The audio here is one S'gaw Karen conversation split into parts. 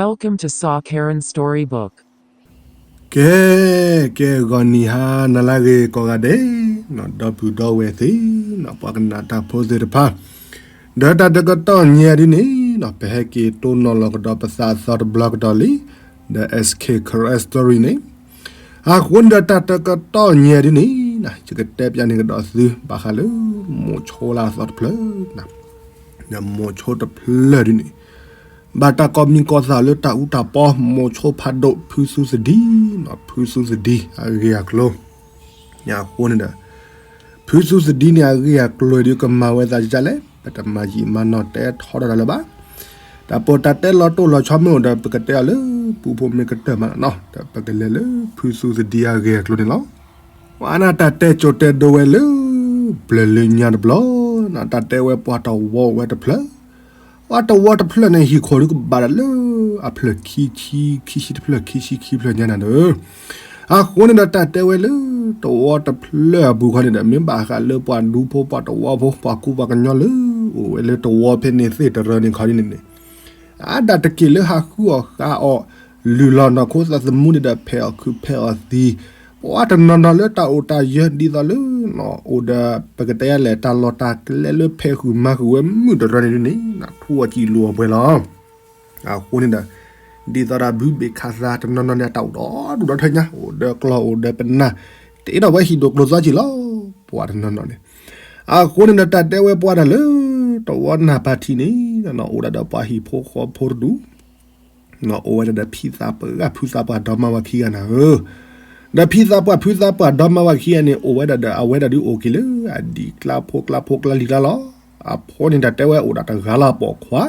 Welcome to Saw Karen Storybook. ကဲ, ကဲဂီၤနံၤဟါနၤလၢအဂ့ၤကိးဂၤဒဲး, ဒီပုၢ်ဒီဝဲၢ်သ့ၣ်, ပှၤကနၣ်တၢ်ဖိသ့ၣ်တဖၣ်, ဒီးတၢ်တကတီၢ်ညါဒ်န့ၣ်, ပဟဲက့ၤတိၢ်နီၣ်လီၤကဒီးပသးအသီတဘျီကဒီးလံ, ဒီး S K Karen Story န့ၣ်, အဃိန့ၣ်ဒီးတၢ်တကတီၢ်ညါဒ်န့ၣ်, ယကတဲပျးန့ၢ်ကဒီးသု ဘၣ်ဃးလၢ မိၤဆိလၢအသီတဖျၢၣ်, ဒီးမိၤဆိတဖျၢၣ်ဒ်န့ၣ် ဘၣ်တၢ်ကိးမံၤကိးသးလၢတၢ်အူတၢ်ပီ, မိၤဆိဖးဒိၣ် ဖုသူသဒံ, ဖုသူသဒံအဂ့ၢ်အကျိၤ, အဃိန့ၣ်ဒီး, ဖုသူသဒံန့ၣ်အဂ့ၢ်အကျိၤဒီးကမၤဝဲသးဒ်လဲၣ်, ပတမၤယံာ်မၤနီၢ်တဲထီဒၣ်တၢ်လၢၤဘၣ်. တၢ်ပီးတၢ်တဲလီၤတိၢ်လီၤဆီမ့ၢ်အိၣ်ဒီး ပကတဲအီၤလၢပူဖိမ့ၢ်ကတၢၢ်မးနီၤ, ဒီးပကလဲၤလၢဖုသူသဒံအဂ့ၢ်အကျိၤန့ၣ်လီၤ. ပှၤန့ၣ်တၢ်တဲကိၤတဲဒိဝဲလၢ ဘျၢၣ်လၢညါတဘျီ, တၢ်တဲဝဲပှၤတဝီအိၣ်ဝဲတဖျၢၣ်, ပှၤတဝီတဖျၢၣ်န့ၣ် ဟံၣ်ခိၣ်ဒုးကဘၣ်ဒီးလၢအဖျၢၣ်ခံဆံ, ခံဆံတဖျၢၣ်, ခံဆံခံဖျၢၣ်ညါနၤဒီး, အဃိန့ၣ်ဒီးတၢ်တဲဝဲလၢ တဝီတဖျၢၣ်အပူၤခီန့ၣ်ဒီး မ့ၢ်ဘၣ်ဃးလၢပှၤဒူဖိပှၤတဝီဖိ ပှၤကူပှၤကညီလၢ အိၣ်ဝဲလၢတဝီဖဲန့ၣ်သ့ၣ်တရၢန့ၣ်ခီဒ်န့ၣ်န့ၣ် အါဒၣ်တက့ၢ်လၢဟးဃုအီၣ်ဃါအီၣ်, လုၢ်လီၤနီၢ်ခိသးသမူန့ၣ်ဒီး ဖဲးအီၣ်ခုးဖဲးအီၣ်သံ, ပှၤတနီၤနီၤလၢတၢ်အိၣ်တၢ်ယၢၤဒ်သိးလၢ အိၣ်ဒီး ပကတဲယၤလဲၣ် တၢ်လီၢ်တၢ်ကျဲလၢဖဲးဃုာ်မၤဃုာ်ဝဲမုၢ်တရၢန့ၣ်ဒ်န့ၣ် ထူအီၣ်ကံလိာ်အီၣ်ပှဲၤလီၤ. အဃိန့ၣ်ဒီး ဒ်သိးဒီးဘုဘ့ၣ်ခးသး တနီၤနီၤန့ၣ် အတၢ်အိၣ်ဒီဒူၣ်ဒီထၢညါ အိၣ်ဒီးကျီၢ်အိၣ်ဒီးပနၢ်, တအဲၣ်ဒိးဝဲဟံၣ်ဒိၣ်ကျိၤသွါကံလီၤ. ပှၤတနီၤနီၤန့ၣ် အဃိန့ၣ်ဒီး တၢ်တဲဝဲပှၤတၢ်လၢ တဝီနၢ်ပၢၢ်ထံန့ၣ် အိၣ်ဒၣ်ဒီးပှၤဟံၣ်ဖိဃီဖိတဒူၣ် အိၣ်ဝဲဒၣ်ဒီးဖံသးပှၢ်ဖုသးပှၢ်ဒီမါဝၤခံဂၤနၤဧၢ, ဒီးဖံသးပှၢ်ဖုသးပှၢ်ဒီမါဝၤခံဂၤန့ၣ် အိၣ်ဝဲဒၣ်ဒီး အဝဲဒၣ်ဒုးအိၣ်က့ၤလၢအဒံၣ်ကျါဖိကျါဖိကျါလံၤကျါလီၤ. အဖိန့ၣ်တၢ်တဲဝဲအိၣ်ဒၣ်တဂၤလၢအပိာ်ခွါ,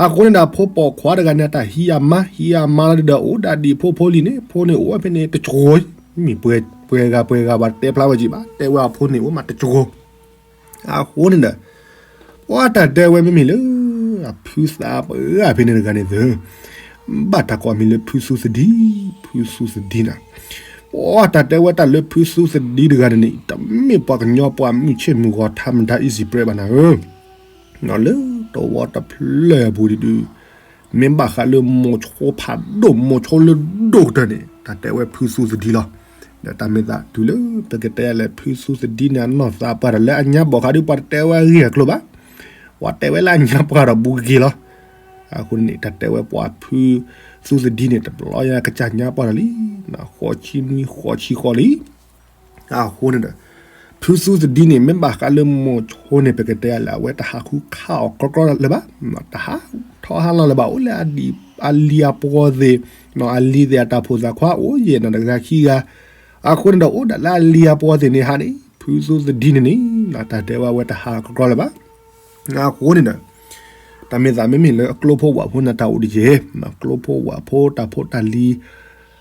အဃိန့ၣ်ဒီးအဖိပိာ်ခွါတဂၤန့ၣ် တၢ်ဟံးအမါ ဟံးအမါလီၤဒုးဒီး အိၣ်ဒၣ်ဒံၣ်ဖိဖိလံၤန့ၣ် ဖိန့ၣ်အိၣ်ဝဲဖဲန့ၣ်တကၠိၤ, မ့ၢ်ပှဲၤဂၤပှဲၤဂၤဘၣ်တဲဖျါဝဲက့ၤဘၣ် တဲဝဲအဖိန့ၣ်အိၣ်မးတကၠိၤ အဃိန့ၣ်ဒီး ပှၤတၢ်တဲဝဲမ့မ့ၢ်လၢ အဖုသးပှၢ်ဖဲန့ၣ်တဂၤန့ၣ်သၢ, ဘၣ်တၢ်ကိးမံၤလၢဖုသူသဒံ, ဖုသူသဒံနၤ, ပှၤတၢ်တဲဝဲတၢ်လၢဖုသူသဒံတဂၤန့ၣ်န့ၣ် တမ့ၢ်ပှၤကညီပှၤမုၢ်ဆ့ၣ်မုၢ်ဂီၤ ထါမတၤ easy ပြဲးဘၣ်နၤဧၢ လၢတဝီတဖျၢၣ်အပူၤဒုးဒုး, မ့ၢ်ဘၣ်ဃးလၢမိၤဆိဖးဒိၣ် မိၤဆိလၢဒိၣ်ကတၢၢ်န့ၣ် တၢ်တဲဝဲဖုသူသဒံလီၤ. ဒီးတၢ်မ့ၢ်သးတုၤလၢ ပကတဲယၤလဲၣ် ဖုသူသဒံန့ၣ် အနီၢ်သးပှၢ်ဒီးလၢအညါဘီၣ်ဃးဒုး ပှၤတတဲဝဲအဂ့ၢ်အကျိၤဘၣ်, ပှၤတဲဝဲလၢအညါပှၢ်ဒီးဘူးကက့ၤလီၤ. အဃိန့ၣ် တၢ်တဲဝဲပှၤဖုသူသဒံန့ၣ် တဘျီညါကစၢ်ညါပှၢ်ဒီးလံ, ဃိးဆံနွံဃိးဆံဃိးလံ အဃိန့ၣ်ဒီး ဖုသူသဒံန့ၣ် မ့ၢ်ဘၣ်ဃးလၢမိၤဆိန့ၣ် ပကတဲယၤလဲၣ် အဝဲတဟးဃုခးအီၤကြီကြီလၢၤဘၣ်, တဟးထီၣ်ဟးလီၤလၢၤဘၣ် အိၣ်လၢအလံၤအပှီၢ်သ့ၣ်, အလံၤသ့ၣ်အတၢ်ဖိသၣ်ခွါအိၣ်ယဲၢ်နၤတဂၤခံဂၤ, အဃိန့ၣ်ဒီး အိၣ်ဒၣ်လၢအလံၤအပှီၢ်သ့ၣ်န့ၣ်ဟးန့ၣ် ဖုသူသဒံန့ၣ်န့ၣ် တၢ်တဲဝဲအဝဲတဟးကြီကြီလၢၤဘၣ်. အဃိန့ၣ်ဒီး တၢ်မ့ၢ်သးမ့မ့ၢ်လၢအကျိဖိဝၣ်ဖိန့ၣ် တၢ်အိၣ်တယဲၢ်, ကျိဖိဝၣ်ဖိတၢ်ဖိတၢ်လံၤ,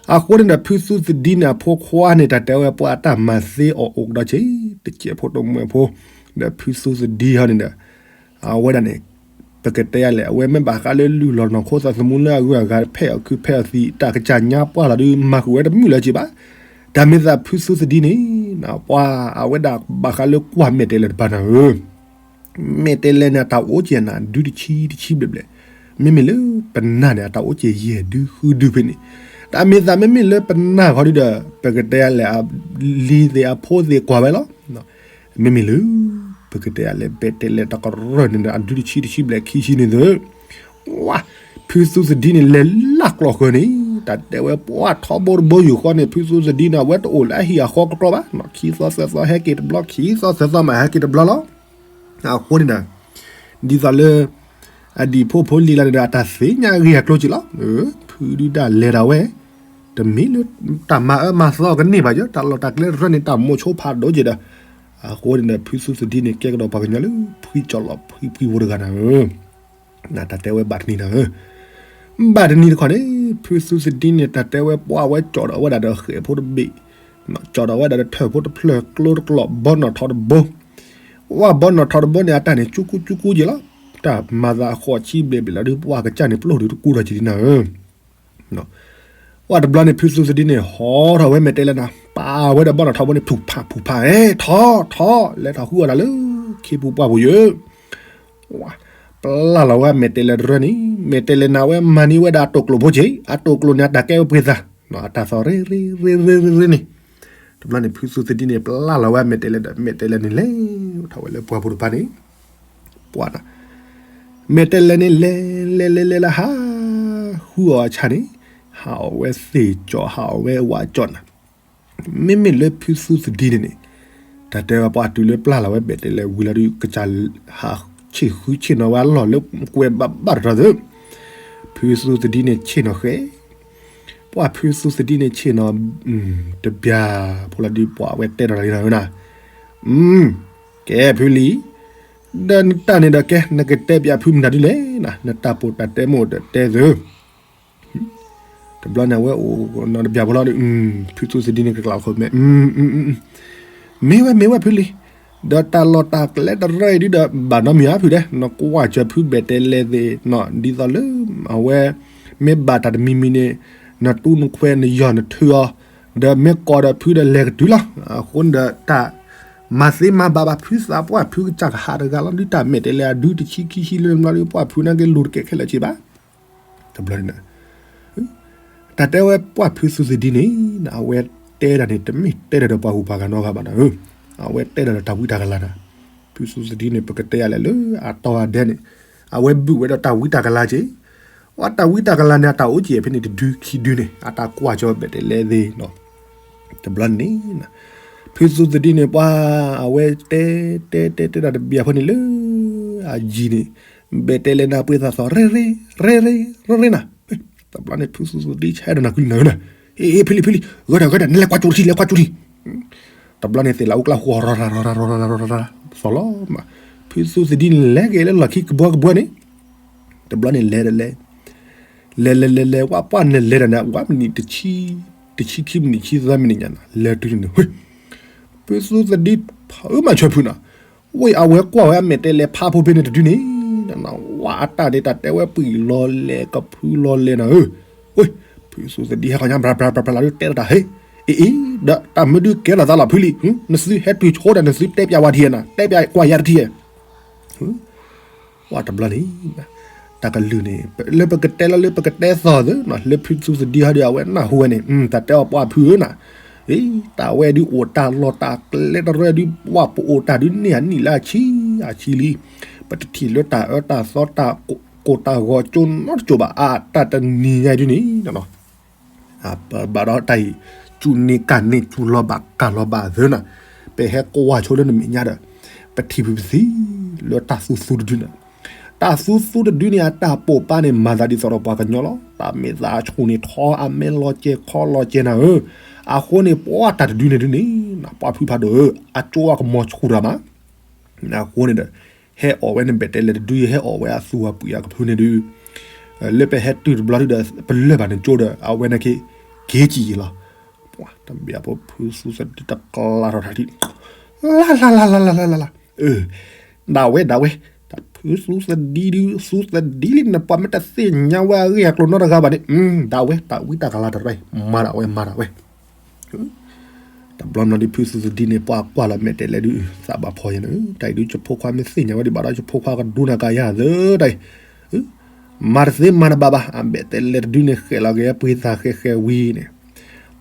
အဃိန့ၣ်ဒီး ဖုသူသဒံန့ၣ် အဖိခွါန့ၣ် တၢ်တဲဝဲပှၤအတၢ်မၤသ့အီၤအိၣ်ကဒီးက့ၤ တစဲးဖိတမှဲးဖိ, ဒီးဖုသူသဒံဟီန့ၣ်ဒီး အဝဲဒၣ်န့ၣ် ပကတဲယၤလဲၣ် အဝဲမ့ၢ်ဘၣ်ဃးလၢလုၢ်လီၤနီၢ်ခိသးသမူလၢအဂုၤအဂၤ ဖဲးအီၣ်ခုးဖဲးအီၣ်သံး တၢ်ကစၢ်ညါပှၢ်လီၤဒုး မၤဃုာ်ဝဲတမုာ်လၢၤက့ၤဘၣ်. တၢ်မ့ၢ်သးဖုသူသဒံန့ၣ် ပှၤအဝဲဒၣ်ဘၣ်ဃးလၢကွၢ်မဲာ်တဲးလဲးတပၤနၤဧၢ မဲာ်တဲးလဲးန့ၣ် အတၢ်အိၣ်က့ၤနၤ ဒုတဆံတဆံဘျဲၣ်ဘျဲၣ်, မ့မ့ၢ်လၢပနၢ်န့ၣ် အတၢ်အိၣ်က့ၤယဲၢ်ဒုဃုဒုဖဲန့ၣ်, တၢ်မ့ၢ်သးမ့မ့ၢ်လၢပနၢ်ခီဒုဒီး ပကတဲယၤလဲၣ် အလံၤသ့ၣ်အဖိသ့ၣ်ကွၢ်ဝဲလီၤ. မ့မ့ၢ်လၢ ပကတဲယၤလဲၣ် မဲာ်တဲးလဲးတကရၢၢ်န့ၣ်ဒီး အဒုတဆံတဆံဘျဲၣ်ခံဆံန့ၣ်သၢ ဝါ, ဖုသူသဒံန့ၣ် လဲၤလၢကျိာ်ဃၢၤန့ၣ် တၢ်တဲဝဲပှၤထီဘိတဘိယူၢ်ဃီန့၁�် ဖုသူသဒံန့ၣ် အဝဲတအိၣ်လၢအဟံၣ်အဃီကတြီဘၣ်, ခံသီသၢသီဟဲက့ၤတဘျီ ခံသီသၢသီမးဟဲက့ၤတဘျီလီၤ. အဃိန့ၣ်ဒီး ဒ်သိးလၢ အဒံၣ်ဖိဖိလံၤလၢန့ၣ်ဒီး အတၢ်သ့ၣ်ညါအဂ့ၢ်အကျိၤက့ၤလီၤ. ဖုဒုဒၣ်လဲၤဒၣ်ဝဲ တမ့ၢ်လၢတၢ်မၤအၢမၤသီကန့ၢ်ဘၣ်ယဲ တၢ်လီၢ်တၢ်ကျဲတရၢန့ၣ် တၢ်မိၤဆိဖးဒိၣ်က့ၤဒီး အဃိန့ၣ်ဒီး ဖုသူသဒံန့ၣ် ကဲကဒီးပှၤကညီလၢ ဖှံကၠီလီၤဖှံဖှံဖိတဂၤနၤဧၢ တၢ်တဲဝဲဘၣ်တနံၤနၤဧၢ, ဘၣ်တနံၤတခီန့ၣ် ဖုသူသဒံန့ၣ် တၢ်တဲဝဲပှၤဝဲကၠီဒီးဝဲဒၣ်ဒီးဃဲၣ်ဖိတဘ့ၣ်, ကၠီဒီးဝဲဒၣ်ဒီးထၢၣ်ဖိတဖျၢၣ်ကျိတကျိး ဘီနီၣ်ထီတဘိ, ဝဲဘီနီၣ်ထီတဘိန့ၣ် အတၢ်န့ၣ် ကၠူကူကၠူကူက့ၤလီၤ. တၢ်မၤသးအဃိးဆံဘျဲၣ်ဘျဲၣ်လီၤဒုး ပှၤကစၢ်န့ၣ် ပျိၢ်ဒုးတကူဒီးက့ၤဒ်နၤဧၢ ဝဲတဘျီန့ၣ် ဖုသူသဒံန့ၣ် ဟီထီၣ်ဝဲမဲာ်တဲးလဲးနၤ ပာ်ဝဲဒီးဘီနီၣ်ထီဘိန့ၣ် ဖူးဖးဖူးဖး အဲ ထီၣ်ထီၣ် လဲၤထီၣ်ဃုအီၣ်တၢ်လၢ ခ့ပူၤပှၢ်ပူၤယိာ်, ဝါ, ပျၢ်လီၤဝဲအမဲာ်တဲးလဲးတရၢန့ၣ်, မဲာ်တဲးလဲးန့ၣ် အဝဲမၤန့ၢ်ဝဲဒၣ်အတိာ်ကျိၤဖိက့ၤ, အတိာ်ကျိၤန့ၣ် အတၢ်ကဲဝဲပှ့ၤသး, အတၢ်သီၣ်ရ့ရ့ရ့ရ့ရ့န့ၣ်. တဘျီန့ၣ် ဖုသူသဒံန့ၣ် ပျၢ်လီၤဝဲအမဲာ်တဲးလဲးဒီး မဲာ်တဲးလဲးန့ၣ်လဲၤထီၣ်ဝဲလၢပှၢ်ပူၤတဖၣ်န့ၣ်, ပှၢ်နၤ, မဲာ်တဲးလဲးန့ၣ်လဲၤလဲၤလဲၤလဲၤလၢဟးဃုအီၤအဆၣ်န့ၣ်, ဟးအီၣ်ဝဲသ့ၣ်ကၠီၣ် ဟးအီၣ်ဝဲဝးကၠီၣ်နၤ. မ့မ့ၢ်လၢဖုသူသဒံန့ၣ်န့ၣ်, တၢ်တဲဝဲပှၢ်တုၤလၢပျၢ်လီၤဝဲမဲာ်တဲးလဲးဝံၤလီၤဒုး ကစၢ်ဟးဆ့ၣ်ဃုဆ့ၣ်နီၤဝဲအလီၢ်လၢကွဲးဘၣ်ဘၣ်တတီၤသု, ဖုသူသဒံန့ၣ်ဆ့ၣ်နီၤဃဲ, ပှၢ်ဖုသူသဒံန့ၣ်ဆ့ၣ်နီၤ, တဘျီဖိလီၤဒုး ပှၢ်ဝဲတဲဒီးလီၤနၤဝဲနၤ, ကဲဖုလံၤ, ဒီးနတၢ်န့ၣ်ဒီးကဲ နကတဲပၠးဖုမနုၤဒ်လဲၣ်နၤ, နတၢ်ပီးတၢ်တဲမ့ၢ်အိၣ်ဒီးတဲသု. တဘျီန့ၣ် အဝဲအိၣ်နီတဘျီဖိလီၤဒုး ဖုသူသဒံန့ၣ်ကကျးခိၣ်မဲာ်, မ့ၢ်ဝဲမ့ၢ်ဝဲဖုလံၤ, ဒီးတၢ်လီၢ်တၢ်ကျဲတရၢအံၤဒုးဒီး ဘၣ်နီတမံၤဧါဖုဒဲး, နကွၢ်စၢၤဖုမဲာ်တဲးလဲးသ့ၣ်နီၤ ဒ်သိးလၢ အဝဲ မ့ၢ်ဘၣ်တၢ်တမံၤမံၤန့ၣ် နတူၢ်နခွဲးနယီၢ်နထုးအီၤ, ဒီးမ့ၢ်ကိးဒီးဖုဒီးလဲၤကတုၤလီၤ. အဃိန့ၣ်ဒီးတၢ် မၤသ့မၤဘၣ်ဘၣ်ဖုသးပှၢ်ဖုကစၢ်ကဟးတဂၤလီၤဒုး တၢ်မဲာ်တဲးလဲးအဒုတဆံခံဆံလၢနဘျီဒုး ပှၢ်ဖုနာ်က့လူၤတကဲခဲလၢာ်ဆ့ဘၣ်. တဘျီန့ၣ် တၢ်တဲဝဲပှၢ်ဖုသူသဒံန့ၣ် အဝဲတဲဒၣ်န့ၣ် တမ့ၢ်တဲဒၣ်ဒီးပှၤဂုၤပှၤဂၤနီတဂၤဘၣ်နၤဧၢ, အဝဲတဲဒၣ်ဒီးတၢ်ဝံတၢ်ကလၤနၤ, ဖုသူသဒံန့ၣ် ပကတဲယၤလဲၣ်လၢအတီအဒဲန့ၣ်, အဝဲဘုးဝဲဒီးတၢ်ဝံတၢ်ကလၤက့ၤ, အတၢ်ဝံတၢ်ကလၤန့ၣ် အတၢ်အိၣ်က့ၤဖဲန့ၣ်တဒုခံဒုန့ၣ် အတၢ်ကွၢ်ကၠီမဲာ်တဲးလဲးသ့ၣ်နီၤ. တဘျီန့ၣ် ဖုသူသဒံန့ၣ် ပှၢ်အဝဲတဲ တဲတဲတဲဒၣ်တဘျီဖိန့ၣ်လၢ အယံၤန့ၣ် မဲာ်တဲးလဲးန့ၣ် အပှ့ၤသးသီၣ် ရ့ရ့ ရ့ရ့ ရ့ရ့နၤ. တဘျီန့ၣ် ဖုသူသဒံဆဲးဒီးနၤကွံာ်နၤဧၢနၤ, အ့ အ့ ဖုလံၤ ဖုလံၤ ဂၢၢ်ဒီး ဂၢၢ်ဒီး နလဲၤကွၢ်ကၠိတထံၣ် လဲၤကွၢ်ကၠိတထံၣ်. တဘျီန့ၣ် သ့ၣ်လၢအူကျၢၢ်ဃီ ရီၤရၤ ရီၤရၤ ရီၤရၤ ရီၤရၤ သီၣ်လီၤမး, ဖုသူသဒံန့ၣ်လဲၤက့ၤလၢလီၢ်ခံကဘှီကဘှီန့ၣ်, တဘျီန့ၣ်လဲၤဒီးလဲၤ လဲၤလဲၤလဲၤလဲၤ ဝဲပှၢ်န့ၣ်လဲၤဒီးန့ၣ် ဝဲမံးနံးတဆံ တဆံခံမံးနံး ဆံသၢမံးနံးညါန့ၣ် လဲၤတုၤန့ၣ် ဖုသူသဒံဖုမၤဆၢဖုနၤ, ဝဲအဝဲကွၢ်ဝဲအမဲာ်တဲးလဲးဖးဖိဖဲန့ၣ်တဒုန့ၣ်, ဝဲအတၢ်န့ၣ် တၢ်တဲဝဲပှံၤလီၤလဲၤကဖုလီၤလဲၤနၤဧၢ, ဝဲ ဖုသူသဒံဟဲခီညါ ဘြၤဘြၤဘြၤဘြၤလီၤဒုး တဲလီၤတၢ်ဟ့ၣ်, အ့အ့ ဒီးတၢ်မုာ်ဒုးကဲလီၤသးလီၤဖုလံၤ, နသုဟဲတုၤဆိဒီး နသုတဲပၠးဝဲဒ်အံၤနၤ, တဲပၠးကွၢ်ယၤတထံၣ်ဧါ ဝဲတဘျီန့ၣ် တၢ်ကလုၢ်န့ၣ် လၢပကတဲလီၤလၢပကတဲသီၣ်သ့နီၤ လၢဖုသူသဒံဟီဒီး အဝဲနၢ်ဟူဝဲန့ၣ် တၢ်တဲအီၤပှၢ်ဖုဧၢနၤ, အ့ တၢ်ဝဲဒုးအိၣ်တၢ်လီၢ်တၢ်ကျဲတရၢဒုး ပှၢ်ပအိၣ်တၢ်ဒုးန့ၢ်အနံၣ်လၢအဆံအဆံလံ, ပတထံၣ်လၢတၢ်အၢတၢ်သီတၢ်ကိၢ်တၢ်ဂီၤကၠိနီတကၠိဘၣ် အတၢ်တနံၤညါဒုးန့ၣ် ပဘၣ်ဒီးတၢ်အံၤ စူၢ်န့ၢ်ကၢ်န့ၢ် စူၢ်လီၤဘၣ်ကၢ်လီၤဘၣ်သ့နီၤ, ပဟဲကွၢ်ဆိလၢနမဲာ်ညါဒီး ပထံၣ်ဖုပသံ လၢတၢ်သူသူတဒုန့ၣ်, တၢ်သူသူတဒုန့ၣ် အတၢ်ပိာ်ပာ်န့ၣ် မၤသးဒ်သိးဒီးပှၤကညီလီၤ, တၢ်မဲာ်သးဆူၣ်န့ၣ်ထီ အမဲာ်လီၤကဲၤခီလီၤကဲၤနၤဧၢ, အဃိန့ၣ် ပှၤတၢ်တဒုန့ၣ်ဒုးန့ၣ် ပှၢ်ဖုဖးဒိၣ်ဧၢ အကၠိအကမီၤဆူၣ်တၢ်မး အဃိန့ၣ်ဒီး ဟဲအီၣ်ဝဲန့ၣ် ဘဲၣ်တဲလဲၣ်တဒု ဟဲအီၣ်ဝဲအသူအပှံၤအကဖုန့ၣ်ဒုး, လၢပဟဲတုၤတဘျီဒုးဒီး ပလၢၢ်ဘၣ်န့ၣ်ကၠိဒီး အဝဲန့ၣ်က့ က့ၤကံၣ်ယံၤလီၤ. ပှၤတဘျီဖိဖုသူသဒံတကျါထီၣ်ထံၣ်, လၢ်လၢ်လၢ်လၢ်လၢ်လၢ်လၢ်လၢ်, ဒၣ်ဝဲဒၣ်ဝဲ, တၢ်ဖုသူသဒံဒုး သူသဒံလံန့ၣ် ပှၤမ့ၢ်တသ့ၣ်ညါဝဲအဂ့ၢ်အကျိၤနီတဂၤဘၣ်န့ၣ်, ဒၣ်ဝဲ တၢ်ဝံတၢ်ကလၤတရၢ မၤဒၣ်ဝဲ မၤဒၣ်ဝဲ တဘျီနီၤဒုး ဖုသူသဒံန့ၣ် ပှၤကွၢ်လီၤမဲာ်တဲးလဲးဒုး သးဘၣ်ဖီယဲန့ၣ်, တၢ်အံၤဒုး ယဖိခွါမ့ၢ်သ့ၣ်ညါဝဲဒံးဘၣ်ဒီး ယဖိခွါကဒိနၤကယၤသၢတၢ်အံၤ, မၤတသ့မၤတဘၣ်ဘၣ်, အမဲာ်တဲးလဲးတဒုန့ၣ် ဃဲးလီၤက့ၤပှ့ၤသးဃဲးဃဲးဝံၤန့ၣ်,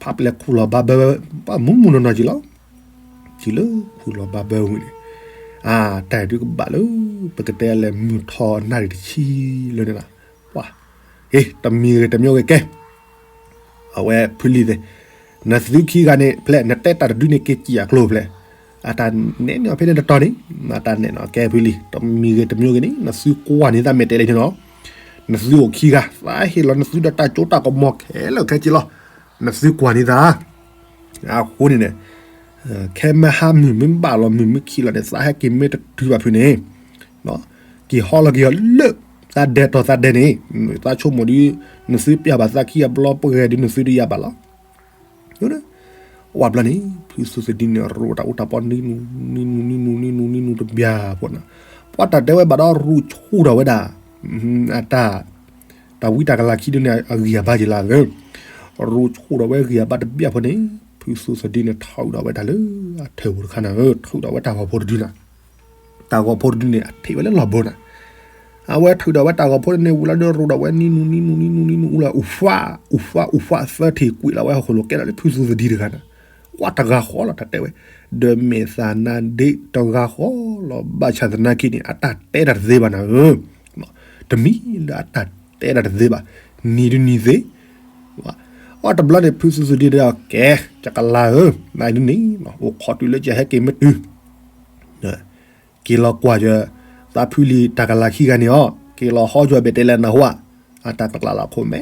ဖးပျဲၢ်ခူၣ်လီၤဘၣ်ဘၢဝဲ, ပှၤမူမူနီၢ်နီၢ်ကံလီၤ, ကံလၢခူၣ်လီၤဘၣ်ဘၢဝံၤန့ၣ်, အတၢ်အံၤဒုးကဘၣ်လၢ ပကတဲလဲၣ်မုၢ်ထီၣ်နၣ်ရံၣ်တဆံလၢန့ၣ်လီၤ, ပှၤ, တမံၤဂ့ၤတမံၤဂ့ၤကဲ အဝဲဖုလံၤသ့ၣ်, နသုခံဂၤန့ၣ်ဖျဲး နတဲတၢ်တဒုန့ၣ် က့ၤကံၣ်အကျိၤဖျဲး, အတၢ်နဲၣ်န့ၢ်အီၤဖဲန့ၣ်တတီၤန့ၣ်, အတၢ်နဲၣ်န့ၢ်အီၤကဲဖုလံၤ တမံၤဂ့ၤတမံၤဂ့ၤန့ၣ် နသုကွၢ်န့ၢ်သးမဲာ်တဲးလဲးန့ၣ်လီၤ, နသုအိၣ်ခံဂၤ သးဟ့ၣ်လီၤနသုဒီးတၢ်ကၠိတၢ်ကမီၤခဲလၢာ်ခဲဆ့လီၤ, နသုကွၢ်န့ၢ်သး အဃိန့ၣ်န့ၣ်, ခဲမုၢ်ဟါမုၢ်မ့ၢ်ဘၣ်လီၤ မုၢ်မ့ၢ်ခံးလီၤန့ၣ် သးဟဲက့ၤမ့ၢ်တတုၤဘၣ်ဖုန့ၣ်, က့ၤဟီလီၤက့ၤအီၤလၢ သးဒဲးတီၤသးဒဲးန့ၣ်, သးဆိကမိၣ်ဒုး နသုပျၢ်ဘၣ်သးခံအဘျီပှဲၤဒုး နသုတယၤဘၣ်လီၤ. ဝဲဘျီန့ၣ် ဖုသူသဒံန့ၣ် ရိတၢ်အူတၢ်ပီနံၤနူၤ နံၤနူၤ နံၤနူၤ နံၤနူၤ နံၤနူၤတဘျီဖိန့ၣ်, ပှၤတၢ်တဲဝဲဘၣ်ဒီးရူးဆူၣ်ထီၣ်ဝဲဒၣ် အတၢ် တၢ်ဝံတၢ်ကလၤခံဒုးန့ၣ် အဂံၢ်အဘါက့ၤလၢအဂၢၢ်, ရူးဆူၣ်ထီၣ်ဝဲဂံၢ်အဘါတဘျီဖိန့ၣ်, ဖုသူသဒံန့ၣ် ထုးထီၣ်ဝဲတၢ်လၢအထၢၣ်ပူၤတခါန့ၣ်, ထုးထီၣ်ဝဲတၢ်ဂီၤဖိတဒုန့ၣ်, တၢ်ဂီၤဖိတဒုန့ၣ် အထံၣ်ဝဲလၢလီၢ်ဘိန့ၣ်, အဝဲထုးဒီးဝဲတၢ်ဂီၤဖိန့ၣ် ဝံၤလီၤဒီး ရူးဒီးဝဲနံနူနံနူနံနူနံနူနံနူအူလၢ အူဖးအူဖးအူဖးသၢထံၣ်ကွံာ်လီၤဝဲဟီၣ်ခိၣ်လိၤ ကဲထီၣ်လၢဖုသူသဒံတဂၤန့ၣ်, ဝဲတဂၤဃီလီၤ တၢ်တဲဝဲ, ဒီးမဲာ်သၣ်နါဒ့တဂၤဃီလီၤ ဘၣ်ဆၣ်သနာ်က့န့ၣ် အတၢ်တဲတၢ်တသ့ဘၣ်နၤဧၢ, တမံၤလၢအတၢ်တဲတၢ်တသ့ဘၣ်, နံၤဒုနံၤသ့ အတဘျီန့ၣ် ဖုသူသဒံဒီး ကဲ, ယကလၤဧၢ, နဒ်န့ၣ် အိၣ်ခိးတုၤလၢယဟဲက့ၤမ့ၢ်တုၤ က့ၤလီၤကွၢ်ယ သးဖုလံၤတၢ်ကလၤခံဂၤန့ၣ်အီၤ, က့ၤလီၤဟီယွၤဘ့ၣ်တဲလဲၣ်နၢ်ဟူဧါ, အတၢ်ကကျးလၢအခိၣ်မဲ,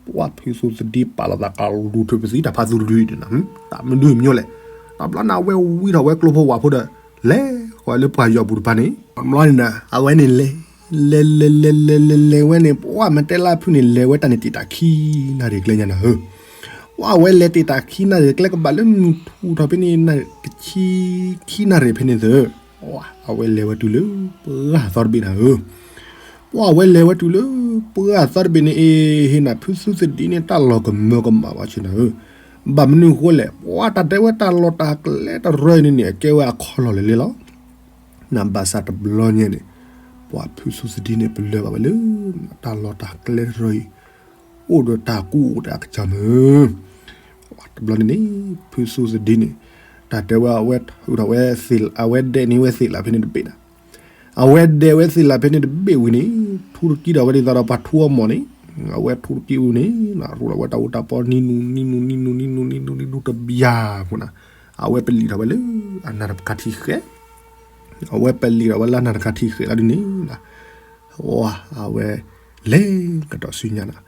ပှၢ်ဖုသူသဒံပာ်လီၤသးကလူၤထုးပသံတၢ်ဖးသူတဒုန့ၣ်, တၢ်မနုၤမညိလဲၣ်, တဘျီန့ၣ်အဝဲဝံထီၣ်ဝဲကျိဖိဝၣ်ဖိဒီး လဲၤဃီၤလၢပှၢ်ယွၤပူၤတဖၣ်န့ၣ်, တဘျီန့ၣ် အဝဲန့ၣ်လဲၤ လဲၤလဲၤလဲၤလဲၤလဲၤလဲၤလဲၤဝဲန့ၣ် ပှၢ်မဲာ်တဲလၢဖုန့ၣ် လဲၤဝဲတၢ်န့ၣ်တ့ၢ်တၢ်ခံနၣ်ရံၣ်ကျဲညါနၤဧၢ, ပှၢ်အဝဲလဲၤတ့ၢ်တၢ်ခံနၣ်ရံၣ်ကျဲကဘၣ်လၢမုၢ်ထူၣ်ထီၣ်ဖဲန့ၣ် တဆံခံနၣ်ရံၣ်ဖဲန့ၣ်သၢ, အဝဲလဲၤဝဲတုၤလၢပှၢ်သီတဘ့ၣ်နၤဧၢ, ပှၢ်အဝဲလဲၤဝဲတုၤလၢပှၢ်သီတဘ့ၣ်န့ၣ်အ့ၣ် ဟ့ၣ်နၤဖုသူသဒံန့ၣ် တၢ်လီၤကမၢကမၣ်ဘၣ်ဆ့နၤဧၢ, ဘၣ်မနုၤဃိလဲၣ် ပှၢ်တၢ်တဲဝဲတၢ်လီၢ်တၢ်ကျဲတရၢအံၤန့ၣ်န့ၣ် အကဲဝဲအခီၣ်လီၢ်လၢ်လၢ်လီၤ. နဘၣ်ဆၣ်တဘျီညါန့ၣ် ပှၢ်ဖုသူသဒံန့ၣ် ပလၢၢ်ဘၣ်ဝဲလၢ တၢ်လီၢ်တၢ်ကျဲတရၢအံၤ အိၣ်ဒီးတၢ်ကူၣ်အိၣ်ဒီးအကစၢ်မုၢ် တဘျီန့ၣ်န့ၣ် ဖုသူသဒံန့ၣ် တၢ်တဲဝဲအဝဲထုးထီၣ်ဝဲ အဝဲဒဲးန့ၢ်ဝဲသ့ၣ်လးဖဲန့ၣ်တဘ့ၣ်နၤ, အဝဲဒဲးဝဲသ့ၣ်လးဖဲန့ၣ်တဘ့ၣ်ဝံၤန့ၣ် ထူတကံဒီးဝဲဒ်သိးဒီးပှၤထူအမီၢ်န့ၣ်, အဝဲထူတကံဝံၤန့ၣ် ရူးလီၤဝဲတၢ်အိၣ်တၢ်ပီ နံနူနံနူနံနူနံနူနံနူတဘျီအဃိနၤ, အဝဲပလံာ်ထီၣ်ဝဲလၢအနၢ်တကးထံဃဲ အဝဲပလံာ်ထီၣ်ဝဲလၢအနၢ်တကးထံဃဲလီၤဒ်န့ၣ် အဝဲလဲၤကဒီးဆူညါနၤ,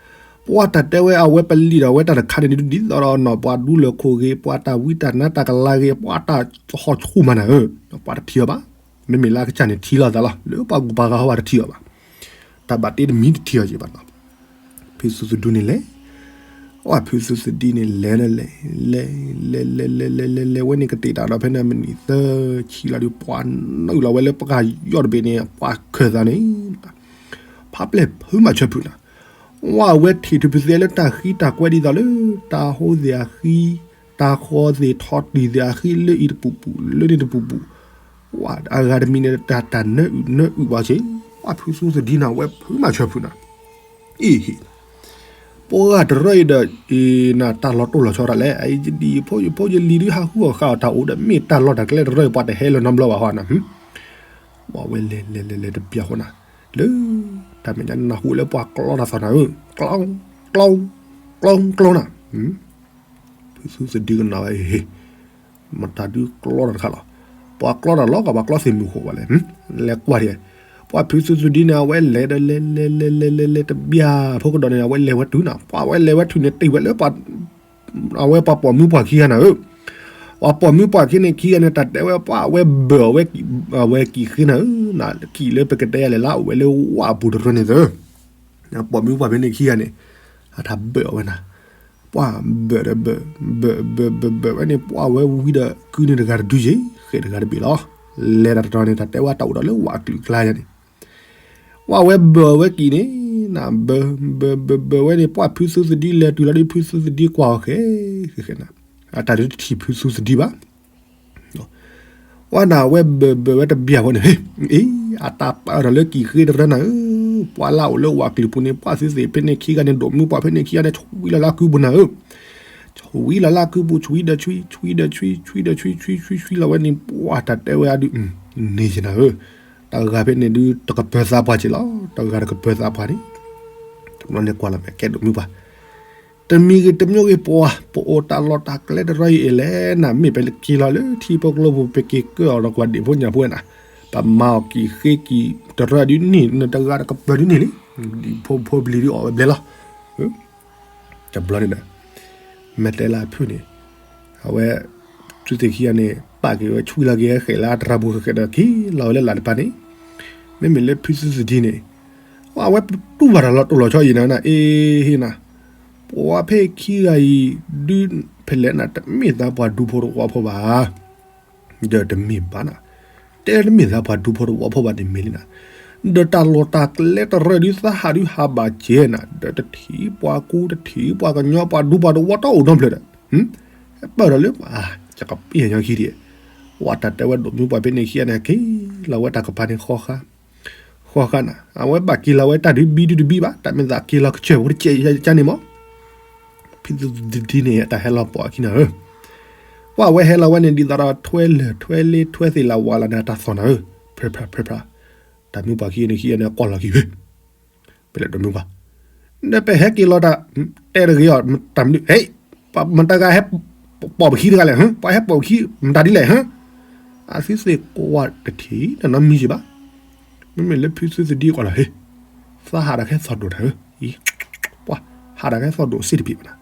ပှၢ်တၢ်တဲဝဲအဝဲပလံာ်ထီၣ်ဝဲတၢ်တခါန့ၣ် ဒ်သိးဒီးနီၢ်ပှၤဒူလၢၢ်ခိၣ်ဂ့ၤ ပှၤတၢ်ဝံတၢ်နါတၢ်ကလၤဂ့ၤ ပှၤတၢ်ဟီၣ်ဆူၣ်မးနၤဧၢ, ပှၤတထံၣ်အီၤဘၣ်, မ့မ့ၢ်လၢအကစၢ်န့ၣ်ထံၣ်လိာ်သးလီၤ လၢပှၤကူၣ်ပှၤဂၤဟီၣ်ဘၣ်တထံၣ်အီၤဘၣ်, တၢ်ဘၣ်တ့တမံၤတထံၣ်အီၤက့ၤဘၣ်နီၤ ဖုသူသဒံန့ၣ်လဲၤ, အဝဲဖုသူသဒံန့ၣ်လဲၤဒီးလဲၤ, လဲၤလဲၤလဲၤလဲၤလဲၤလဲၤလဲၤဝဲန့ၣ် ကတ့ၢ်တၢ်ဒီးဖဲန့ၣ်မံးနံးသၢဆံလီၤဒီး ပှၢ်နုာ်လီၤဝဲလၢပှၢ်ယွၤတဘ့ၣ်န့ၣ် ပှၢ်ခၢၣ်သးန့ၣ် ဖးပျဲၢ်ဖုမၤဆၢဖုးနၤ, ဝဲအဝဲထံၣ်ထူၣ်ပသ့လၢတၢ်ဃံတၢ်ကွဲဒ်သိးလၢ တၢ်ဟိသ့ၣ်အဃံ, တၢ်ဃီသ့ၣ်ထီၣ်တံၢ်သ့ၣ်အဃံ လၢအံၤတပူၤပူၤ လၢန့ၣ်တပူၤပူၤ, ဝဲအဂၤတမံၤန့ၣ် တၢ်တၢ်နၢအုၣ်နၢအုၣ်ဘၣ်ဆ့, ဝဲဖုသူသဒံနၤ ဝဲဖုမၤဆၢဖုးနၤ, အ့ၣ်ဟ့ၣ် ပှၢ်တရၢအံၤဒီး နတၢ်လီၤတိၢ်လီၤဆီတၢ်လဲၣ်, ယဒံၣ်ယဖိယဖိယလံၤဒုးဟးဃုအီၣ်ဃာ်အီၣ်တၢ်အိၣ်ဒီး မ့ၢ်တၢ်လီၢ်တၢ်ကျဲတရၢအံၤ ပှၤတဟဲလၢၤနီတဘျီဘၣ်ဃီနၤ, ဝဲလဲၤလဲၤလဲၤလဲၤတဘျီဃီနၤ, လၢ တၢ်မဲာ်ညါနၢ်ဟူလၢပှၤကျီတၢ်သီၣ်နၤဧၢ, ကျီ ကျီ ကျီ ကျီနၤ ဖုသူသဒံကနၣ်ဝဲ မတၤဒုးကျီတၢ်တခါလီၤ, ပှၤကျီတၢ်လီၤကဘၣ်ကျီသ့ၣ်မုၢ်ဃိးဘၣ်လဲၣ်, လဲၤကွၢ်ဒံး, ပှၢ်ဖုသူသဒံန့ၣ် အဝဲလဲၤဒီးလဲၤလဲၤလဲၤလဲၤလဲၤလဲၤတဘျီဖိကဒီးန့ၣ် အဝဲလဲၤဝဲတုၤနၤ, ပှၢ်ဝဲလဲၤဝဲတုၤန့ၣ် တ့ၢ်ဝဲလၢ အဝဲပှၤပိာ်မုၣ်ပှၢ်ခံဂၤနၤဧၢ, ပှၤပိာ်မုၣ်ပှၢ်ခံန့ၣ်ခံဂၤန့ၣ် တၢ်တဲဝဲပှၢ်အဝဲဘၢၣ်အီၤဝဲ အဝဲကံၣ်ဃ့နၤဧၢ, ကံၣ်လၢပကတဲယၤလဲၣ်လၢအအိၣ်ဝဲလၢဝၣ်အပူၤတရၢန့ၣ်သၢ ပိာ်မုၣ်ပှၢ်ဖဲန့ၣ်ခံဂၤန့ၣ် အတၢ်ဘၢၣ်အီၤဝဲနၤ, ပှၢ်ဘၢၣ်ဒီးဘၢၣ်, ဘၢၣ်ဘၢၣ်ဘၢၣ်ဘၢၣ်ဝဲန့ၣ် ပှၢ်ဝဲဝံဒီးကုန့ၢ်တဂၤတဒုယ့ၤ, ဃဲၣ်တဂၤတဘ့ၣ်လီၤ, လဲၤတၢ်တတီၤန့ၣ် တၢ်တဲဝဲတၢ်အိၣ်ဒီးလၢဝၣ်အကလုာ်အကျါယၤန့ၣ်, ပှၢ်ဝဲဘၢၣ်အီၤဝဲကံၣ်န့ၣ်, ဘၢၣ်ဘၢၣ်ဘၢၣ်ဘၢၣ်ဝဲန့ၣ် ပှၢ်ဖုသူသဒံလဲၤတုၤလီၤဒီးဖုသူသဒံကွၢ်အီၤဃဲၤဃဲၤဃဲၤနၤ, အတၢ်ဒုးတထံၣ်ဖုသူသဒံဘၣ် ပှၢ်နၤဝဲဘၢၣ်ဘၢၣ်ဝဲတဘျီဖိန့ၣ်, အ့ အတၢ်ပာ်ထီၣ်လၢကံၣ်ဃ့တရၢနၤဧၢ, ပှၢ်လၢအအိၣ်လၢဝၣ်ကလုာ်ပူၤန့ၣ် ပှၢ်သုသ့ၣ်ဖဲန့ၣ်ခံဂၤန့ၣ် ဒိၣ်မုၢ်ပှၢ်ဖဲန့ၣ်ခံဂၤန့ၣ် ဆွံလီၤလၢကုပူၤနၤဧၢ, ဆွံလီၤလၢကုပူၤ ဆွံဒီးဆွံ ဆွံဒီးဆွံ ဆွံဒီးဆွံ ဆွံဆွံဆွံလီၤဝဲန့ၣ် ပှၢ်တၢ်တဲဝဲအဒုး န့ၢ်ယနၤဧၢ, တဂၤဖဲန့ၣ်ဒုး တကပၢၤသးပှၢ်က့ၤလီၤ, တဂၤတကပၢၤသးပှၢ်န့ၣ်, တဘျီန့ၣ်ကွၢ်လီၤမဲာ်ကဲဒိၣ်မုၢ်ပှၢ် တမံၤဂ့ၤတမံၤဂ့ၤပှၤ ပအိၣ်တၢ်လီၢ်တၢ်ကျဲတရၢအံၤအ့ၣ်လဲၣ်နၤ မ့ၢ်ပက့ၤလီၤလၢထံဖိကျိပူၤ ပက့ၤကၢၣ်အီၤဒီးကွၢ်ဒံၣ်ဖိညၣ်ဖိဝဲနၤ, ပမၤအီၤကံၣ်ဃ့ကံၣ်တရၢဒုးန့ၢ် နတဂၤတကပၢၤဒုးန့ၢ်လံ, ဒံၣ်ဖိဖိပျံၤဒုးအီၣ်ဝဲဘျဲလီၤ, တဘျီန့ၣ်ဒီး မဲာ်တဲလၢအဖုၣ်န့ၣ် အဝဲ သုသ့ၣ်ခံဂၤန့ၣ် ပာ်က့ၤဝဲဆွံလီၤက့ၤဟဲဃဲၤလၢတရၢပူၤဃဲၤဃဲၤဒီးက့ၤလီၤဝဲလၢလာ်တပၤန့ၣ်, မ့မ့ၢ်လၢဖုသူသဒံန့ၣ် အဝဲတူၢ်ဘၣ်တၢ်လီၤတိၢ်လီၤဆီအံၤနၤ အ့ဟ့နၤ, ပှၤဖဲခံဂၤအံၤ ဒုးဖဲလဲၣ်နၤ တမ့ၢ်သးပှၤဒူဖိတဝီဖိဘၣ် ဒီးတမ့ၢ်ဘၣ်နၤ, တဲတမ့ၢ်သးပှၤဒူဖိတဝီဖိဘၣ်န့ၣ်မ့ၢ်လံနၤ, ဒီးတၢ်လီၢ်တၢ်ကျဲတရၢဒုးသးဟးဒုးဟးဘၣ်ကဲနၤ ဒီးတထံၣ်ပှၤကူတထံၣ်ပှၤကညီ ပှၤဒူပှၤတဝီတအိၣ်နီတဖျၢၣ်ဒီး ပၢၢ်ဒီးလၢ ယကပ့ၢ်ညီခံဒံး, ပှၤတၢ်တဲဝဲဒိၣ်မုၢ်ပှၢ်ဖဲန့ၣ်ခံဂၤန့ၣ် က့ၤလီၤဝဲတၢ်ကပၤန့ၣ်ဃီဃါ, ဃီဃာ်နၤ အဝဲဘၣ်က့ၤလီၤဝဲတၢ်ဒုးဘံဒုတဘံဘၣ် တၢ်မ့ၢ်သးက့ၤလီၤကစၢၢ်ဖိတကဲးကန့ၣ်မး, ဖုသုသဒံန့ၣ် အတၢ်ဟဲလီၤပိာ်အခံနၤဧၢ, ပှၢ်ဝဲဟဲလီၤဝဲန့ၣ် ဒ်သိးဒီးထွဲလၢာ်ထွဲလ့ထွဲသ့ၣ်လၢဝးလီၤန့ၣ် အတၢ်သီၣ်နၤဧၢ, ဖြဲဖြဲဖြဲဖြဲ, တၢ်မုၢ်ပှၢ်ခံဂၤန့ၣ်ခံဂၤန့ၣ် ကွၢ်လီၤခံဂ့ၤ ပလဲၤဒိးမုၢ်ပှၢ်, ဒီးပဟဲက့ၤလီၤတၢ်, တဲတဂ့ၤအီၤ, တၢ်မနုၤ, ဟဲ, မတၤဂၤဟဲပိာ်ပခံတဂၤလဲၣ်, ပှၤဟဲပိာ်ပခံ မတၤဒ်လဲၣ်, အသုသ့ၣ်ကွၢ်တထံၣ်နီတမံၤဘၣ်, မ့မ့ၢ်လၢဖုသုသဒံကွၢ်လီၤ, ဟ့, သးဟးတၢ်ကဲသီၣ်ဒိၣ်တၢ်ဧၢ, ပှၤဟးတၢ်ကဲသီၣ်ဒိၣ်စ့ၢ်တပံၤဘၣ်နၤ,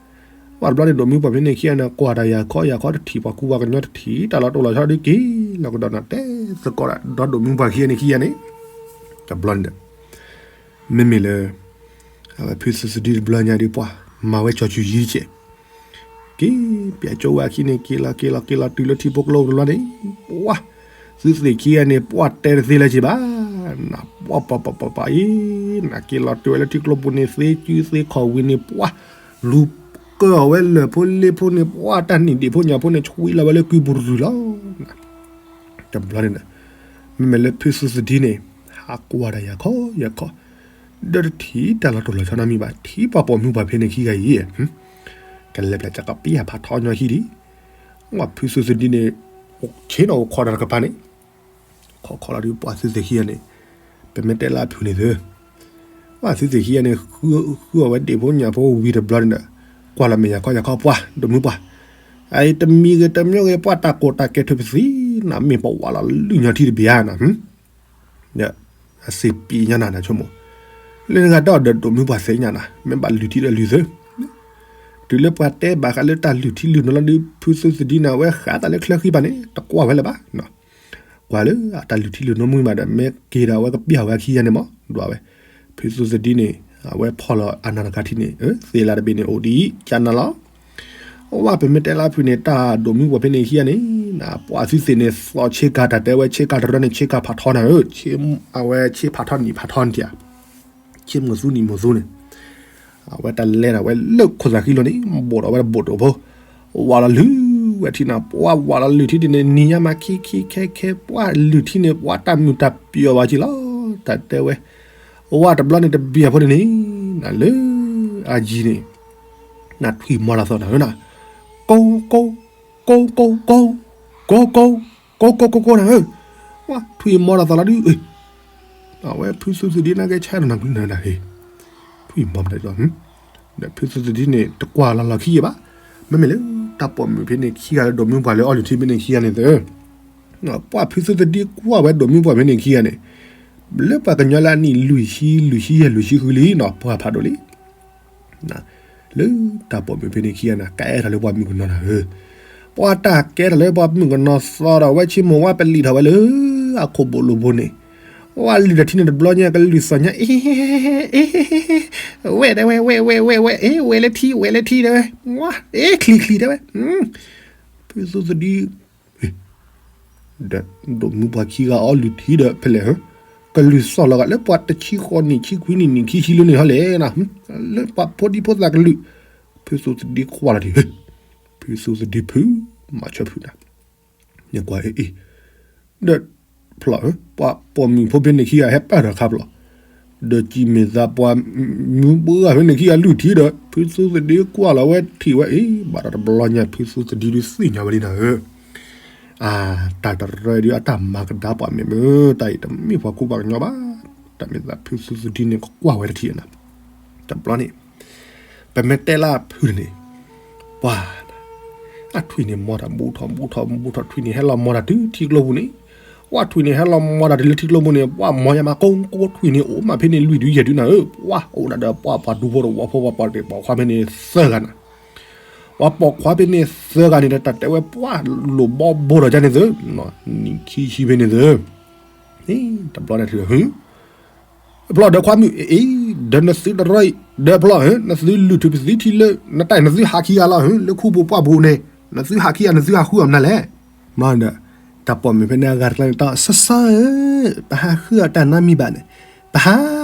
ပှၤတဘျီန့ၣ်ဒိးမုၢ်ပှၢ်ဖဲန့ၣ်ခံဂၤန့ၣ် ကွၢ်တၢ်ယၤခီယၤခီတထံၣ် ပှၤကူပှၤကညီတထံၣ် တၢ်လီၤတိၢ်လီၤဆီဒုးက့ၤလီၤကဒီးနၤ တဲသကိးဒီးဒိးမုၢ်ပှၢ်ခံဂၤန့ၣ်ခံဂၤန့ၣ်, တဘျီန့ၣ်ဒီး မ့မ့ၢ်လၢ အဝဲဖုသုသဒံတဘျီညါဒီး ပှၤမၤဝဲကၠီၤစူၤယံၤတကဲး, က့ၤပၠးကၠိဝဲအခံန့ၣ် က့ၤလီၤက့ၤလီၤက့ၤလီၤတုၤလၢထံဖိကျိပူၤတဘျီန့ၣ်, ပှၤသုသ့ၣ်ခံဂၤန့ၣ် ပှၤတဲတသ့လၢၤဘၣ်, နပှၤပှၤပှၤပှၤအံၤ, နက့ၤလီၤတုၤဝဲလၢထံကျိပူၤန့ၣ် သ့စုသ့ခီၣ်ဝံၤန့ၣ် ပှၤလူၤကၢအီၤဝဲလၢၢ်ဖိလ့ဖိန့ၣ် ပှၤတၢ်နံၣ်ဒံၣ်ဖိညၣ်ဖိန့ၣ် ဆွံလီၤဝဲလၢကုပူၤတရုၢ်လီၤ. တဘျီန့ၣ်ဒီး မ့မ့ၢ်လၢဖုသုသဒံန့ၣ် ဟးကွၢ်တၢ်ယၤခီယၤခီ, ဒီးတထံၣ်တၢ်လီၤတိၢ်လီၤဆီနီတမံၤဘၣ်, ထံၣ်ပှၤပိာ်မုၣ်ပှၢ်ဖဲန့ၣ်ခံဂၤအံၤ, ကလဲၤပျၢ်ကၠီၤကပံာ်ဖးထီညါဟံၣ်ဒံး, ပှၢ်ဖုသုသဒံန့ၣ် ဆ့ၣ်နီၤအိၣ်ခိးတၢ်တကပၤန့ၣ်, ခိးခိးလီၤဒုး ပှၢ်သုသ့ၣ်ခံဂၤန့ၣ်, ပမ့ၢ်တဲလၢအဖုၣ်န့ၣ်သု ပှၢ်သုသ့ၣ်ခံဂၤန့ၣ် ဃုအီၣ်ဝဲဒ့ၣ်ဖိညၣ်ဖိဝံၤတဘျီန့ၣ်ဒီး ကွၢ်လီၤမဲာ်ယၤခီယၤခီ ပှၢ်ဒိးမုၢ်ပှၢ်, အအံၤတမံၤဂ့ၤတမံၤဂ့ၤ ပှၢ်တၢ်ကိၢ်တၢ်ကဲၤထုးပသံနၤ မ့ၢ်ပဝးလီၤလုၢ်ညီထံတဘ့ၣ်ဧါနၤ, အစ့ပံညါနၤနဆိကမိၣ်, လၢနဂၤဒီးဒီးဒိးမုၢ်ပှၢ်သ့ၣ်ညါနၤ မ့ၢ်ဘၣ်လုၢ်ထံဒီးလုၢ်သု, တုၤလၢပှၤတဲဘၣ်ဃးလၢတၢ်လုၢ်ထံလုၢ်နိလီၤဒုး ဖုသုသဒံန့ၣ် အဝဲဃးတၢ်လၢချၢဃံဘၣ်န့ၣ် တကွၢ်ဝဲလၢၤဘၣ် ကွၢ်လၢအတၢ်လုၢ်ထံလုၢ်နိမုၢ်ဘၣ်ဒီး မ့ၢ်က့ၤဒီးအဝဲကပျၢ်ဝဲအခံဂၤန့ၣ်မး ဒွးဝဲ, ဖုသုသဒံန့ၣ် အဝဲဖီၣ်လီၤအနၢ်တဂၤထံန့ၣ် သ့ၣ်လၢတဘ့ၣ်န့ၣ် အိၣ်ဒ်အံၤ ကနၤလီၤ. ဝဲပမ့ၢ်တဲလၢအဖုၣ်န့ၣ် တၢ်ဒိးမုၢ်ပှၢ်ဖဲန့ၣ်ခံဂၤန့ၣ် ပှၢ်သုသ့ၣ်န့ၣ် သီၣ်ဆ့ကၤတၢ်တဲဝဲ ဆ့ကၤတရၢန့ၣ် ဆ့ကၤဖးထီနၤဧၢ, အဝဲဆ့ဖးထီနံၣ်ဖးထီန့ၣ်ဧါ ဆ့မိၢ်သူနံၣ်မိၢ်သူန့ၣ် အဝဲတလဲဒီးဝဲလၢခိၣ်သးဃံလိၤန့ၣ် ဘိၣ်ဒီးဝဲတဘိၣ်တအိၣ်ဖိ, ဝးလီၤလုၢ်ဝဲထံနၤ ပှၢ်ဝးလီၤလုၢ်ထံဒ်န့ၣ် နံၤညါမးခံခံခဲခဲ ပှၢ်လုၢ်ထံန့ၣ် ပှၢ်တၢ်မုာ်တၢ်ပျီၢ်ဘၣ်က့ၤလီၤ တၢ်တဲဝဲ, ဝးတဘျီန့ၣ်တဘ့ၣ်ဖိန့ၣ်န့ၣ် နလၢအယံၤန့ၣ် နထွံၣ်မီၤတၢ်သီၣ်နၤဧၢနၤ, ကိကိ ကိကိ ကိ ကိကိ ကိကိ ကိကိ နၤဧၢ, ဝးထွံၣ်မီၤတၢ်သီၣ်လီၤဒုး အဝဲဖုသုသဒံန့ၣ်ကဲဆါနၤနၤနၤဟ့ၣ်, ထွံၣ်မီၤမတၤဒ်သိး, ဒီးဖုသုသဒံန့ၣ် တကွၢ်လီၤလီၤခံဂ့ၤဘၣ်, မ့မ့ၢ်လၢတၢ်ပိာ်မုၣ်ဖဲန့ၣ်ခံဂၤလၢဒိးမုၢ်ပှၢ်လၢအီလုၢ်ထံဖဲန့ၣ်ခံဂၤန့ၣ်သၢ, ပှၢ်ဖုသုသဒံကွၢ်ဝဲဒိးမုၢ်ပှၢ်ဖဲန့ၣ်ခံဂၤန့ၣ်, လၢပှၤကညီလၢအနံၣ်လွံၢ်ဆံ လွံၢ်ဆံယဲၢ် လွံၢ်ဆံဃုလံနီၤ ပှၢ်ဖးဒိၣ်လံ လၢတၢ်ပိာ်မုၣ်ဖဲန့ၣ်ခံဂၤန့ၣ် ကဲထီၣ်လၢပှၤမုၣ်ကနီၤနၤဧၢ, ပှၤတၢ်ကဲထီၣ်လၢပှၤမုၣ်ကနီၤသီဒီး ဝဲဆ့မိၢ်ဝါပလံာ်ထီၣ်ဝဲလၢ အခိၣ်ဘိၣ်လိာ်ဘိန့ၣ်, ဝဲလုၢ်တထံန့ၣ်တဘျီညါ ကလုၢ်သီၣ်ညါ အ့ ဝဲတဲဝဲ ဝဲ ဝဲ ဝဲ ဝဲ အ့ ဝဲလၢထံ ဝဲလၢထံတဲဝဲ, ဝါ အ့ ချံချံတဲဝဲ, ဖုသုသဒံ ဒီးဒိးမုၢ်ပှၢ်ခံဂၤအီလုၢ်ထံဒီးဖဲလဲၣ်ဧၢ, ကလုၢ်သီၣ်လီၤဂာ်လၢပှၤတဆံဃိးနံၣ် ဆံခွံနံၣ် နံၣ်ခံဆံလၢန့ၣ်ဟီလဲၣ်နၤ, လၢပှၤဖိဒံဖိသၣ်ကလုၢ်, ဖုသုသဒံကွၢ်လီၤတံၢ်, ဖုသုသဒံဖု, မၤဆၢဖုနၤ, ကွၢ်အ့ၣ်အ့ၣ်, ဒီးဖျီၣ်ဧၢ, ပှၤပိာ်မုၣ်ဖိဖဲန့ၣ်ခံဂၤဟဲပၢၢ်ထီၣ်ခါဖျီၣ်, ဒီးကံၣ်မ့ၢ်သးပှၤမုၢ်ဘှၢ်ဖဲန့ၣ်ခံဂၤလုၢ်ထံဒီး ဖုသုသဒံကွၢ်လီၤဝဲထံၣ်ဝဲအ့ၣ် ဘၣ်ဒီးတဘျီညါ ဖုသုသဒံဒုးသ့ၣ်ညါဝဲလံနၤဧၢ အတၢ်တရၢဒုးအတၢ်မၤကဒါပှၤမ့ၢ်မ့ၢ် တၢ်အံၤတမ့ၢ်ပှၤကူပှၤကညီဘၣ်, တၢ်မ့ၢ်သးဖုသုသဒံန့ၣ် ကကွၢ်ဝဲတထံၣ်နၤ, တဘျီန့ၣ် ပမ့ၢ်တဲလၢအဖုၣ်န့ၣ်, ပှၤ, အထွံၣ်န့ၣ်မီၤတၢ်ဘူးထီၣ်ဘူးထီၣ်ဘူးထီၣ် ထွံၣ်န့ၣ်ဟဲလီၤမီၤတၢ်တုၤထံကျိပူၤန့ၣ်, ပှၤထွံၣ်န့ၣ်ဟဲလီၤမီၤတၢ်တုၤလၢထံကျိပူၤန့ၣ် ပှၤမီၤညါမးကိကိ ထွံၣ်န့ၣ်အိၣ်မးဖဲန့ၣ်လွံၢ်ဒုယဲၢ်ဒုနၤဧၢ, ပှၤအိၣ်ဒၣ်ဒီးပှၤပှၤဒူဖိတဝီဖိ ပှၤပိာ်ခွါဖဲန့ၣ်သၢဂၤနၤ ပှၤပိာ်ခွါဖဲန့ၣ်သၢဂၤန့ၣ်ဒီး တၢ်တဲဝဲပှၢ်လိာ်ဘီဘိဒီးကန့ၣ်သု, နံၣ်ခံဆံဖဲန့ၣ်သု, တဘျီန့ၣ် ဖျီၣ်ဒီးခွါမုၣ်အံၤ, ဒီးနသုတရၢအံၤ ဒီးဖျီၣ်ဧၢ, နသုလုၢ်ထူၣ်ပသံထံလၢ နတၢ်အံၤ နသုဟးခံဂၤလီၤဧၢ, လၢခူပူၤပှၢ်ပူၤန့ၣ် နသုဟးခံဂၤ နသုဟးဃုအီၤမနုၤလဲၣ်. မ့ၢ်ဒီး တၢ်ပိာ်မုၣ်ဖဲန့ၣ်အဂၤတကျါန့ၣ် တၢ်စီၤစီၤဧၢ, ပဟးဃုအီၤတၢ်နီတမံၤဘၣ်န့ၣ်, ပဟးဃ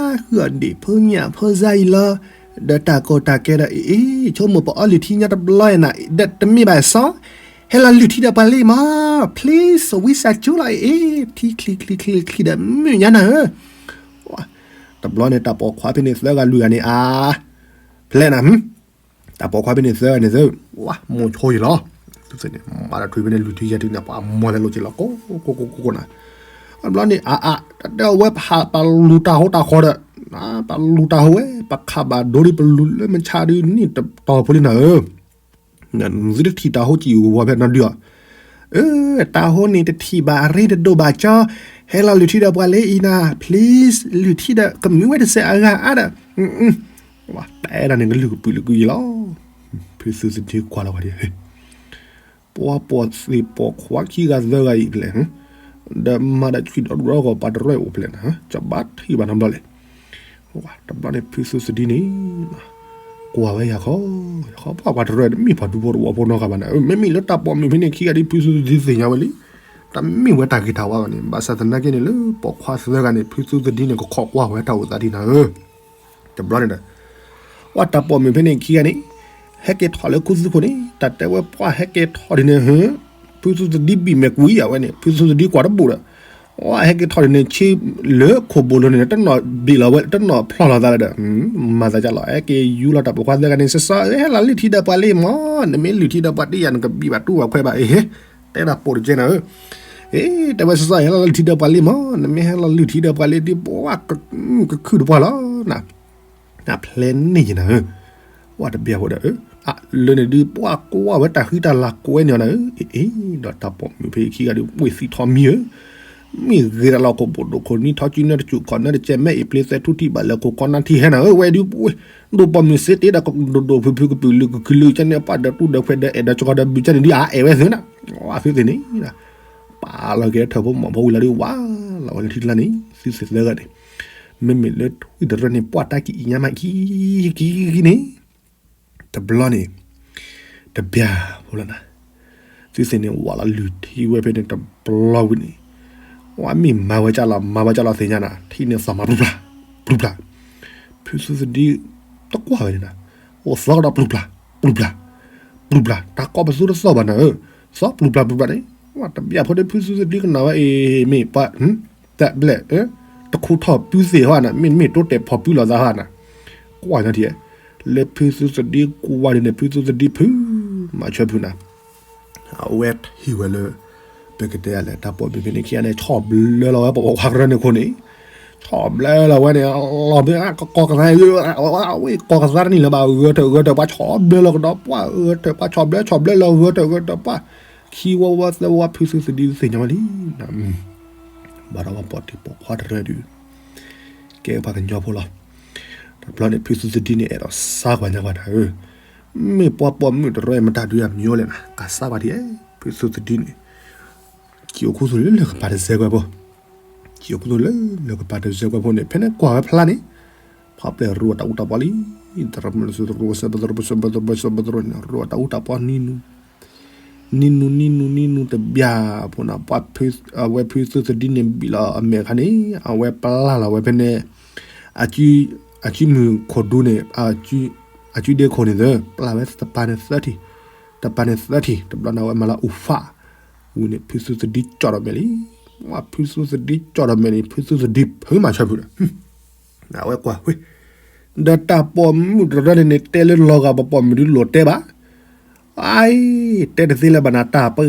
ုအီၤဒ့ၣ်ဖိညၣ်ဖိစါအံၤလီၤ. ဒီးတၢ်ကီတၢ်ခဲဒီးအံၤ ဆိကမိၣ်ပအီလုၢ်ထံညါတဘျီအံၤနၤ ဒီးတမ့ၢ်ဘၣ်စီၤ, ဟဲလီၤလုၢ်ထံဒီးပှၤလံမး, ချံစဝံစးကၠူလီၤအံၤ, ထံချံချံချံချံဒီးမုၢ်ညါနၤဧၢ, ပှၤ တဘျီန့ၣ် တၢ်ပိာ်ခွါဖဲန့ၣ်သၢဂၤလွံၢ်ဂၤန့ၣ် အါ ဖဲလဲၣ်နၤ တၢ်ပိာ်ခွါဖဲန့ၣ်သၢဂၤန့ၣ်သၢ ဝါ မိၢ်ဆိယံၤလီၤ. သုသ့ၣ်န့ၣ် မၤတၢ်ထွံၣ်ဖဲန့ၣ် လုၢ်ထံယဲၢ်ထံန့ၣ် ပှၤမိၢ်သဲလိာ်က့ၤလီၤ ကိးကိးကိးကိးနၤ. တဘျီန့ၣ် အါအါ တၢ်တဲအဝဲ ပလူၤတၢ်ဟိတၢ်ဃီဒီး ပလူၤတၢ်ဟိဝဲ ပခးဘၣ်ဒိဒ် ပလူၤလၢမုၢ်ဆါဒ်န့ၣ်တတီၤဖိလံနၤဧၢ သုတထံၣ်တၢ်ဟိကံၢ်ဝီဖဲနီဒုအီၤ, အၢ တၢ်ဟိန့ၣ်တထံၣ်ဘၣ်အရ့တဒိၣ်ဘၣ်ကၠီ, ဟဲလီၤလုၢ်ထံဒီးပှၤလံအံၤနၤ please လုၢ်ထံဒီးကမ့ၢ်ဝဲတစဲးအဂၤအါဒီး, တဲဒၣ်န့ၣ်ကလုၢ်ကပုာ်လုာ်ကွံာ်ယံၤလီၤ. ဖုသုသဒ့ကွၢ်လီၤဝဲဒ် ပှၤပိာ်သ့ၣ်ပိာ်ခွါခံဂၤသၢဂၤအံၤဖဲလဲၣ်, ဒီးမၤဒီးဆွံဒီးဒီဂီၤပှၤတရၢၣ်အိၣ်ဖဲလဲၣ်နၤ, ကဘၣ်ထံၣ်ဘၣ်နီတဘျီလဲၣ်. တဘျီန့ၣ် ဖုသုသဒ့န့ၣ် ကွၢ်ဝဲယၤခီ, ယခီပှၤပှၤတရၢၣ်တမ့ၢ်ပှၤဒူဖိတဝီဖိနီတဂၤဘၣ်နၤ, မ့မ့ၢ်လၢတၢ်ပိာ်မုၣ်ဖဲန့ၣ်ခံဂၤဒ် ဖုသုသဒ့သ့ၣ်ညါဝဲလံ, တမ့ၢ်ဝဲတၢ်ဂ့ၤတၢ်ဝါဘၣ်န့ၣ်, ဘၣ်ဆၣ်သနာ်က့န့ၣ် လၢပိာ်ခွါသၢဂၤန့ၣ် ဖုသုသဒ့န့ၣ် ကခိးကွၢ်ဝဲတၢ်အိၣ်သးဒ်နၤဧၢ တဘျီန့ၣ်ဒီး ပှၤတၢ်ပိာ်မုၣ်ဖဲန့ၣ်ခံဂၤန့ၣ် ဟဲက့ၤထီၣ်လၢခူသူၣ်ခိၣ်န့ၣ် တၢ်တဲဝဲပှၤဟဲက့ၤထီၣ်ဒ်န့ၣ် ဖုသုသဒ့ဘံၣ်မဲာ်ကွံာ်အဝဲန့ၣ် ဖုသုသဒ့ကွၢ်တဘူၣ်ဒီး ဝဲဟဲက့ၤထီၣ်ဒ်န့ၣ် ဆ့လၢခိၣ်ဘိလိၤန့ၣ် တနီၤဘံၣ်လီၤဝဲ တနီၤဖျီၣ်လီၤသးလၢဒီး မၤသးဒ်လီၤ ဟဲက့ၤယူလီၤတၢ်ပိာ်ခွါသၢဂၤန့ၣ် စီၤစီၤဧၢ ဟဲလီၤလုၢ်ထံဒီးပှၤလံမး နမ့ၢ်လုၢ်ထံဒီးပှၤတယၤ နကဘံၣ်ဘၣ်တူၢ်ဘၣ်ခွဲးဘၣ်အ့ၣ် တဲဒၣ်ပိာ်တကဲနၤဧၢ အ့ တဲဝဲစီၤစီၤ ဟဲလီၤလုၢ်ထံဒီးပှၤလံမး နမ့ၢ်ဟဲလီၤလုၢ်ထံဒီးပှၤလံဒ် ပှၤကခုၣ်တပှၢ်လီၤနၤ နဖျဲးန့ၢ်ယနၤဧၢ, ပှၤတဘၣ်ဖိဒီး အလၢန့ၣ်ဒုး ပှၤကွၢ်ဝဲတၢ်ဃံတၢ်လၤကိးဝဲန့ၣ်နၤဧၢ, အ့ အ့ ဒီးတၢ်ပိာ်မုၣ်ဖဲခံဂၤဒုး ဝ့ၢ်သံထီၣ်မံဧၢ, မ့ၢ်ဂ့ၤတၢ်လီၤခိၣ်ဘိၣ်ဒိၣ်ခိၣ်နံၤထီၣ်စုနၢတစူၣ်ခီၣ်နၢတကဲး မ့ၢ်အ့ၣ်ပျ့ၤသဲထူထံၣ်ဘၣ်လၢခိၣ်ကီနၢထံဟဲနၤဧၢ, ဝဲဒုး ဒိၣ်ပိာ်မုၣ်စ့တ့ဒီး ဒိၣ်ဒိၣ်ဖုဖုကပုာ်လုာ်ကခုၣ်လုာ်ကဲန့ၣ် ပှၤဒီးတူၢ်ဒီးခွဲးဒီးအဲၣ်ဒီးကီဒီးဘုကဲန့ၣ်ဒုး အအဲၣ်ဝဲသုနၤ, သုသ့ၣ်န့ၣ် ပာ်လီၤက့ၤထၢၣ်ဖိမီၢ်ဖိဝံၤလီၤဒုး ဝါလီၤဝဲလၢထံကျါန့ၣ် သုသ့ၣ်သၢဂၤန့ၣ် မ့မ့ၢ်လၢထွံၣ်တရၢၣ်န့ၣ် ပှၤတၢ်ကံၣ်အံၤညါမးခံ ခံ ခံ ခံန့ၣ် တဘျီန့ၣ် တဘၣ်ဖိလီၤနၤ, သုသ့ၣ်န့ၣ် ဝါလီၤလုၢ်ထံဝဲဖဲန့ၣ်တဘျီဝံၤန့ၣ် ဝဲမ့ၢ်မၤဝဲကၢ်လီၤ မၤဝဲကၢ်လီၤသ့ၣ်ညါနၤ ထံန့ၣ်သီၣ်မးပျူၤပျၢ် ပျူၤပျၢ်, ဖုသုသဒ့ တကွၢ်ဝဲန့ၣ်နၤ, အိၣ်သီကဒီးပျူၤပျၢ် ပျူၤပျၢ် ပျူၤပျၢ် တၢ်ကိးပသူတသီၣ်ဘၣ်နၤဧၢ, သီၣ်ပျူၤပျၢ်ပျူၤပျၢ်န့ၣ် ဝဲတဘၣ်ဖိဒီးဖုသုသဒ့ကနၣ်ဝဲအ့ၣ် မ့ၢ်ပှၤ တၢ်ဘျဲၣ် တခူထီၣ်ပုသ့ၣ်ဟီနၤ မ့တမ့ၢ်တိတဲာ်ဖီၣ်ပုလီၤသးဟီနၤ, ကွၢ်ညီထံၣ်, လၢဖုသုသဒ့ကွၢ်ဒ်န့ၣ် ဖုသုသဒ့ဖု မၤဆၢဖုနၤ, အဝဲထံၣ်ဝဲလၢ ပကတဲလဲၣ် တၢ်ပိာ်မုၣ်ဖဲန့ၣ်ခံဂၤန့ၣ် ဆီၣ်ဘျၢလီၤဝဲပိာ်ခွါကရၢန့ၣ်ခိၣ်န့ၣ်, ဆီၣ်ဘျၢလီၤဝဲန့ၣ် လီၤဘၣ် ကီၢ်ကသါ ဝဲကီၢ်ကသါတန့ၢ်လၢၤဘၣ် ဂၢၢ်ထၢၣ်ဂၢၢ်ထၢၣ် ပှၤဆီၣ်ဘျၢလီၤကဒီးပှၢ် ဂၢၢ်ထၢၣ် ပှၤဆီၣ်ဘျၢဆီၣ်ဘျၢလီၤ ဂၢၢ်ထၢၣ်ဂၢၢ်ထၢၣ်ပှၢ်, ခံဝီဝီသၢဝီ ဖုသုသဒ့သ့ၣ်ညါဝဲလံ ဘၣ်ဒီးပှၤပိာ်တံၢ်ပိာ်ခွါတရၢဒုး ကဲပှၤကညီဖိလီၤ. တဘျီန့ၣ် ဖုသုသဒ့န့ၣ် အဲၣ်ဒိးစါကွၢ်ညါကွၢ်နၤဧၢ, မ့ၢ်ပှၤပိာ်မုၣ်တရၢမတၤဒုးအမံၤလဲၣ်နၤ ကစါကွၢ်ထံၣ်, ဖုသုသဒ့န့ၣ် ကံၣ်အိၣ်ခူသူၣ်လၢလၢၢ်ကပၤတစဲးကွဲးဖိ, ကံၣ်အိၣ်ခူသူၣ်လၢလၢၢ်ကပၤတစဲးကွဲးဖိန့ၣ် ဖဲန့ၣ်ကွၢ်ဝဲဖျါန့ၣ်, ဖီပျဲၢ်ရူအတၢ်အူတၢ်ပီလံ သရၣ်မုၣ်သရူးစဲပသရူးပသရူးပသရူးန့ၣ် ရူအတၢ်အူတၢ်ပီနံၤနူၤ နံၤနူၤနံၤနူၤနံၤနူၤတဘျၢ်ဖိနၤ ပှၤ အဝဲဖုသုသဒ့န့ၣ်ဘံၣ်လီၤအမဲာ်ခါန့ၣ် အဝဲပျၢ်လီၤဝဲဖဲန့ၣ် အကုမုၢ်ခိၣ်ဒူန့ၣ် အကုဒ့ခိၣ်န့ၣ်သၢ ပျၢ်ဝဲတပၤန့ၣ်သၢထံၣ် တပၤန့ၣ်သၢထံၣ် တဘျီန့ၣ် အဝဲမၤလၢအူဖး ဝံၤန့ၣ် ဖုသုသဒ့ကၠီၣ်ဒီးမဲာ်လံ ဝဲဖုသုသဒ့ကၠီၣ်ဒီးမဲာ်န့ၣ် ဖုသုသဒ့ဖုမၤဆၢဖုဒီး အဝဲကွၢ်ဝဲ ဒီးတၢ်ပိာ်မုၣ်တရၢန့ၣ်န့ၣ် တဲလၢလီၤဂာ်ပပိာ်မုၣ်ဒုးလိာ်တဲဘၣ်, အအံၤ တဲတသ့လၢၤဘၣ်နၤ တၢ်ပှၤ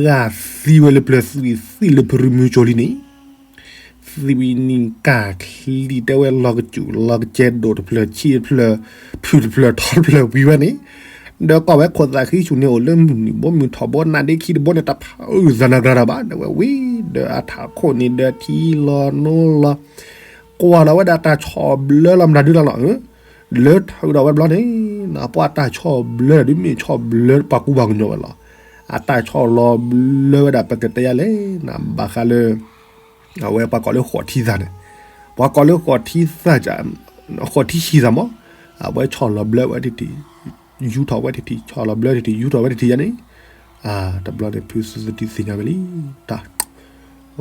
သံဝဲလၢပျၢၤသွံၣ်သံလၢပရူမုကၠိလံန့ၣ်, သံဝံၤနံၤကၢ်ချံတဲဝဲလီၤကစူၣ်လီၤကစဲးဒိၣ်တဖျၢၣ်ဆံးတဖျၢၣ် ဖုၣ်တဖျၢၣ်ထီတဖျၢၣ်ဝံၤဝဲန့ၣ်, ဒီးကွၢ်ဝဲခိၣ်သးဃံဆူၣ်န့ၣ်အိၣ်လၢမုၢ်နုာ်ဘိမုၢ်ထီၣ်ဘိနါဒ့ခံတဘိန့ၣ် တၢ်ဖးအုၣ်သးနၤကြၤတၢ်ဘၣ် ဒီးဝဲဝံၤ ဒီးအထးခိၣ်န့ၣ်ဒီးထံလီၤနိလီၤ ကွၢ်လီၤဝဲဒၣ်တၢ်ဆီၣ်ဘျၢလီၤမတၤဒုလီၤလီၤ, လၢထၢဒီးဝဲဘျီန့ၣ် ပှၤတၢ်ဆီၣ်ဘျၢဒုးမ့ၢ်ဆီၣ်ဘျၢပှၤကူပှၤကညီဝဲလီၤ. အတၢ်ဆီၣ်လီၤဘျၢဝဲဒၣ်ပကတဲယါလဲၣ် ဘၣ်ဃးလၢ အဝဲပှၤကိးလၢဃိးထံသၣ်န့ၣ်, ပှၤကိးလၢဃိးထံသၣ် ဃိးထံဆံသၣ်မး, အဝဲဆီၣ်လီၤဘျၢဝဲတထံၣ် ယူထီၣ်ဝဲတထံၣ် ဆီၣ်လီၤဘျၢတထံၣ် ယူထီၣ်ဝဲတထံၣ်ယါန့ၣ်, တဘျီန့ၣ် ဖုသုသဒ့သ့ၣ်ညါဝဲလံ တၢ် လီ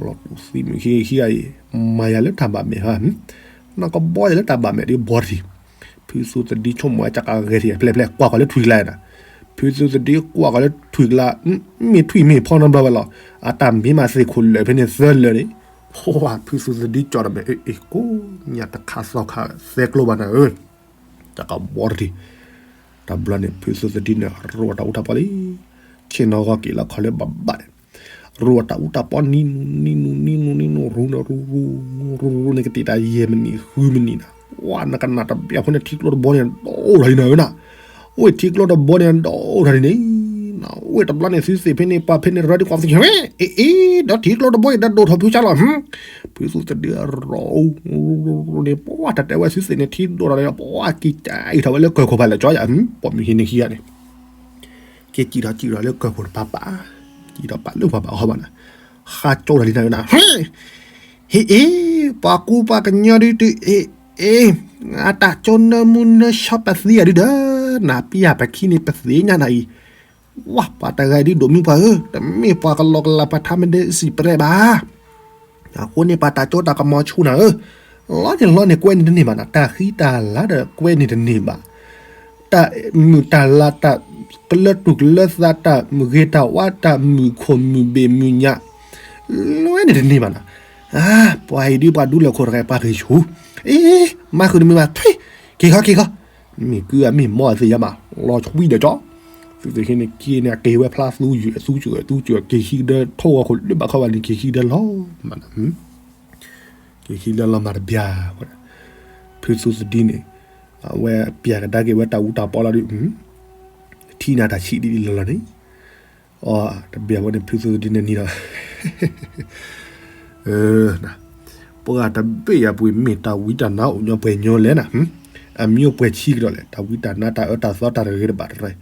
ၤတူာ်သံမုၢ်ခံခံဂၤအံၤ မၤယၤလၢတၢ်ဘၣ်မဲာ်ဟါ, နီၢ်ကဘီယၤလၢတၢ်ဘၣ်မဲာ်ဒ်ဘီတထံၣ်, ဖုသုသဒ့ဆိကမိၣ်ဝဲကကဂဲၤထံၣ် ဖျဲၣ်ဖျဲၣ် ကွၢ်ဃီၤလၢထွံၣ်ကျါနၤ, ဖုသုသဒ့ကွၢ်ဃီၤလၢထွံၣ်ကျါ, မ့ၢ်ထွံၣ်မ့ၢ်ဖီနီတဘျီဝဲလီၤ, အတၢ်မ့ၢ်မၤသ့ၣ်ခိၣ်လၢာ်ဖဲန့ၣ်သၢလၢာ်န့ၣ်, ဖုသူၣ်သဒံကၠီဒီးမ့ၢ်အ့ၣ်ကိးညၣ်တခးသီခးသဲကျိဘၣ်နၤဧၢ, တၢ်ကဘီတထံၣ်, တဘျီန့ၣ် ဖုသူၣ်သဒံန့ၣ် ရိအတၢ်အူတၢ်ပီလံ, ဆ့ၣ်နီၤဂီၤက့ၤလီၤခီလၢဘၣ်ဘၣ်န့ၣ်, ရိအတၢ်အူတၢ်ပီနံၤနူၤနံၤနူၤနံၤနူၤနံၤနူၤ ရူနရူရူ ရူရူန့ၣ်ကတ့ၢ်တၢ်ယဲၢ်မံးနံးဃုမံးနံးနၤ, ပှၤနကနၣ်တဘျီဖိန့ၣ် ထံကျိတဘိန့ၣ် ဒိၣ်ထီၣ်ဒံးနၤဧၢနၤ, အိၣ်ထံကျိတဘိန့ၣ် ဒိၣ်ထီၣ်ဒံးန့ၣ် အိၣ်တဘျီန့ၣ် သုသ့ၣ်ဖဲန့ၣ် ပှၤဖဲန့ၣ် ရၢဒ်ကွၢ်သ့ၣ်ညါ အ့ၣ်အ့ၣ် ဒီးထံကျိတဘိအံၤ တၢ်ဒိၣ်ထီၣ်ဖုဆါလီၤ, ဖုသူၣ်သဒံရိအူန့ၣ် ပှၤတၢ်တဲဝဲသုသ့ၣ်န့ၣ် ထံဒိၣ်ထီၣ်ဒီး ပှၤက့ၤကၠံထီၣ်ဝဲလၢကၢၢ်ခိၣ်ဖးလဲၣ်ကၠီယၤ, ပိာ်မုၣ်ဟံးန့ၢ်ခံဂၤန့ၣ် က့ၤကၠံထီၣ်ကၠံထီၣ်လၢကၢၢ်ခိၣ်တပၤပၤ, ကၠံထီၣ်ပာ်လၢပှၤဘၣ်အီဘၣ်နၤ, ဃါကၠိတၢ်လံနၤဧၢနၤ, ဟ့ၣ်အ့ၣ် ပှၤကူပှၤကညီဒုးတုၤအ့ၣ်အ့ၣ်, အတၢ်ကၠိနၢမူနၢဆှီပသံအဒုဒီး, နၤပျၢ်ပခံန့ၣ်ပသ့ၣ်ညါနၤအံၤ, ဝၢ် ပှၤတဂၤအံၤဒုးဒိၣ်မုၢ်ပှၢ်ဧၢ, တမ့ၢ်ပှၤကလီကလီပှၤထါမ့ၢ်ဒဲစံးပရဲဘၣ် အဃိန့ၣ် ပှၤတၢ်ကၠိတၢ်ကမီၤဆူၣ်နၤဧၢ, လီန့ၣ်လီန့ၣ်ကွဲန့ၢ်တန့ၢ်ဘၣ်နၤ, တၢ်ဃံတၢ်လၤဒီးကွဲန့ၢ်တန့ၢ်ဘၣ်, တၢ်မုာ်တၢ်လၤ တၢ်ကလၢတူၢ်ကလၢသး တၢ်မုာ်ဂ့ၤတၢ်ဝါ တၢ်မုာ်ခိၣ်မုာ်ဘ့ၣ်မုာ်ညၣ် လွဲန့ၢ်တန့ၢ်ဘၣ်နၤ, ပှၤအံၤဒုးပှၤဒူလၢာ်ခိၣ်တဂၤပှၤဂ့ၤဆူၣ်, အ့ မၤဃုာ်တမံၤဘၣ်, က့ၤခီက့ၤခီ, မ့ၢ်ကုအမ့ၢ်မီအသ့ၣ်ညါဘၣ်, လီၤဆွံဒီးကၠီ သုသ့ၣ်ဟ့န့ၣ်က့ၤန့ၣ် အက့ၤဝဲဖျါသူယုာ် အသူစၢၤ အသူစၢၤ က့ၤဟံးကဒၢ ထိၣ်ဂီၤခိၣ်လၢဘၣ်ခီဘၣ်န့ၣ် က့ၤဟံးဒၢလီၤမးနၤ, က့ၤဟံးဒၢလီၤမးတဘျီ, ဖုသူသဒံန့ၣ် အဝဲပျၢ်ကဒါက့ၤဝဲတၢ်အူတၢ်ပီလီၤဒုး, ထံၣ်နၤတၢ်ဆံးဒ်လီၤလီၤန့ၣ်, အတဘျီဝဲန့ၣ် ဖုသူသဒံန့ၣ်နံၤလီၤ ပှၤတဘ့ၣ်ယၤပှ့ၤမ့ၢ်တၢ်ဝံတၢ်နါအိၣ်ညီပှဲၤညီလဲၣ်နၤ, အမံၤအိၣ်ပှဲၤဆံကဒီးလဲၣ်, တၢ်ဝံတၢ်နါတၢ်အၢတၢ်သီတၢ်တဂ့ၤတဘၣ်တရၢ,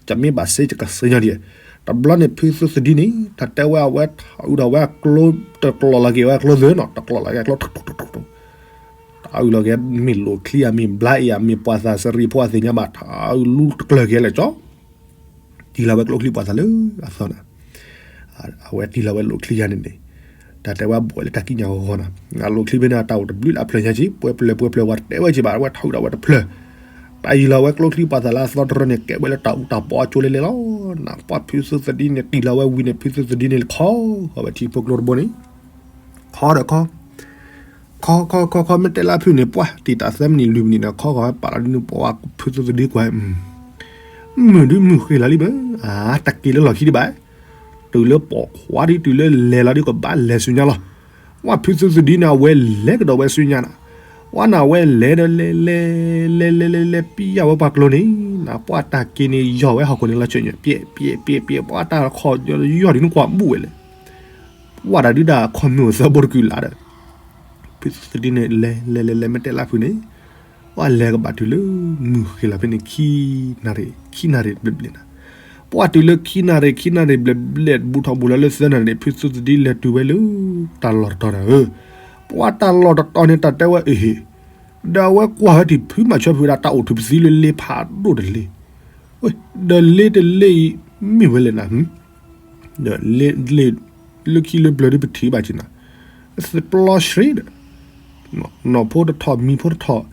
ကမ့ၢ်ဘၣ်စ့ကစၢ်ညီဒံး, တဘျီန့ၣ်ဖုသူသဒံန့ၣ် တၢ်တဲဝဲအဝဲထီၣ်အုးဒီးဝဲအကျိ တကျိးလီၤက့ၤဝဲအကျိသၢနီၤ, တကျိးလီၤက့ၤအကျိ တၢ်အုးလီၤက့ၤ မ့ၢ်လိာ်ချံဧါ မ့ၢ်ဘျါအံၤဧါ မ့ၢ်ပှၤသးစရံဖိအသ့ၣ်ညါဘၣ် တၢ်အုးလူတကျၢၤက့ၤလဲၣ်ကၠီ တံၢ်လီၤဝဲကျိချံပှၤသးလၢအသီနၤ, အဝဲတံၢ်လီၤဝဲလိာ်ချံယါန့ၣ်န့ၣ်, တၢ်တဲဝဲဘှီးလၢတၢ်ကံၣ်ညါဂီၤဂီၤနၤ, အလိာ်ချံဖဲန့ၣ် တၢ်အိၣ်တဘျုးလၢအဖျၢၣ်ညါက့ၤ ပှဲၤဖျၢၣ်ပှဲၤဖျၢၣ် ပှၤတတဲဝဲက့ၤဘၣ်ဝဲထီၣ်ဝံၤဒီးဝဲတဖျၢၣ်, တၢ်ယံၤလီၤဝဲကျိချံပှၤသးလၢအသီတရၢန့ၣ် ကဲဝဲလၢတၢ်အူတၢ်ပီအကၠိလဲလဲလီၤနၤ, ပှၤဖုသူသဒံန့ၣ် တံၢ်လီၤဝဲဝံၤန့ၣ် ဖုသူသဒံန့ၣ် ခီဃီၤဝဲထံဖိကျိတဘိန့ၣ်, ခီဒီးခီ ခီခီခီခီ မ့ၢ်တဲလၢဖုန့ၣ် ပှၤတံၢ်တၢ်သၢမံးနံးလွံၢ်မံးနံးန့ၣ် ခီဃီၤဝဲပာ်လီၤဒ်န့ၣ် ပှၤဖုသူသဒံကွၢ်, မုာ်ဒုးမုာ်ဃ့လီၤလံဘၣ်, တက့ၤလၢလီၢ်ခံဒံးဘၣ်, တုၤလၢပိာ်ခွါဒ်တုၤလၢလဲၤလီၤဒ်ကဘၣ်လဲၤဆူညါလီၤ, ပှၤဖုသူသဒံန့ၣ် အဝဲလဲၤကဒီးဝဲဆူညါနၤ, ပှၤန့ၣ်အဝဲလဲၤဒီးလဲၤလဲၤ လဲၤလဲၤလဲၤလဲၤပံယၢ်ဝဲပှၤကျိန့ၣ်နၤ, ပှၤတၢ်က့ၤန့ၣ် ယီၢ်ဝဲဟီၣ်ခိၣ်န့ၣ်လီၤဆၢၣ်ညါ ပျဲၣ်ပျဲၣ်ပျဲၣ်ပျဲၣ် ပှၤတၢ်ခီၣ်ယီၢ်ဒ်န့ၣ်ကွၢ်ဘူၣ်ဝဲလဲၣ် ဝဲဒၣ်ဒုးဒၣ်ခီၣ်မုၢ်အသၢဘိတကုာ်လၢ်ဒီး, ဖုသူသဒံန့ၣ် လဲၤလဲၤလဲၤလဲၤ မ့ၢ်တဲလၢဖုန့ၣ်, ပှၤလဲၤကဘၣ်တုၤလၢ မုၢ်ဃ့လီၤဖဲန့ၣ် ခံနၣ်ရံၣ် ခံနၣ်ရံၣ်တဘျဲၣ်ဘျဲၣ်နၤ, ပှၤတုၤလၢခံနၣ်ရံၣ် ခံနၣ်ရံၣ်ဘျဲၣ်ဘျဲၣ် ဘူးထီၣ်ဘူးလီၤလၢသၢနၣ်ရံၣ်န့ၣ် ဖုသူသဒံလဲၤတုၤဝဲလၢ တၢ်လီၢ်တတီၤနၤဧၢ, ပှၤတၢ်လီၢ်တတီၤန့ၣ် တၢ်တဲဝဲအဟ့ၣ် ဒီးအဝဲကွၢ်ဝဲတံၢ်ဖုမၤဆၢဖုဒၣ်တၢ်အိၣ်ထုးပသံလၢလ့ဖးဒိၣ်တလ့, ဒီးလ့တလ့အံၤ မ့ၢ်ဝဲလဲၣ်နၤ, ဒီးလ့လ့ လၢခံလၢပျၢၤဒ်ပထံၣ်ဘၣ်က့ၤနၤ, သပျီဆှံဒီး နီၢ်ဖိတထီၣ်မံၤဖိတထီၣ်,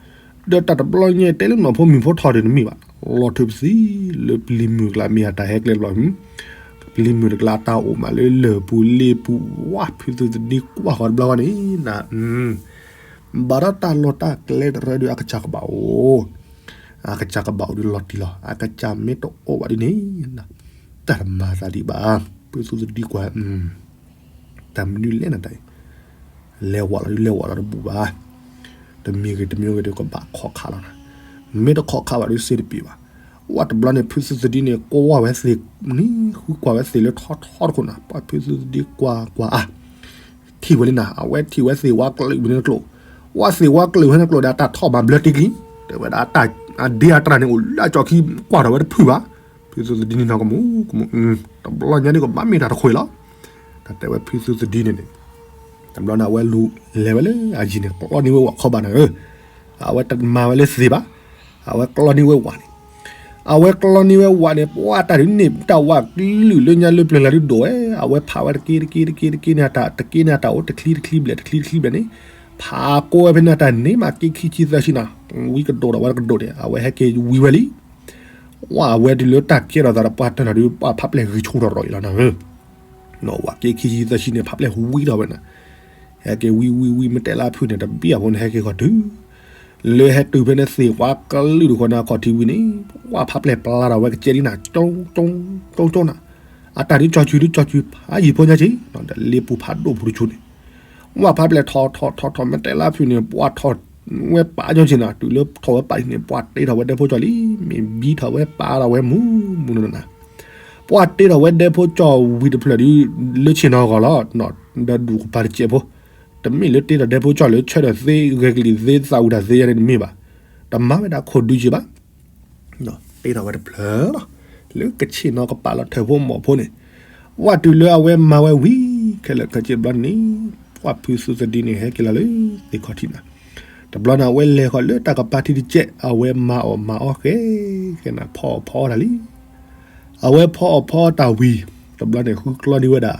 ဒီးတၢ်တဘျီညါတဲလၢနီၢ်ဖိမံၤဖိထီၣ်ဒီးတမ့ၢ်ဘၣ်, လီၤထုးပသံလၢပျံၤမုၢ်ကျါမ့ၢ်အတၢ်ဟဲကျဲတဘျီ, ပျံၤမုၢ်တကျါတၢ်အိၣ်မးလၢလၢၢ်ပူၤလ့ပူၤ, ဝါ ဖုသူသဒံကွၢ်ဃီၤတဘျီဃီန့ၣ်နၤ ဘၣ်ဒီးတၢ်လီၢ်တၢ်ကျဲတရၢဒီးအကစၢ်ကဘၣ်အိၣ်, အကစၢ်ကဘၣ်အိၣ်ဒီးလီၤတံၢ်လီၤ, အကစၢ်မ့ၢ်တအိၣ်ဘၣ်ဒ်န့ၣ်, တၢ်တမၤသးဒံးဘၣ်, ဖုသူသဒံကွၢ်, တၢ်မနုၤလဲၣ်နတၢ်အံၤ, လဲၤဝးလီၤဒုးလဲၤဝးလီၤတဘူၣ်ဘၣ်, တမံၤဂ့ၤတမံၤဂ့ၤဒီးကဘၣ်ခိးခးလီၤနၤ, မ့ၢ်တခိးခးဘၣ်ဒုးစ့တပ့ၤဘၣ်, ဝဲတဘျီန့ၣ် ဖုသူသဒံန့ၣ် ကွၢ်ဝဲသ့ၣ်, နံၤဃုကွၢ်ဝဲသ့ၣ်လၢထီထီတခိၣ်နၤ, ပှၤဖုသူသဒံကွၢ်ကွၢ်အါ ထံၣ်ဝဲလံနၤ, အဝဲထံၣ်ဝဲသ့ၣ်ဝါကျၢးဝဲန့ၣ်ကျိာ်, ဝဲသ့ၣ်ဝါကျၢးဝဲန့ၣ်ကျိာ်ဒီး အတၢ်ထီၣ်မၤဘျၢတ့ၢ်ကလံ, တဲဝဲဒၣ်အတၢ်အဒ့အတြၢ်န့ၣ် အိၣ်လၢအကၠီခံ ကွၢ်ထီၣ်ဝဲတဖုဘၣ်, ဖုသူသဒံန့ၣ်နီၢ်ကမူၤကမူၤ, တဘျီညါဒ်ကဘၣ်မ့ၢ်တၢ်တခွဲးလီၤ, တၢ်တဲဝဲဖုသူသဒံန့ၣ်န့ၣ်, တဘျီန့ၣ် အဝဲလူၤလဲၤဝဲလၢအယံၤန့ၣ် ကျီန့ၢ်ဝဲဝးခီဘၣ်နၤဧၢ, အဝဲတမၤဝဲလၢသ့ၣ်ဘၣ်, အဝဲကျီန့ၢ်ဝဲဝးန့ၣ် အဝဲကျီန့ၢ်ဝဲဝးန့ၣ် ပှၤတၢ်ဒုးန့ၢ်တၢ်ဝးကလုာ်လၢညါလၢပျၢၤလၢဒုးဒိၣ်ဝဲ, အဝဲဖးဝဲတက့တက့တက့တက့န့ၣ်တၢ် တက့န့ၣ်တၢ်အိၣ်တချံတချံဘျဲၣ် တချံတချံဘျဲၣ်န့ၣ်, ဖးကိးဝဲဖဲန့ၣ်တၢ်န့ၣ်မး က့ခံဆံသၢဆံနၤ, ဝံကဒိၣ်ဒီးဝဲတကဒိၣ်န့ၣ် အဝဲဟဲက့ၤဝံဝဲလံ, ဝဲအဝဲတုၤလၢတၢ်ကဲထီၣ်သးဒီးပှၤတၢ်လီၤဒုး ပှၤဖးပျဲၢ်ဂံၢ်ဆူၣ်ထီၣ်ထီၣ်အံၤလီၤနၤဧၢ ဝးက့ခံဆံသၢဆံန့ၣ် ဖးပျဲၢ်ဝံထီၣ်ဝဲနၤ, ဟဲက့ၤဝံဝံဝံ မ့ၢ်တဲလၢဖုန့ၣ် တဘံၣ်အဖိန့ၣ် ဟဲက့ၤဃီၤတုၤ လၢဟဲတုၤဖဲန့ၣ်သ့ၣ်ဝါကလုာ်တဃီန့ၣ် အခီၣ်ထံးဝံၤန့ၣ် ပှၢ်ဖးပျဲၢ်ပျါထီၣ်ဝဲကစဲဒ်နၤ ကၠိကၠိကၠိနၤ, အတၢ်ဒုးကၠီၤစုၤဒုးကၠီၤစုၤ ဖးယံၤဖိညါက့ၤ ဒီးလ့ပူၤဖးဒိၣ်ဖိတဆူန့ၣ် ဝၢ်ဖးပျဲၢ်ထီၣ်ထီၣ်ထီၣ်ထီၣ် မ့ၢ်တဲလၢဖုန့ၣ် ပှၢ်ထီၣ်ဝဲပာ်ညီက့ၤနၤ တုၤလၢထီၣ်ဝဲပာ်န့ၣ် ပှၢ်တ့ထီၣ်ဝဲဒဲဖိကၠီၣ်လံ မ့ၢ်ဘံထီၣ်ဝဲပာ်ထီၣ်ဝဲမူမူနၤနၤ ပှၢ်တ့ထီၣ်ဝဲဒဲဖိကၠီၣ်ဝံၤတဖျၢၣ်ဒုး လၢဆ့ၣ်နီၤဂီၤလီၤ, ဒီးဒူၣ်ကပၤတစဲးဖိ, တမ့ၢ်လၢတ့ထီၣ်ဒဲဖိကၠီၣ်လၢဆၢထၢၣ်သ့ ဂဲၤကလံၣ်သ့ သးဝံၣ်တၢ်သ့ယါန့ၣ်တမ့ၢ်ဘၣ်, တမၤဝဲဒၣ်ခိၣ်ဒုးက့ၤဘၣ်, တ့ထီၣ်ဝဲတဖျၢၣ်လီၤ, လၢကဆ့ၣ်နီၤကပာ်လီၤထၢၣ်ဖိမီၢ်ဖိန့ၣ်, ဝၢ်တုၤလၢအဝဲမၤဝဲဝံၤ ခဲလၢာ်ခဲဆ့ဘျီန့ၣ်, ပှၢ်ဖုသူသဒံန့ၣ် ဟဲက့ၤလီၤလၢသ့ၣ်ခီၣ်ထံးနၤ, တဘျီန့ၣ် အဝဲလဲၤဃီၤလၢတၢ်ကပၤထံတစဲး အဝဲမၤအီၣ်မၤအီဃဲဃဲနၤ ဖီအီၣ်ဖီအီတၢ်လံ အဝဲဖီအီၣ်ဖီအီတၢ်ဝံၤ, တဘျီန့ၣ် ဃုကျီန့ၢ်ဝဲဒၣ်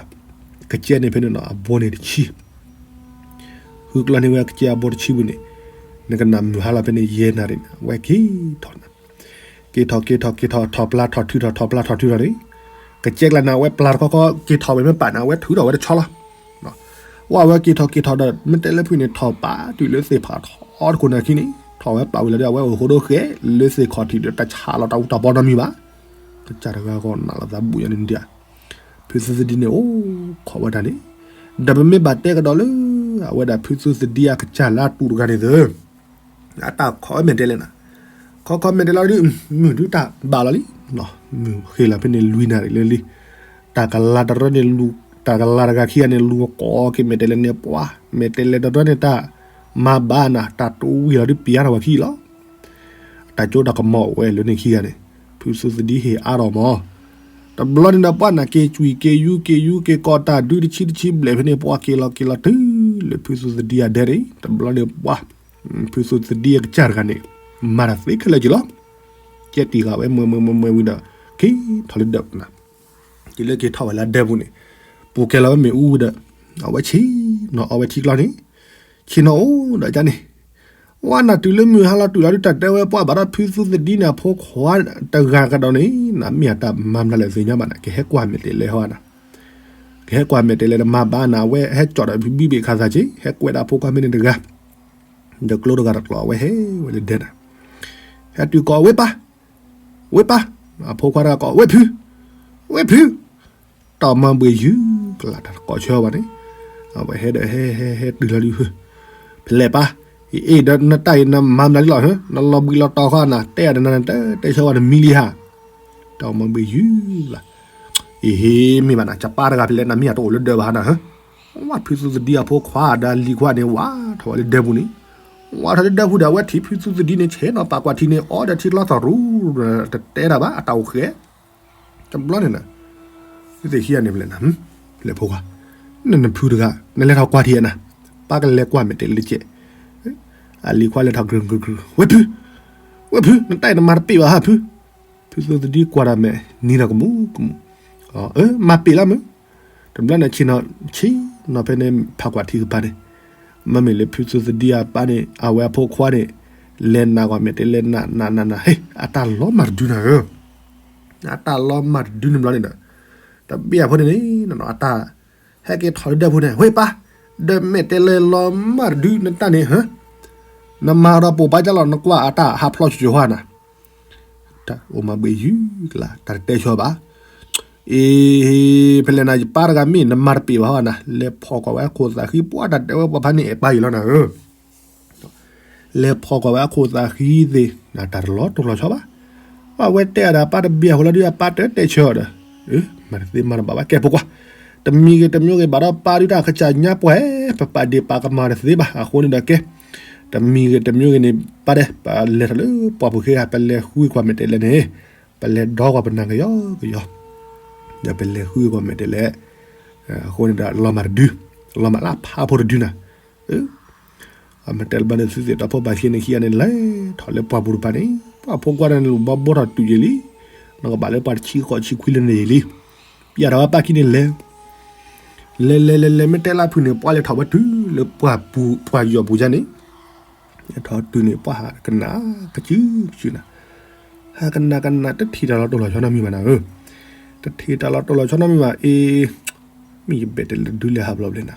ကစဲန့ၣ်ဖဲန့ၣ်နီၤ အဘိန့ၣ်တဆံ, ဃုကျီန့ၢ်ဝဲကစဲအဘိတဆံဝံၤန့ၣ်, နကနၣ်မုၢ်ဟါလီၤဖဲန့ၣ် ယဲၢ်နၣ်ရံၣ်န့ၣ် အဝဲက့ၤထီၣ်နၤ, က့ၤထီၣ်က့ၤထီၣ်က့ၤထီၣ် ထီၣ်ပျၢ်ထီၣ်ထုထီၣ် ထီၣ်ပျၢ်ထီၣ်ထုထီၣ်န့ၣ်, ကစဲကျါန့ၣ် အဝဲပျၢ်တခီခီ က့ၤထီၣ်ဝဲမ့ၢ်ပာ်န့ၣ် အဝဲထုးထီၣ်ဝဲတဆီလီၤ ဝဲအဝဲက့ၤထီၣ်က့ၤထီၣ်ဒီး မ့ၢ်တဲလၢဖုန့ၣ် ထီၣ်ပာ်တုၤလၢသ့ၣ်ဖးထီတခိၣ်နၢ်ခံန့ၣ် ထီၣ်ဝဲပာ်ဝံၤလီၤဒီး အဝဲအိၣ်ဃိဒိဃဲလၢသ့ၣ်ခီၣ်ထံးဒီး တၢ်ဆးလီၤတၢ်အူတၢ်ပီနီတမံၤဘၣ်, ကစၢ်တဂၤဂီၢ်နးလီၤသးဘူးယါန့ၣ်ဒၣ်, ဖုသူသဒံန့ၣ်အိၣ်ခိးဝဲဒၣ်န့ၣ်, ဒီးပမ့ၢ်ဘၣ်တဲကဒီးလၢ အဝဲဒၣ်ဖုသူသဒံအကစၢ်လၢအတူၢ်တဂၤန့ၣ်သၢ အတၢ်ခိးဝဲမဲာ်တဲးလဲးနၤ, ခီခီမဲာ်တဲးလဲးဒုး မုၢ်ဒုးတၢ်ဘၣ်လီၤလံ, မုၢ်ဃ့လီၤဖဲန့ၣ်လွံၢ်နၣ်ရံၣ်လၢလံ, တၢ်ကလၤတရၢန့ၣ်လူၤ, တၢ်ကလၤတဂၤခံဂၤန့ၣ် လူၤကိးက့ၤမဲာ်တဲးလဲးန့ၣ် ပှၤ မဲာ်တဲးလဲးတရၢန့ၣ် တၢ်မၤဘၣ်နၤ တၢ်တဝံၤလီၤဒုးပျၢ်ထီၣ်ဝဲခံလီၤ, တၢ်ကၠိတၢ်ကမီၤအိၣ်ဝဲလၢန့ၣ်ခံဂၤန့ၣ်, ဖုသူသဒံဟ့ၣ်အါထီၣ်မး တဘျီန့ၣ်ဒီး ပှၢ်နၤက့ၤကွံာ်က့ၤယူၤက့ၤယူၤက့ၤကိးတၢ်ဒုးတဆံတဆံဘျဲၣ်ဖဲန့ၣ် ပှၢ်က့ၤလီၤက့ၤလီၤတုၤလၢဖုသူသဒံအဒဲန့ၣ် တဘျီန့ၣ်ပှၢ်, ဖုသူသဒံအကစၢ်တဂၤန့ၣ် မၤတၢ်သ့ခဲလၢာ်က့ၤလီၤ, ကဲတံၢ်ဃာ်ဝဲမွဲမွဲမွဲမွဲဝံၤဒီး က့ၤထီၣ်လၢဒၢးနၤ, က့ၤလၢက့ၤထီၣ်ဝဲလၢဒၢးပူၤန့ၣ်, ပူၤကဲလီၤဝဲမ့ၣ်အူဝံၤဒီး အဝဲဆ့ၣ်နီၤအီဝဲထံကျီန့ၣ်, ဆ့ၣ်နီၤအိၣ်ဒီးကန့ၣ် ဝဲနၤတုၤလၢမုၢ်ဟါလီၤတုၤလီၤဒုး တၢ်တဲဝဲပှၢ်ဘၣ်ဒီးဖုသူသဒံန့ၣ် အဖိခွါတဂၤကဒီးန့ၣ် နမ့ၢ်အတၢ်မၤမနုၤလဲၣ်သ့ၣ်ညါဘၣ်နၤ ကဟဲကွၢ်မဲာ်တဲးလဲးဟီနၤ, ကဟဲကွၢ်မဲာ်တဲးလဲးတမၤဘၣ်နၤ အဝဲဟဲကၠီၣ်ဒီးဘံၣ်ဘ့ၣ်ခးသးက့ၤ ဟဲကွဲးဒၣ်အဖိခွါမ့ၢ်န့ၣ်တဂၤ, ဒီးကျိတဂၤတကျိးအဝဲဟဲဝဲလၢဒဲနၤ, ဟဲတုၤကိးဝ့ၢ်ပၢ်, ဝ့ၢ်ပၢ်, အဖိခွါတဂၤကိး ဝ့ၢ်ဖု, ဝ့ၢ်ဖု တၢ်မၤဘှံးယုၢ်ကလၢ်တၢ်တကိးဆၢဘၣ်န့ၣ်, အဝဲဟဲဒီးဟဲဟဲဟဲတုၤလီၤဒုး, ဖဲလဲၣ်ပၢ်, အ့ၣ်ဒီးနတၢ်အံၤနမၤမနုၤလီၤ, နလီၤဘှံးလီၤတီၤဃီနၤ တဲအီၤဒီးနတဲဆၢဝဲနမံလံဧါ, တၢ်မၤဘှံးယုၢ်လၢ်, အ့ၣ် မ့ၢ်ဘၣ်နၤ ကပၢ်တဂၤဖဲလဲၣ်နမ့ၢ်အတအိၣ်လၢဒၢးဘၣ်နၤ, ဝဲဖုသူသဒံအဖိခွါဒီးလံၤခွါန့ၣ် ဝးထီၣ်ဝဲလၢဒၢးပူၤန့ၣ်, ဝးထီၣ်လၢဒၢးပူၤဒီး အဝဲထံၣ်ဖုသူသဒံန့ၣ် ဆ့ၣ်နီၤပာ်ကွၢ်ထံန့ၣ် အီဒီးထံကျီသီၣ်ရူ, တတဲတၢ်ဘၣ် အတၢ်အိၣ်ဃဲ တဘျီန့ၣ်နၤ, သုသ့ၣ်ခံဂၤန့ၣ်ဖဲလဲၣ်နၤ, ဖဲလဲၣ်ဖိခွါ, နနဖုတဂၤ နလဲၤထီၣ်ကွၢ်ထံနၤ, ပၢ်ကလဲၤကွၢ်မဲာ်တဲးလဲးစဲး, အလံၤခွါလဲၤထီၣ်ကြုးကြုးကြုး ဝ့ၢ်ဖု, ဝ့ၢ်ဖု နတၢ်အံၤနမၤတပ့ၢ်ဘၣ်ဟါဖု, ဖုသူသဒံကွၢ်တၢ်မဲာ် နံၤဒီးကမူးကမူး, အၢ မၤပ့ၢ်လီၤမုၢ်, တဘျီန့ၣ်ဆ့ၣ်နီၤ, ဆ့ၣ်နီၤဖဲန့ၣ် ဖးကွၢ်ထံကပၤန့ၣ်, မ့မ့ၢ်လၢဖုသူသဒံအပၢ်န့ၣ် အဝဲအဖိခွါန့ၣ်, လဲၤနၤကွၢ်မဲာ်တဲးလဲးနၤနၤနၤနၤ ဟ့ၣ် အတၢ်လီၤမၢ်တဒုနၤဧၢ အတၢ်လီၤမၢ်တဒုန့ၣ်ဘျီန့ၣ်ဒီး, တဘ့ၣ်အဖိန့ၣ်န့ၣ် အတၢ်ဟဲက့ၤထီၣ်လၢဒၢးဖိန့ၣ် ဝ့ၢ်ပၢ်, ဒီးမဲာ်တဲးလဲးလီၤမၢ်တဒုနတၢ်န့ၣ်ဧၢ, နမၤဒီးပိာ်ပာ်ကၢ်လီၤ နကွၢ်အတၢ်ဟးဖျီၣ်ဆူၣ်ဆူၣ်ဟီနၤ, တၢ်အိၣ်မၤဘှံးယုၢ်ကလၢ် တၢ်တတဲဆၢဘၣ် အ့ ဖဲလဲၣ်နၤ ယပၢ်တဂၤမ့ၢ်နမၤတပ့ၢ်ဘၣ်ဟီနၤ လဲၤဖီၣ်ကွၢ်ဝဲအခိၣ်သးဃံ ပှၢ်တၢ်တဲဝဲပှၤဖါန့ၣ်အဲၣ်ပၢ်ယံၤလီၤနၤဧၢ လဲၤဖီၣ်ကွၢ်ဝဲအခိၣ်သးဃံသ့ၣ် တၢ်တလီၤတိၢ်လီၤဆီဘၣ်. ပှၤဝဲတဲအီၤဒီး ပၢ်တဘ့ၣ်အဃိလီၤဒုး အပၢ်တတဲဆၢအီၤဒီး, မၤတသ့မၤတဘၣ်ဘၣ် ကဲဖိခွါ, တမံၤဂ့ၤတမံၤဂ့ၤ ဘၣ်ဒီးပၢ်ဒုးတၢ်ကစၢ်ညါပှဲၤ ပပာ်ဒ့ၣ်ပာ်ကမၣ်တသ့ဘၣ်. အဃိန့ၣ်ဒီးကဲ, တမံၤဂ့ၤတမံၤဂ့ၤန့ၣ် ပၢ်ဒဲး ပလဲၤထီၣ်လၢပှၢ်ပူၤဃ့ဂၤ ပလဲၤဃုကွၢ်မဲာ်တဲးလဲးန့ၣ်, ပလဲၤဒီကွၢ်ပနၢ်ကယီကယီ, ဒီးပလဲၤဃုကွၢ်မဲာ်တဲးလဲး, အဃိန့ၣ်ဒီး လီၤမၢ်တဒု, လီၤမၢ်လၢအဖးဖိတဒုနၤ အမ့ၢ်တဲလၢၤဘၣ်န့ၣ် သုသ့ၣ်ဒီဖိပၢ်ခံဂၤန့ၣ် ခံဂၤန့ၣ် လဲၤထီၣ်လၢပှၢ်ပူၤတဖၣ်န့ၣ် ပှၤဖိခွါန့ၣ် လူၤဘီဘိထီၣ်တုၤယံာ်လံ, နီၢ်ကဘၣ်လၢပှၤတဆံဃိးဆံခွံလၢန့ၣ်ယံာ်လံ, ပျၢ်ထီၣ်ဝဲပၢ်ခံန့ၣ်လဲၤ, လဲၤလဲၤလဲၤလဲၤ မ့ၢ်တဲလၢဖုန့ၣ် ပှၤလဲၤထီၣ်ဝဲတုၤလၢပှၢ်ပူၤ ပှၢ်ယီၤပူၤယါန့ၣ်, လဲၤထီၣ်တုၤန့ၣ် ပှၤဟးကနၣ်ကစုကစုနၤ, ဟးကနၣ်ကနၣ် တထံၣ်တၢ်လီၤတိၢ်လီၤဆီနီတမံၤဘၣ်နၤဧၢ, တထံၣ်တၢ်လီၤတိၢ်လီၤဆီနီတမံၤဘၣ်အ့, မ့ၢ်ယဘဲၣ်တဲးလဲးဒုးလဲၤဟးဘျီဘျဲၣ်နၤ,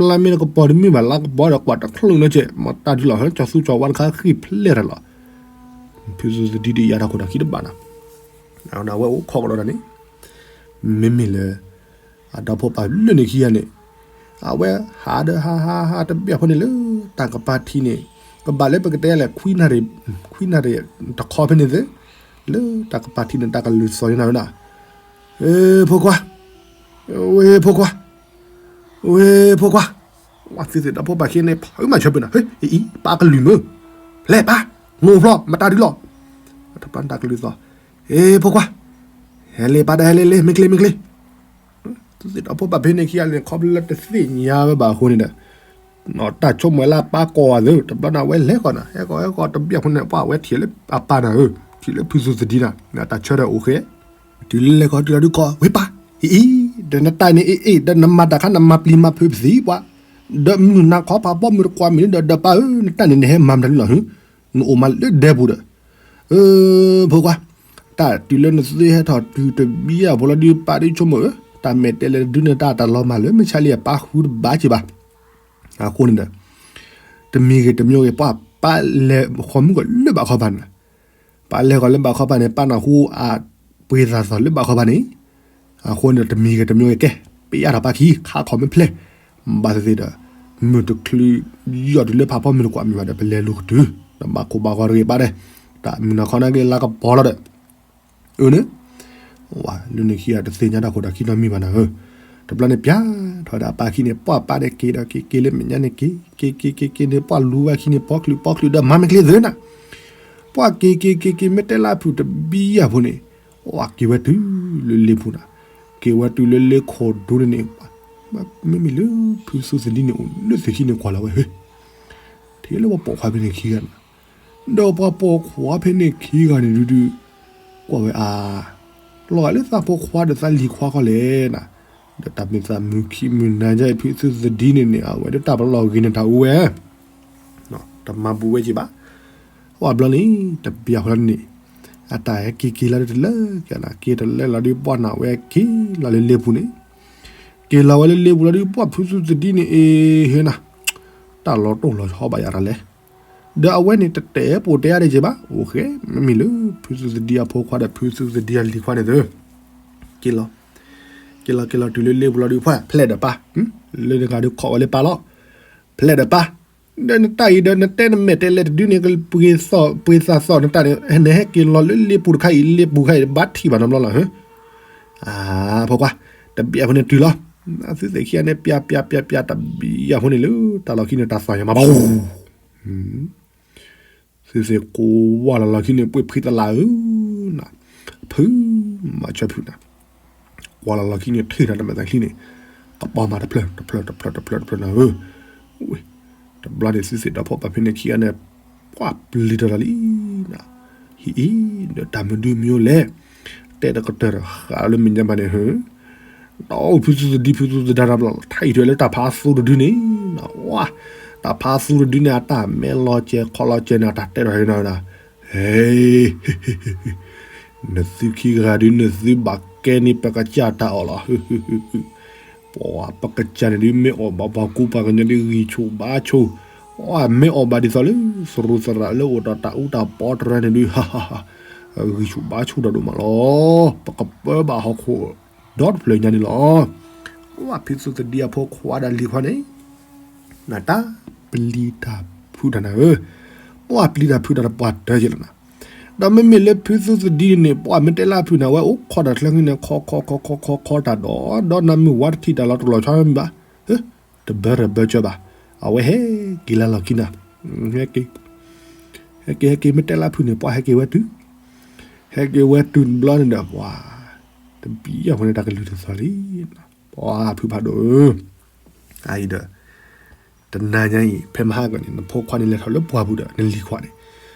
လါမ့ၢ်တကပီၤတမ့ၢ်ဘၣ် လါကပီၤဒီးကွၢ်တချုးနီၤကဲး မတၤဒုလီၤ ကၠီသူကၠီဝါတခါဃ့ၢ်ဖျဲၣ်တၢ်လီၤ. ဖုသူသဒံတယာ်တၢ်ခိၣ်တၢ်ခံတဘၣ်နီၤ အဝဲအိၣ်ခိးကဒီးတၢ်န့ၣ် မ့မ့ၢ်လၢ အဒီဖိပၢ်လၢန့ၣ်ခံဂၤန့ၣ် အဝဲဟးဒီးဟးဟးဟးတဘျီဖိန့ၣ်လၢ တၢ်ကပၤထံန့ၣ် ကဘၣ်လၢပကတဲလဲၣ် ခွံနၣ်ရံၣ် ခွံနၣ်ရံၣ်တခီဖဲန့ၣ်သ့ လၢတၢ်ကပၤထံန့ၣ် တၢ်ကလုၢ်သီၣ်ယနၤဝဲဒၣ် ဖိခွါ ဝ့ၢ်ဖိခွါ ဝ့ၢ်ဖိခွါ ဝဲသုသ့ၣ်ဒီဖိပၢ်ခံဂၤန့ၣ် ဖုမၤဆၢပၢၢ်နၤ အံၤ ပၢ်ကလုၢ်မုၢ် ဖျဲၣ်ပၢ် နအိၣ်ဖျီ မတၤဒုလီၤ တၢ်ကလုၢ်သီၣ် ဖိခွါ ဟဲလ့ပၢ်ဒီးဟဲလ့လ့ မ့ၢ်ကျ့ မ့ၢ်ကျ့ သုသ့ၣ်ဒီဖိပၢ်ဖဲန့ၣ်ခံဂၤန့ၣ် ခီဖျိလၢတသ့ၣ်ညါဝဲဘၣ်အဃိန့ၣ်ဒီး တၢ်ဆိကမိၣ်ဝဲလၢပၢ်ကိးအီၤသ့ တဘျီန့ၣ် အဝဲလဲၤဃီၤနၤ ဟဲဃီၤဟဲဃီၤတဘျီဖိန့ၣ် ပှၢ်ဝဲထံၣ်လၢအပၢ်နၤဧၢ ထံၣ်လၢဖုသူသဒံနၤ တၢ်ဆၢထၢၣ်အိၣ်ဃဲ တုၤလၢလဲၤဃီၤတုၤလီၤဒုးကိး ဝ့ၢ်ပၢ် အံၤအံၤ ဒီးနတၢ်န့ၣ်အံၤအံၤ ဒီးနမၤတၢ်ခါ နမၤပျံၤမၤဖုးပသံပှၢ် ဒီးမုၢ်နၤခီဖးဘီမုၢ်တကွၢ်မုၢ်န့ၣ်ဒီး ဒီးပၢ်ဧၢ နတၢ်န့ၣ်နဟဲမၤမတၤဒုလီၤ နအိၣ်မးလၢဒဲပူၤဒီး ဖိခွါ တၢ်တုၤလၢနသုဟဲထီၣ်တုၤတဘျီအဖိလီၤဒုး ပၢ်ဒုးဆိကမိၣ်ဧၢ တၢ်မဲာ်တဲးလဲးတဒုန့ၣ် တၢ်တၢ်လီၤမၢ်လၢမုၢ်ဆါလံအပၢ်ဃုတဘၣ်က့ၤဘၣ် အဃိန့ၣ်ဒီး တမံၤဂ့ၤတမံၤဂ့ၤ ပှၢ်ပၢ်လဲၤဃီၤမုၢ်ကီၢ်လၢဘးခီပၤန့ၣ် ပၢ်လဲၤဃီၤလၢဘးခီပၤန့ၣ် ပၢ်နၢ်ဟူအပှ့ၤသးသီၣ်လၢဘးခီပၤန့ၣ် အဃိန့ၣ်ဒီး တမံၤဂ့ၤတမံၤဂ့ၤကဲ ပယၣ်ထီၣ်ပၢ်ခံ ခါခီၣ်မ့ၢ်ဖျဲၣ် ဘၣ်သ့ၣ်သ့ၣ်ဒီး မုၢ်တချုးယီၢ်တုၤလၢဖးဖီမုၢ်တကွၢ်မုၢ်ဘၣ်ဒီး ပလဲၤလူၤကတုၤ ဒီးဘၣ်ခိၣ်ဘၣ်ဃီတဂ့ၤဘၣ်ဒီး တၢ်မုၢ်နၤခီနၤက့ၤလါကပီၤလီၤဒီး အၢန့ၣ် ဝဲလၢန့ၣ်ခံဂၤတသ့ၣ်ညါတၢ်ခိၣ်တၢ်ခံနီတမံၤဘၣ်နၤဧၢ တဘျီန့ၣ်ပျၢ်ထီၣ်ဝဲဒၣ်အပၢ်ခံန့ၣ် ပှၢ်ပၢ်န့ၣ်က့ၤဒီးက့ၤက့ၤလၢမဲာ်ညါန့ၣ်က့ၤ က့ၤက့ၤက့ၤက့ၤန့ၣ် ပှၢ်လူၤဝဲခံန့ၣ် ပီချုးပီချုးဒီးမၤမ့ၢ်ကျ့သ့နၤ ပှၢ်က့ၤက့ၤက့ၤက့ၤ မ့ၢ်တဲလၢဖုၣ်တဘံယၢ်ဖိန့ၣ် ဝဲက့ၤဝဲတုၤလၢလ့ပူၤနၤ က့ၤဝဲတုၤလၢလ့ခိၣ်ဒူန့ၣ်န့ၣ် မ့မ့ၢ်လၢဖုသူသဒံန့ၣ်အိၣ်လၢသ့ၣ်ခံန့ၣ်ကွၢ်လီၤဝဲ ထံၣ်လၢပှၤပိာ်ခွါဖဲန့ၣ်ခံဂၤန့ၣ် ဒီးပှၤပိာ်ခွါဖဲန့ၣ်ခံဂၤန့ၣ်ဒုးဒုး ကွၢ်ဝဲအါ လီၤဂာ်လၢသးဖိခွါဒီးသးလံၤခွါခီလဲၣ်နၤ ဒီးတၢ်မ့ၢ်သးမုၢ်ခံမုၢ်နၤယါအံၤ ဖုသူသဒံန့ၣ်န့ၣ် အဝဲဒၣ်တၢ်ပလီၢ်ဂ့ၤန့ၣ်တၢ်အူဝဲ တမၤဘူးဝဲက့ၤဘၣ် ဝဲဘျီန့ၣ် တဘျီဃီလီၤန့ၣ် အတၢ်ဟဲက့ၤက့ၤလီၤဒုးတလၢကနၤ က့ၤတလၢလီၤဒုး ပှၢ်နၤဝဲက့ၤလီၤလၢလ့ပူၤန့ၣ် က့ၤလီၤဝဲလၢလ့ပူၤလီၤဒုး ပှၢ်ဖုသူသဒံန့ၣ်အ့ဟ့နၤ တၢ်လီၤတိၢ်လီၤဆီဘၣ်ယၤတၢ်လဲၣ် ဒီးအဝဲန့ၣ်တတဲပိာ်တဲအါဒံးက့ၤဘၣ် အိၣ်ဃဲ မ့မ့ၢ်လၢဖုသူသဒံအဖိခွါဒီးဖုသူသဒံအလံၤခွါန့ၣ်သၢ က့ၤလီၤ က့ၤလီၤက့ၤလီၤတုၤလၢလ့ပူၤလီၤဒုး ပှၢ်ဖျဲၣ်ဒီးပၢ် လၢနဂၤဒုးခိးဝဲလၢပၢ်လီၤ ဖျဲၣ်ဒီးပၢ် ဒီးနတၢ်အံၤဒီးနတဲနမဲာ်တဲလဲၤတဒုန့ၣ် ပှ့ၤသးသီၣ်နတၢ်န့ၣ် နဟဲက့ၤလီၤလၢလ့ပူၤတခါအံၤ လ့ပူၤခါအံၤ ဘၣ်ထံၣ်ဘၣ်နီတဘျီလီၤ အဖိခွါ တဘျီဖိန့ၣ်တုၤလီၤ သုသ့ၣ်ခံဂၤန့ၣ် ပျၢ်ပျၢ်ပျၢ်ပျၢ် တဘျီဖိန့ၣ်လၢ တၢ်လီၢ်ခံန့ၣ် တၢ်သီၣ်ညါမး သုသ့ၣ်ကိးဝါလီၤလီၢ်ခံန့ၣ် ပှ့ၤဖှံသလၢ်ဧၢ နၤ ဖု မၤဆၢဖုနၤ ကွၢ်လီၤလီၢ်ခံန့ၣ် ထံၣ်တၢ်တမဲာ်သးချံန့ၣ် ကပီၤမးတဖျၢၣ်တဖျၢၣ်တဖျၢၣ်တဖျၢၣ်တဖျၢၣ်နၤဧၢ တဘျီန့ၣ် သုသ့ၣ်ဒီးဖိပၢ်ဖဲန့ၣ်ခံဂၤန့ၣ် ပှၢ်ပျံၤတၢ်လီၤလံ နၤ ဟံၣ်အံၤ ဒီးတၢ်မနုၤမနုၤလဲၣ် တဲတကတၢၢ်ဒီးဃးလၢမဲာ်ညါဘၣ်န့ၣ် ဟၢ ဒီးဖုသူသဒံဖုသူသဒံတဘျီ ထါအံၤထွဲလၢတၢ်ဖးသူတဒုန့ၣ် နၤ ဝါ တၢ်ဖးသူတဒုန့ၣ် အတၢ်မဲလီၤကဲၤခီလီၤကဲၤန့ၣ် အတၢ်တဲထီၣ်ဟဲနၤဝဲဒၣ် ဟဲ နသုခံဂၤဒုး နသုဘၣ်ကဲန့ၣ် ပကစၢ်တၢ်အီၣ်လီၤ ပှၤပကစၢ်န့ၣ်ဒုး မ့ၢ်အီၣ်ဘၣ်ပှၤကူပှၤကညီဒုး ဂံၢ်ဆူၣ်ဘါဆူၣ် မ့ၢ်အီၣ်ဘၣ်ဒ်သိးလၢ သရူးသရၣ်လၢအိၣ်ဒီးတၢ်အူတၢ်ပီတရၢန့ၣ်ဒုး ဂံၢ်ဆူၣ်ဘါဆူၣ်တၢ်ဒိၣ်မးလီၤ ပကပၢဘၣ်ဟီၣ်ခိၣ်ဒီတဖျၢၣ်ညါန့ၣ်လီၤ ဝဲဖုသူသဒံအဖိခွါဒီးလံၤခွါန့ၣ် နတၢ်ပျံၤတၢ်ဖုးတၢ်နၤဧၢ, ပှၤပျံၤတၢ်ဖုးတၢ်တပှၢ်တၢၢ်က့လီၤနၤ. ဒီးမ့မ့ၢ်လၢဖုသူသဒံန့ၣ်န့ၣ် ပှၤမ့ၢ်တဲလၢဖုးန့ၣ် အဝဲအိၣ်ခိးတၢ်ချၢဃံန့ၣ် ခီခီခီခီခီတၢ်ဒီး ဒီးနၢ်မုၢ်ဝါတထံၣ်တၢ်လီၤတလီၤဆီမံၤဘၣ်, တဘၢတဘၢကၢဘၣ်, အဝဲဟဲက့ၤလၢလီၢ်ခံနၤ, ဟဲက့ၤ ဟဲက့ၤ ဟဲက့ၤ မ့ၢ်တဲလၢဖုးန့ၣ် ပှၤဟဲက့ၤဝဲတုၤ, ဟဲက့ၤဝဲတုၤတဘျီန့ၣ်ဒီး ပှၤ တဘံၣ်အဃိန့ၣ် တၢ်ကလုၢ်တသီၣ်လံ, ပှၤဖုးဖးဒိၣ်ဧၢ, အအံၤဒီး တနၤညါအံၤ ဖဲမဟါကီးန့ၣ် နဖိခွါန့ၣ်လဲၤထီၣ်လၢပှၢ်ပူၤဒီး နလံၤခွါန့ၣ်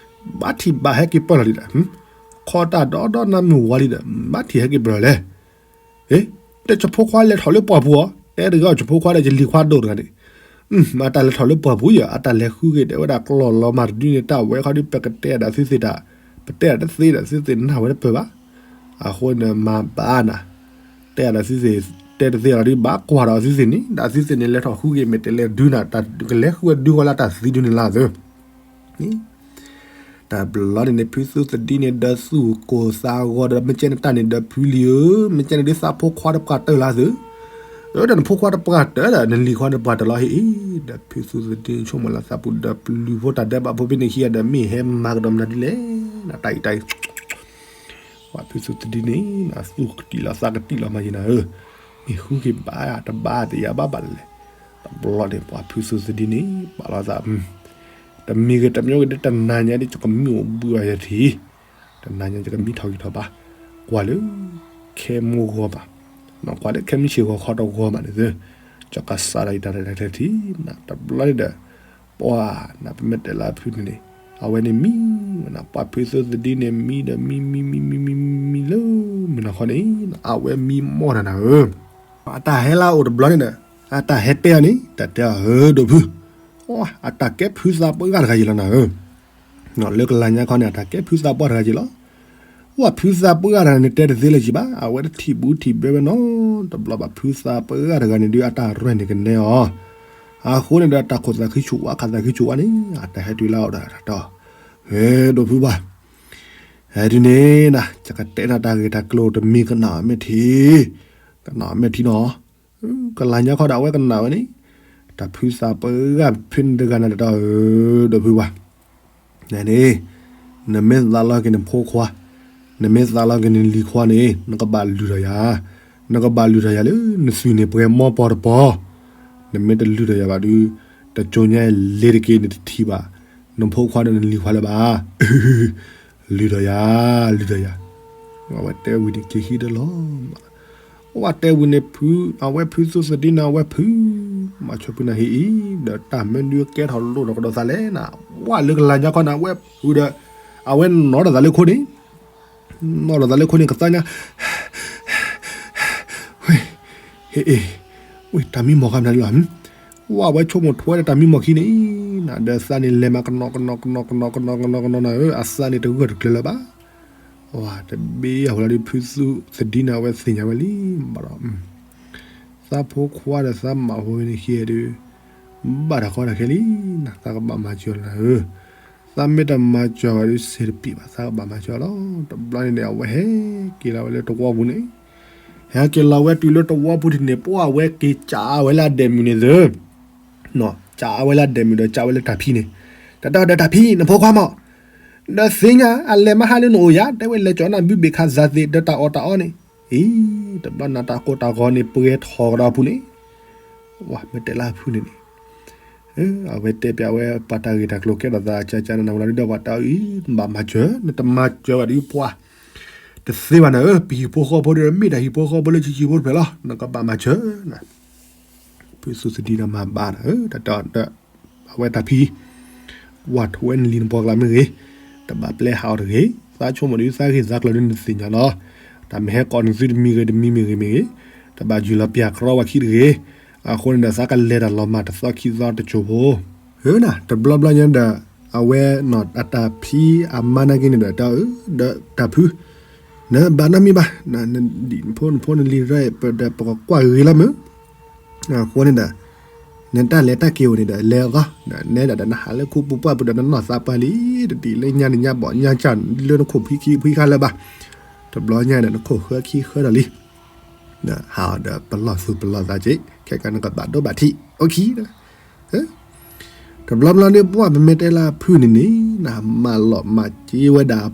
ဘၣ်ထံၣ်ဘၣ်ဟဲက့ၤပၢၢ်လီၤလံဒီး ခီတၢ်ဒီဒီနၢ်မုၢ်ဝါလံဒီး ဘၣ်ထံၣ်ဟဲက့ၤပၢၢ်လီၤလဲၣ်. အ့ တဲယဖိခွါလဲၤထီၣ်လၢပှၢ်ပူၤအီၤ တဲတဂၤအီၤ ယဖိခွါဒီးယလံၤခွါဒိၣ်တဂၤန့ၣ်, အတၢ်လဲၤထီၣ်လၢပှၢ်ပူၤယၤ အတၢ်လဲၤဃုက့ၤတဲဝဲဒၣ်ကျီၢ်လီၤမၢ်တဒုန့ၣ် တၢ်ဝဲခီဒု ပကတဲဒၣ်သုသ့ၣ်တၢ်, ပတဲဒၣ်တသ့ဒီးသုသ့ၣ်နၢ်ဝဲတပၢၢ်ဘၣ်. အဃိန့ၣ်မၤဘၣ်နၤ, တဲဒၣ်သုသ့ၣ်, တဲတသ့လီၤဒု ဘၣ်ကွၢ်ဒီးသုသ့ၣ်န့ၣ် ဒီးသုသ့ၣ်န့ၣ် လဲၤထီၣ်ဃုက့ၤမ့ၢ်တဲလဲၤဒုနၤ တၢ်ကလဲၤဃုဝဲဒုဃီလၢတၢ်သံဒုန့ၣ်လၢသု တဘျီန့ၣ်န့ၣ် ဖုသူသဒံန့ၣ် ဒီးသူၣ်ကိၢ်သးဂီၤဒီး မ့ၢ်ကဲန့ၣ်တၢ်န့ၣ်ဒီးဖုလံဧၢ, မ့ၢ်ကဲန့ၣ်ဒုးသးဖိခွါတပှၢ်တၢၢ်လၢသု, ဒီးနဖိခွါတပှၢ်တၢၢ်ဒီး နလံၤခွါန့ၣ်ပှၢ်တၢၢ်လီၤဟ့ၣ်အံၤ, ဒီးဖုသူသဒံဆိကမိၣ်လၢသးပူၤဒီးပျုၤဖိတၢ်ဒဲးဘးဖိဖဲန့ၣ်ခံဂၤဒီး မ့ၢ်ဟဲမၤကဒီးမနုၤဒ်လဲၣ်, တၢ်အံၤတၢ်အံၤ ပှၤဖုသူသဒံန့ၣ် သူၣ်ကတံၢ်လီၤသးကတံၢ်လီၤမးယံၤနၤဧၢ, မ့ၢ်ဃုက့ၤဘၣ်တဘၣ်တယၤဘၣ်ဘၣ်လဲၣ်, တဘျီန့ၣ် ပှၤဖုသူသဒံန့ၣ် ပာ်လီၤသး တမံၤဂ့ၤတမံၤဂ့ၤဒီး တနၤညါဒီး ယကမံအိၣ်ဘှံးအီၤယထံၣ်, တနၤညါယကမံထီၣ်ဂံၢ်ထီၣ်ဘါ, ကွၢ်လၢ ခဲမုၢ်ဂီၤဘၣ်, ကွၢ်လၢခဲမုၢ်ဆ့ၣ်ဂီၤခီတဂီၤဘၣ်န့ၣ်သု, ယကစးဒီးယတၢ်ရဲၣ်တၢ်ကျဲၤထံၣ်နၤ, တဘျီန့ၣ်ဒီး ပှၤနၤ ပမ့ၢ်တဲလၢဖုန့ၣ်န့ၣ် အဝဲန့ၣ်မံနၤ, ပှၤဖုသူသဒံန့ၣ် မံဒီးမံမံမံမံမံမံမံလၢမုၢ်နၤခီန့ၣ် အဝဲမံမီၢ်နၤနၤဧၢ, အတၢ်ဟဲလၢအအိၣ်တဘျီန့ၣ်ဒီး အတၢ်ဟဲတဲအီၤန့ၣ် တၢ်တဲအီၤဧၢ ဒိးဖု, အတၢ်ကဲဖုသးပှၢ်တဂၤယံၤလီၤနၤဧၢ, လၢကလၤညါခီန့ၣ် အတၢ်ကဲဖုသးပှၢ်တဂၤယံၤလီၤ, ပှၤဖုသးပှၢ်တဂၤန့ၣ် တဲတသ့လၢၤယံၤဘၣ်, အဝဲတထံၣ်ဘူးထံၣ်ဘဲဝဲနီတဘျီဘၣ်, ဖုသးပှၢ်တဂၤန့ၣ်ဒုး အတၢ်ရဲၣ်န့ၣ်ကနဲအီၤ, အဃိန့ၣ်ဒီး တၢ်ခိၣ်သးခုဆူၣ်ဝါ ခးသးခုဆူၣ်ဝါန့ၣ် အတၢ်ဟဲတုၤလၢအအိၣ်ဒီးတၢ်တီ, ဟဲ ဒိးဖုဘၣ် ဟဲဒုန့ၣ်နၤ ယကတဲနၤတၢ်ဂ့ၢ်တၢ်ကျိၤတမံၤ ကနၣ်အီၤမ့ၢ်ထံ, ကနၣ်အီၤမ့ၢ်ထံနီၤ, ကလၤညါခီဒီး အဝဲကနၣ်ဝဲန့ၣ်, တၢ်ဖုသးပှၢ်ဖဲန့ၣ်တဂၤနၤတတီဧၢ, ဒိးဖုဘၣ်, နန့ၣ်, နမ့ၢ်သးလီက့ၤနဖိခွါ, နမ့ၢ်သးလီက့ၤနလံၤခွါန့ၣ် နကဘၣ်လုၢ်ထီၣ်ယၤ, နကဘၣ်လုၢ်ထီၣ်ယၤလၢ နသွံၣ်န့ၣ်ပှဲၤမီပီၤတပီၤ, နမ့ၢ်တလုၢ်ထီၣ်ယၤဘၣ်ဒုး, တကၠိညါလဲၤတက့ၢ် နတထံၣ်ဘၣ် နဖိခွါဒီးနလံၤခွါလၢၤဘၣ်, လုၢ်ထီၣ်ယၤ, လုၢ်ထီၣ်ယၤ, အဝဲတဲဝံၤန့ၣ်က့ၤဟံးဒီးလီၤ, အဝဲတဲဝံၤန့ၣ်ဖု, အဝဲဖုသူသဒံန့ၣ် အဝဲဖု, မၤဆၢဖုနၢ်ဟ့ၣ်အံၤ, ဒီးတၢ်မနုၤကဲထီၣ်လိၣ်ထီၣ်ကဒီးသးလဲၣ်နၤ, ဝဲလၢကလၤညါခီန့ၣ် အဝဲဖုဒီး, အဝဲနီၣ်ထီၣ်သးလၢခိန့ၣ် နီၣ်ထီၣ်သးလၢခိန့ၣ် ကသါညါ, ဝ့ၢ်, ဟ့ၣ်အ့ၣ်, ဝ့ၢ် တၢ်မံမီၢ်ဃါမနုၤလီၤ, ဝဲအဝဲဆိကမိၣ်ထွဲဒီးတၢ်မံမီၢ်ခံန့ၣ်, ဒီးသးန့ၣ်လဲၤမးကနီၤကနီၤကနီၤကနီၤကနီၤကနီၤကနီၤနၤဧၢ, အသးန့ၣ်တဂၢၢ်တကျၢၤလၢၤဘၣ်, ဝဲတဘ့ၣ်အဃိလီၤဒုး ဖုသူသဒံန့ၣ် အဝဲသ့ၣ်ညါဝဲလံ, ဘၣ်ဒီး သးဖိခွါဒီးသးမါဖိန့ၣ်ခံဂၤဒုး, ဘၣ်တၢ်ကီတၢ်ခဲလံနၤ, သးကဘၣ်မၤစၢၤလီၤနၤဧၢ, သးမ့ၢ်တမၤစၢၤဝဲဒုး စ့တပံၣ်ဘၣ်, သးကဘၣ်မၤစၢၤလီၤ, တဘျီန့ၣ်န့ၣ် အဝဲဟဲက့ၤလီၤဝဲလၢတဝီပူၤန့ၣ်, ဟဲက့ၤလီၤဝဲတုၤလၢတဝီပူၤထံၣ်န့ၣ် ပှၤအဝဲက့ၤကးဝဲလၢအဒဲးမုၢ်န့ၣ်သု, ကးဝဲလၢအဒဲးမုၢ်ဒီးကးဝဲလၢတၢ်ဖံန့ၣ်, တၢ်တဲဒီးတၢ်ဖံ နဖိခွါမး, ဒီးသ့ၣ်ညါ အလဲၤမဟါလၢနအိၣ်ယၤ တဲဝဲလဲၤကၠီၤနၢ်ဘုဘ့ၣ်ခးသးသ့ၣ် ဒီးတၢ်အီၣ်တၢ်အီန့ၣ်, အံၤ တဘျီနၤတၢ်ကိၢ်တၢ်ဂီၤန့ၣ် ပှဲၤထီၣ်ကဒီးအပူၤန့ၣ်, ဝဲမ့ၢ်တဲလၢအဖုန့ၣ်န့ၣ်, အဝဲတဲပျးဝဲပှၤတၢ်ဂ့ၢ်တၢ်ကျိၤကဲထီၣ်သးကကနနဝဲလီၤဒုးဒီးပှၤတဲအံၤ နဘၣ်မၤစၢၤ, နတမၤစၢၤဘၣ်ဒုးပှၤ တသ့ဘၣ်နၤဧၢ, ပဟံၣ်ဖိဃီဖိဒီး မ့ၢ်တၢ်ဟံၣ်ဖိဃီဖိလၢဆံးဆံးဖိတဖျၢၣ်လီၤ, နကဘၣ်မၤစၢၤနၤ, ဖုသူသဒံန့ၣ်မၤဘၣ်နၤဧၢ, တၢ်တဲအီၤဒီး အဝဲတၢ်ဖံ ဝဲထီၣ်ဝဲနလံၤနပှၢ်ကျါမ့ၢ်ဂ့ၤ, တဘၣ်ပျဲဟးအီၤတဂ့ၤ, သးဆိကမိၣ်ဒုးသးဂ့ၢ်သးကျိၤဒုးနသ့ၣ်ညါလီၤ, တၢ်မ့ၢ်ဟဲကိးနသုတမံၤဂ့ၤတမံၤမ့ၢ်ဂ့ၤမ့ၢ်ဂ့ၤ, တဘၣ်ယုၢ်လီၤပျၢ်ကြီဝဲခံတဂ့ၤ, အဃိန့ၣ်ဒီးသးကလဲၤတၢ်လီၤမၢ်တသီခံသီတစိၢ်ဖိ ဧၢနၤ, တဘျီဘျီညါဒီး အဝဲနီၢ်အတၢ်ဖံအမါနာ်က့န့ၣ်ဒီး တၢ်အၢ ဒီးတၢ်ဖု နဘၣ်နီတမံၤဘၣ်, နဒံၣ်နဖိနဖိနလံၤရဲၣ်ပဒီး ပကကွၢ်ဂ့ၤလီၤမုၢ်, အဃိန့ၣ်ဒီး နတၢ်လဲၤတၢ်က့ၤအိၣ်န့ၣ်ဒီး လဲၤအသီ, ဒီးနဲဒၣ်ဒီးနဟးလၢခိပူၤပှၢ်ပူၤဒီး နနီၢ်သးပှၢ်လံ, တဒ်လၢညါနညါဘီၣ်ညါကၢ်လၢနခိၣ်ဖံခံဖံခါလၢၤဘၣ်, တဘျီညါဒီး နခိၣ်ဃၢခံဃၢဒီးလံ ဒီးဟးအီၤဒီးပလီၢ်သူၣ်ပလီၢ်သးက့ၤ, ခဲကနံၣ်ကဘၣ်ဒိဘၣ်ထံး, အိၣ်ခံဒီး, တဘျီဘျီန့ၣ် ပှၢ်ပမ့ၢ်တဲလၢအဖုၣ်န့ၣ်န့ၣ် နမၤလီၤမၤက့ဝဲဒၣ်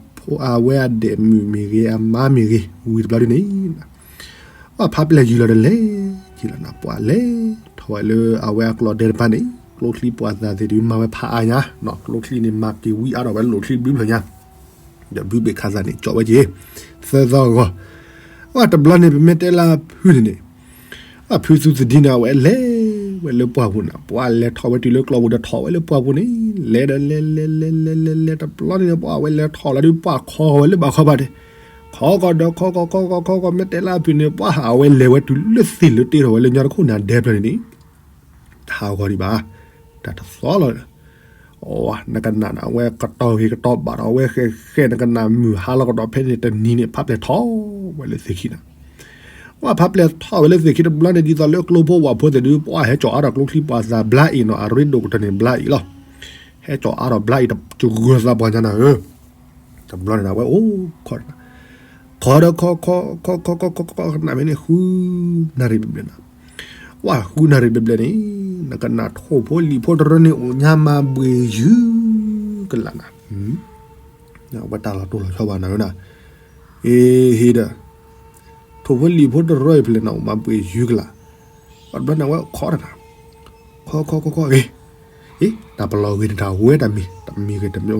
အဝဲအဒဲးမုၣ်မ့ၢ်ဂ့ၤ အမါမ့ၢ်ဂ့ၤ ဝံၤတဘျီဒုန့ၣ် ပှၢ်ဖးပျဲၢ်ယုၢ်လီၤတလဲၤက့ၤလီၤနၤ ပှၢ်လဲၤထီၣ်ဝဲလၢအဝဲအကျီၢ်ဒဲတဖၣ်န့ၣ် ကျိချံပှၤသးသ့ၣ်ဒုးမၤဝဲဖးအါညါ, ကျိချံန့ၣ်မၤက့ၤဝံအါထီၣ်ဝဲလိၣ်ချံဘျုးဖျၢၣ်ညါ, ဒီးဘုဘ့ၣ်ခးသးန့ၣ် ကၠီဝဲက့ၤ သၢသီအဂီၢ်, ပှၢ်တဘျီန့ၣ် ပမ့ၢ်တဲလၢအဖုၣ်န့ၣ်န့ၣ် အဖုသူသဒံန့ၣ် အဝဲလဲၤဝဲလၢပှၢ်ပူၤန့ၣ် ပှၢ်လဲၤထီၣ်ဝဲတုၤလၢကျီၢ်ပူၤဒီးထီၣ်ဝဲလၢပှၢ်ပူၤန့ၣ် လဲၤဒီးလဲၤလဲၤလဲၤလဲၤလဲၤလဲၤတဘျီန့ၣ် ပှၢ်အဝဲလဲၤထီၣ်လီၤဒုး ပှၢ်ခီဂီၤဝဲလၢဘၣ်ခီဘၣ်ဒဲး, ခီကီၢ်ဒီးခီကီၢ်ခီကီၢ်ခီကီၢ် မ့ၢ်တဲလၢအဖုၣ်န့ၣ် ပှၢ်အဝဲလဲၤဝဲတုၤလၢသ့ၣ်လၢတ့ထီၣ်ဝဲလၢညါတခိၣ်န့ၣ် အဒဲဖျၢၣ်န့ၣ်န့ၣ် တဟးဂီၤဒံးဘၣ်, တၢ်တသီလီၤ နကနၣ်န့ၣ် အဝဲကတီၢ်ဂ့ၤကတီၢ်ဘၣ်ဒီး အဝဲဃဲဃဲ နကနၣ်မုၢ်ဟါလီၤကဒီးဖဲန့ၣ်တနံၤန့ၣ် ဖးပျဲၢ်ထီၣ်ဝဲလၢသ့ၣ်ခံန့ၣ်, ပှၢ်ဖးပျဲၢ်ထီၣ်ဝဲလၢသ့ၣ်ခံတဘျီန့ၣ် ဒ်သိးလၢကျိဖိဝၣ်ဖိသ့ၣ်ဒုး ပှၢ်ဟဲကၠီအါထီၣ်ကျိချံပှၤသးဘျါအံၤနီၤ အရ့ဒိၣ်ကတၢၢ်န့ၣ်ဘျါအံၤလီၤ, ဟဲကၠီအါထီၣ်ဘျါအံၤတဂၢၢ်သးပှၢ်ညါနၤဧၢ, တဘျီန့ၣ် အဝဲအိၣ်ခီ ခီဒီးခီခီခီခီခီခီခီခီခီနၢ်မ့ၢ်န့ၣ် ဃုနၣ်ရံၣ်ဘျဲၣ်ဘျဲၣ်နၤ, ပှၢ်ဃုနၣ်ရံၣ်ဘျဲၣ်ဘျဲၣ်န့ၣ် နကနၣ်ထိၣ်ဖိလံၣ်ဖိတရၢန့ၣ် အိၣ်ညါမၤဘှ့ၣ်ယုၢ်ကလာ်နၤ, အဝဲတၢ်လီၤတိၢ်လီၤဆီဘၣ်နၤဧၢနၤ, အ့ဟ့ဒီး ထိၣ်ဖိလံၣ်ဖိတရၢအံၤဖဲလဲၣ်နၤ အိၣ်မၤဘှ့ၣ်ယုၢ်ကလာ်, ပှၢ်တဘျီန့ၣ် အဝဲခီတနၤ ခီခီခီခီ အ့ အ့ တၢ်ပလီၢ်ဂ့ၤန့ၣ် တၢ်ဝဲတၢ်မံၤ တမံၤဂ့ၤတမံၤဂ့ၤ,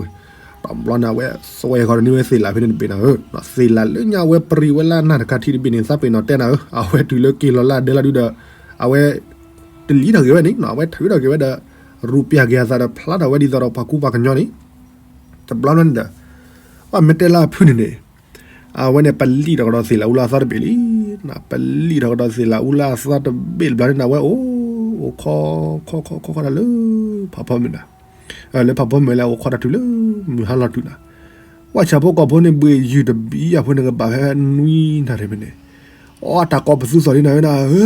တဘျီန့ၣ် အဝဲစွဲဃီဒီးန့ၢ်ဝဲသ့ၣ်လးဖဲန့ၣ်တဘ့ၣ်နၤဧၢ, သ့ၣ်လးလၢညါဝဲပရံးဝဲလၢနၢ်တခါထံတဘ့ၣ်န့ၣ် သးပ့ၤနီၣ်တဲနၤဧၢ, အဝဲတုၤလၢက့ၤလီၤလၢအဒဲလီၤဒုဒီး အဝဲ တလံၤထီၣ်က့ၤဝဲန့ၣ် အဝဲထုးထီၣ်က့ၤဝဲဒီး ရူပျၢ်က့ၤအသးဒီးဖျါထီၣ်ဝဲဒ်သိးဒီးပှၤကူပှၤကညီန့ၣ်, တဘျီန့ၣ်ဒီး ပှၢ်မ့ၢ်တဲလၢအဖုၣ်န့ၣ်န့ၣ် အဝဲန့ၣ် ပလံၣ်ထီၣ်ကဒီးသ့ၣ်လးအူလၢအသီတဘ့ၣ်လံ, ပလံၣ်ထီၣ်ကဒီးသ့ၣ်လးအူလၢအသီတဘ့ၣ်တဘျီန့ၣ် အဝဲအိၣ် အိၣ်ခီ ခီခီခီခီတၢ်လၢ ဖးဖီမုၢ်နၤ, လၢဖးဖီမုၢ်လၢအအိၣ်ခီတၢ်တုၤလၢ မုၢ်ဟါလီၤတုၤနၤ, ပှၢ်ဆၣ်ဖိကီၢ်ဖိန့ၣ် ဘှ့ၣ်ယုၢ်တဘံၣ်အဖိန့ၣ်ကဘၣ်ဖဲနွံနၣ်ရံၣ်မ့ၢ်န့ၣ်, အတၢ်ကိးပသူသီၣ်လံနၤဧၢနၤဧၢ,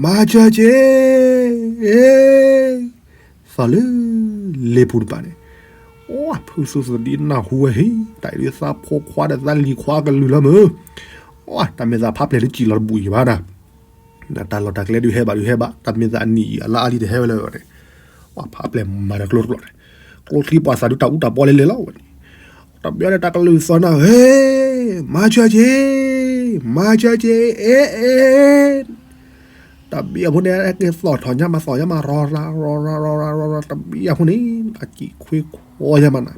မၤစၢၤက့ၤ သီၣ်လၢ လ့ပူၤတပၤန့ၣ်, အိ ဖုသူသဒံနၢ်ဟူဝဲဟ့ၣ် တၢ်အံၤဒုးသးဖိခွါဒီးသးလံၤခွါကလုၢ်လီၤမုၢ်, အိ တၢ်မ့ၢ်သးဖးပျဲၢ်ဒုးစံၣ်လီၤတဘူၣ်အံၤဘၣ်နၤ, တၢ်လီၢ်တၢ်ကျဲဒုးဟဲဘၣ်ဒုးဟဲဘၣ် တၢ်မ့ၢ်သးအနံၣ်အံၤအလါအါလံတဟဲဝဲလၢၤန့ၣ်, အိ ဖးပျဲၢ်မၤဒီးကျိတကျိာ်န့ၣ်, ကျိချံပှၤသးဒုးတၢ်အူတၢ်ပီလဲၤလဲၤလီၤဝဲန့ၣ်, တဘျီန့ၣ်တၢ်ကလုၢ်သီၣ်နၤဧၢ, မၤစၢၤက့ၤ မၤစၢၤက့ၤ အဲ အဲ တဘံၣ်အဖိန့ၣ် က့ၤသီၣ်ထီၣ်ညါမးသီၣ်ညါမး ရီၤရၤ ရီၤရၤ ရီၤရၤ ရီၤရၤ တဘံၣ်အဖိန့ၣ် အစံၣ်ခွ့ခွီညါမးနၤ,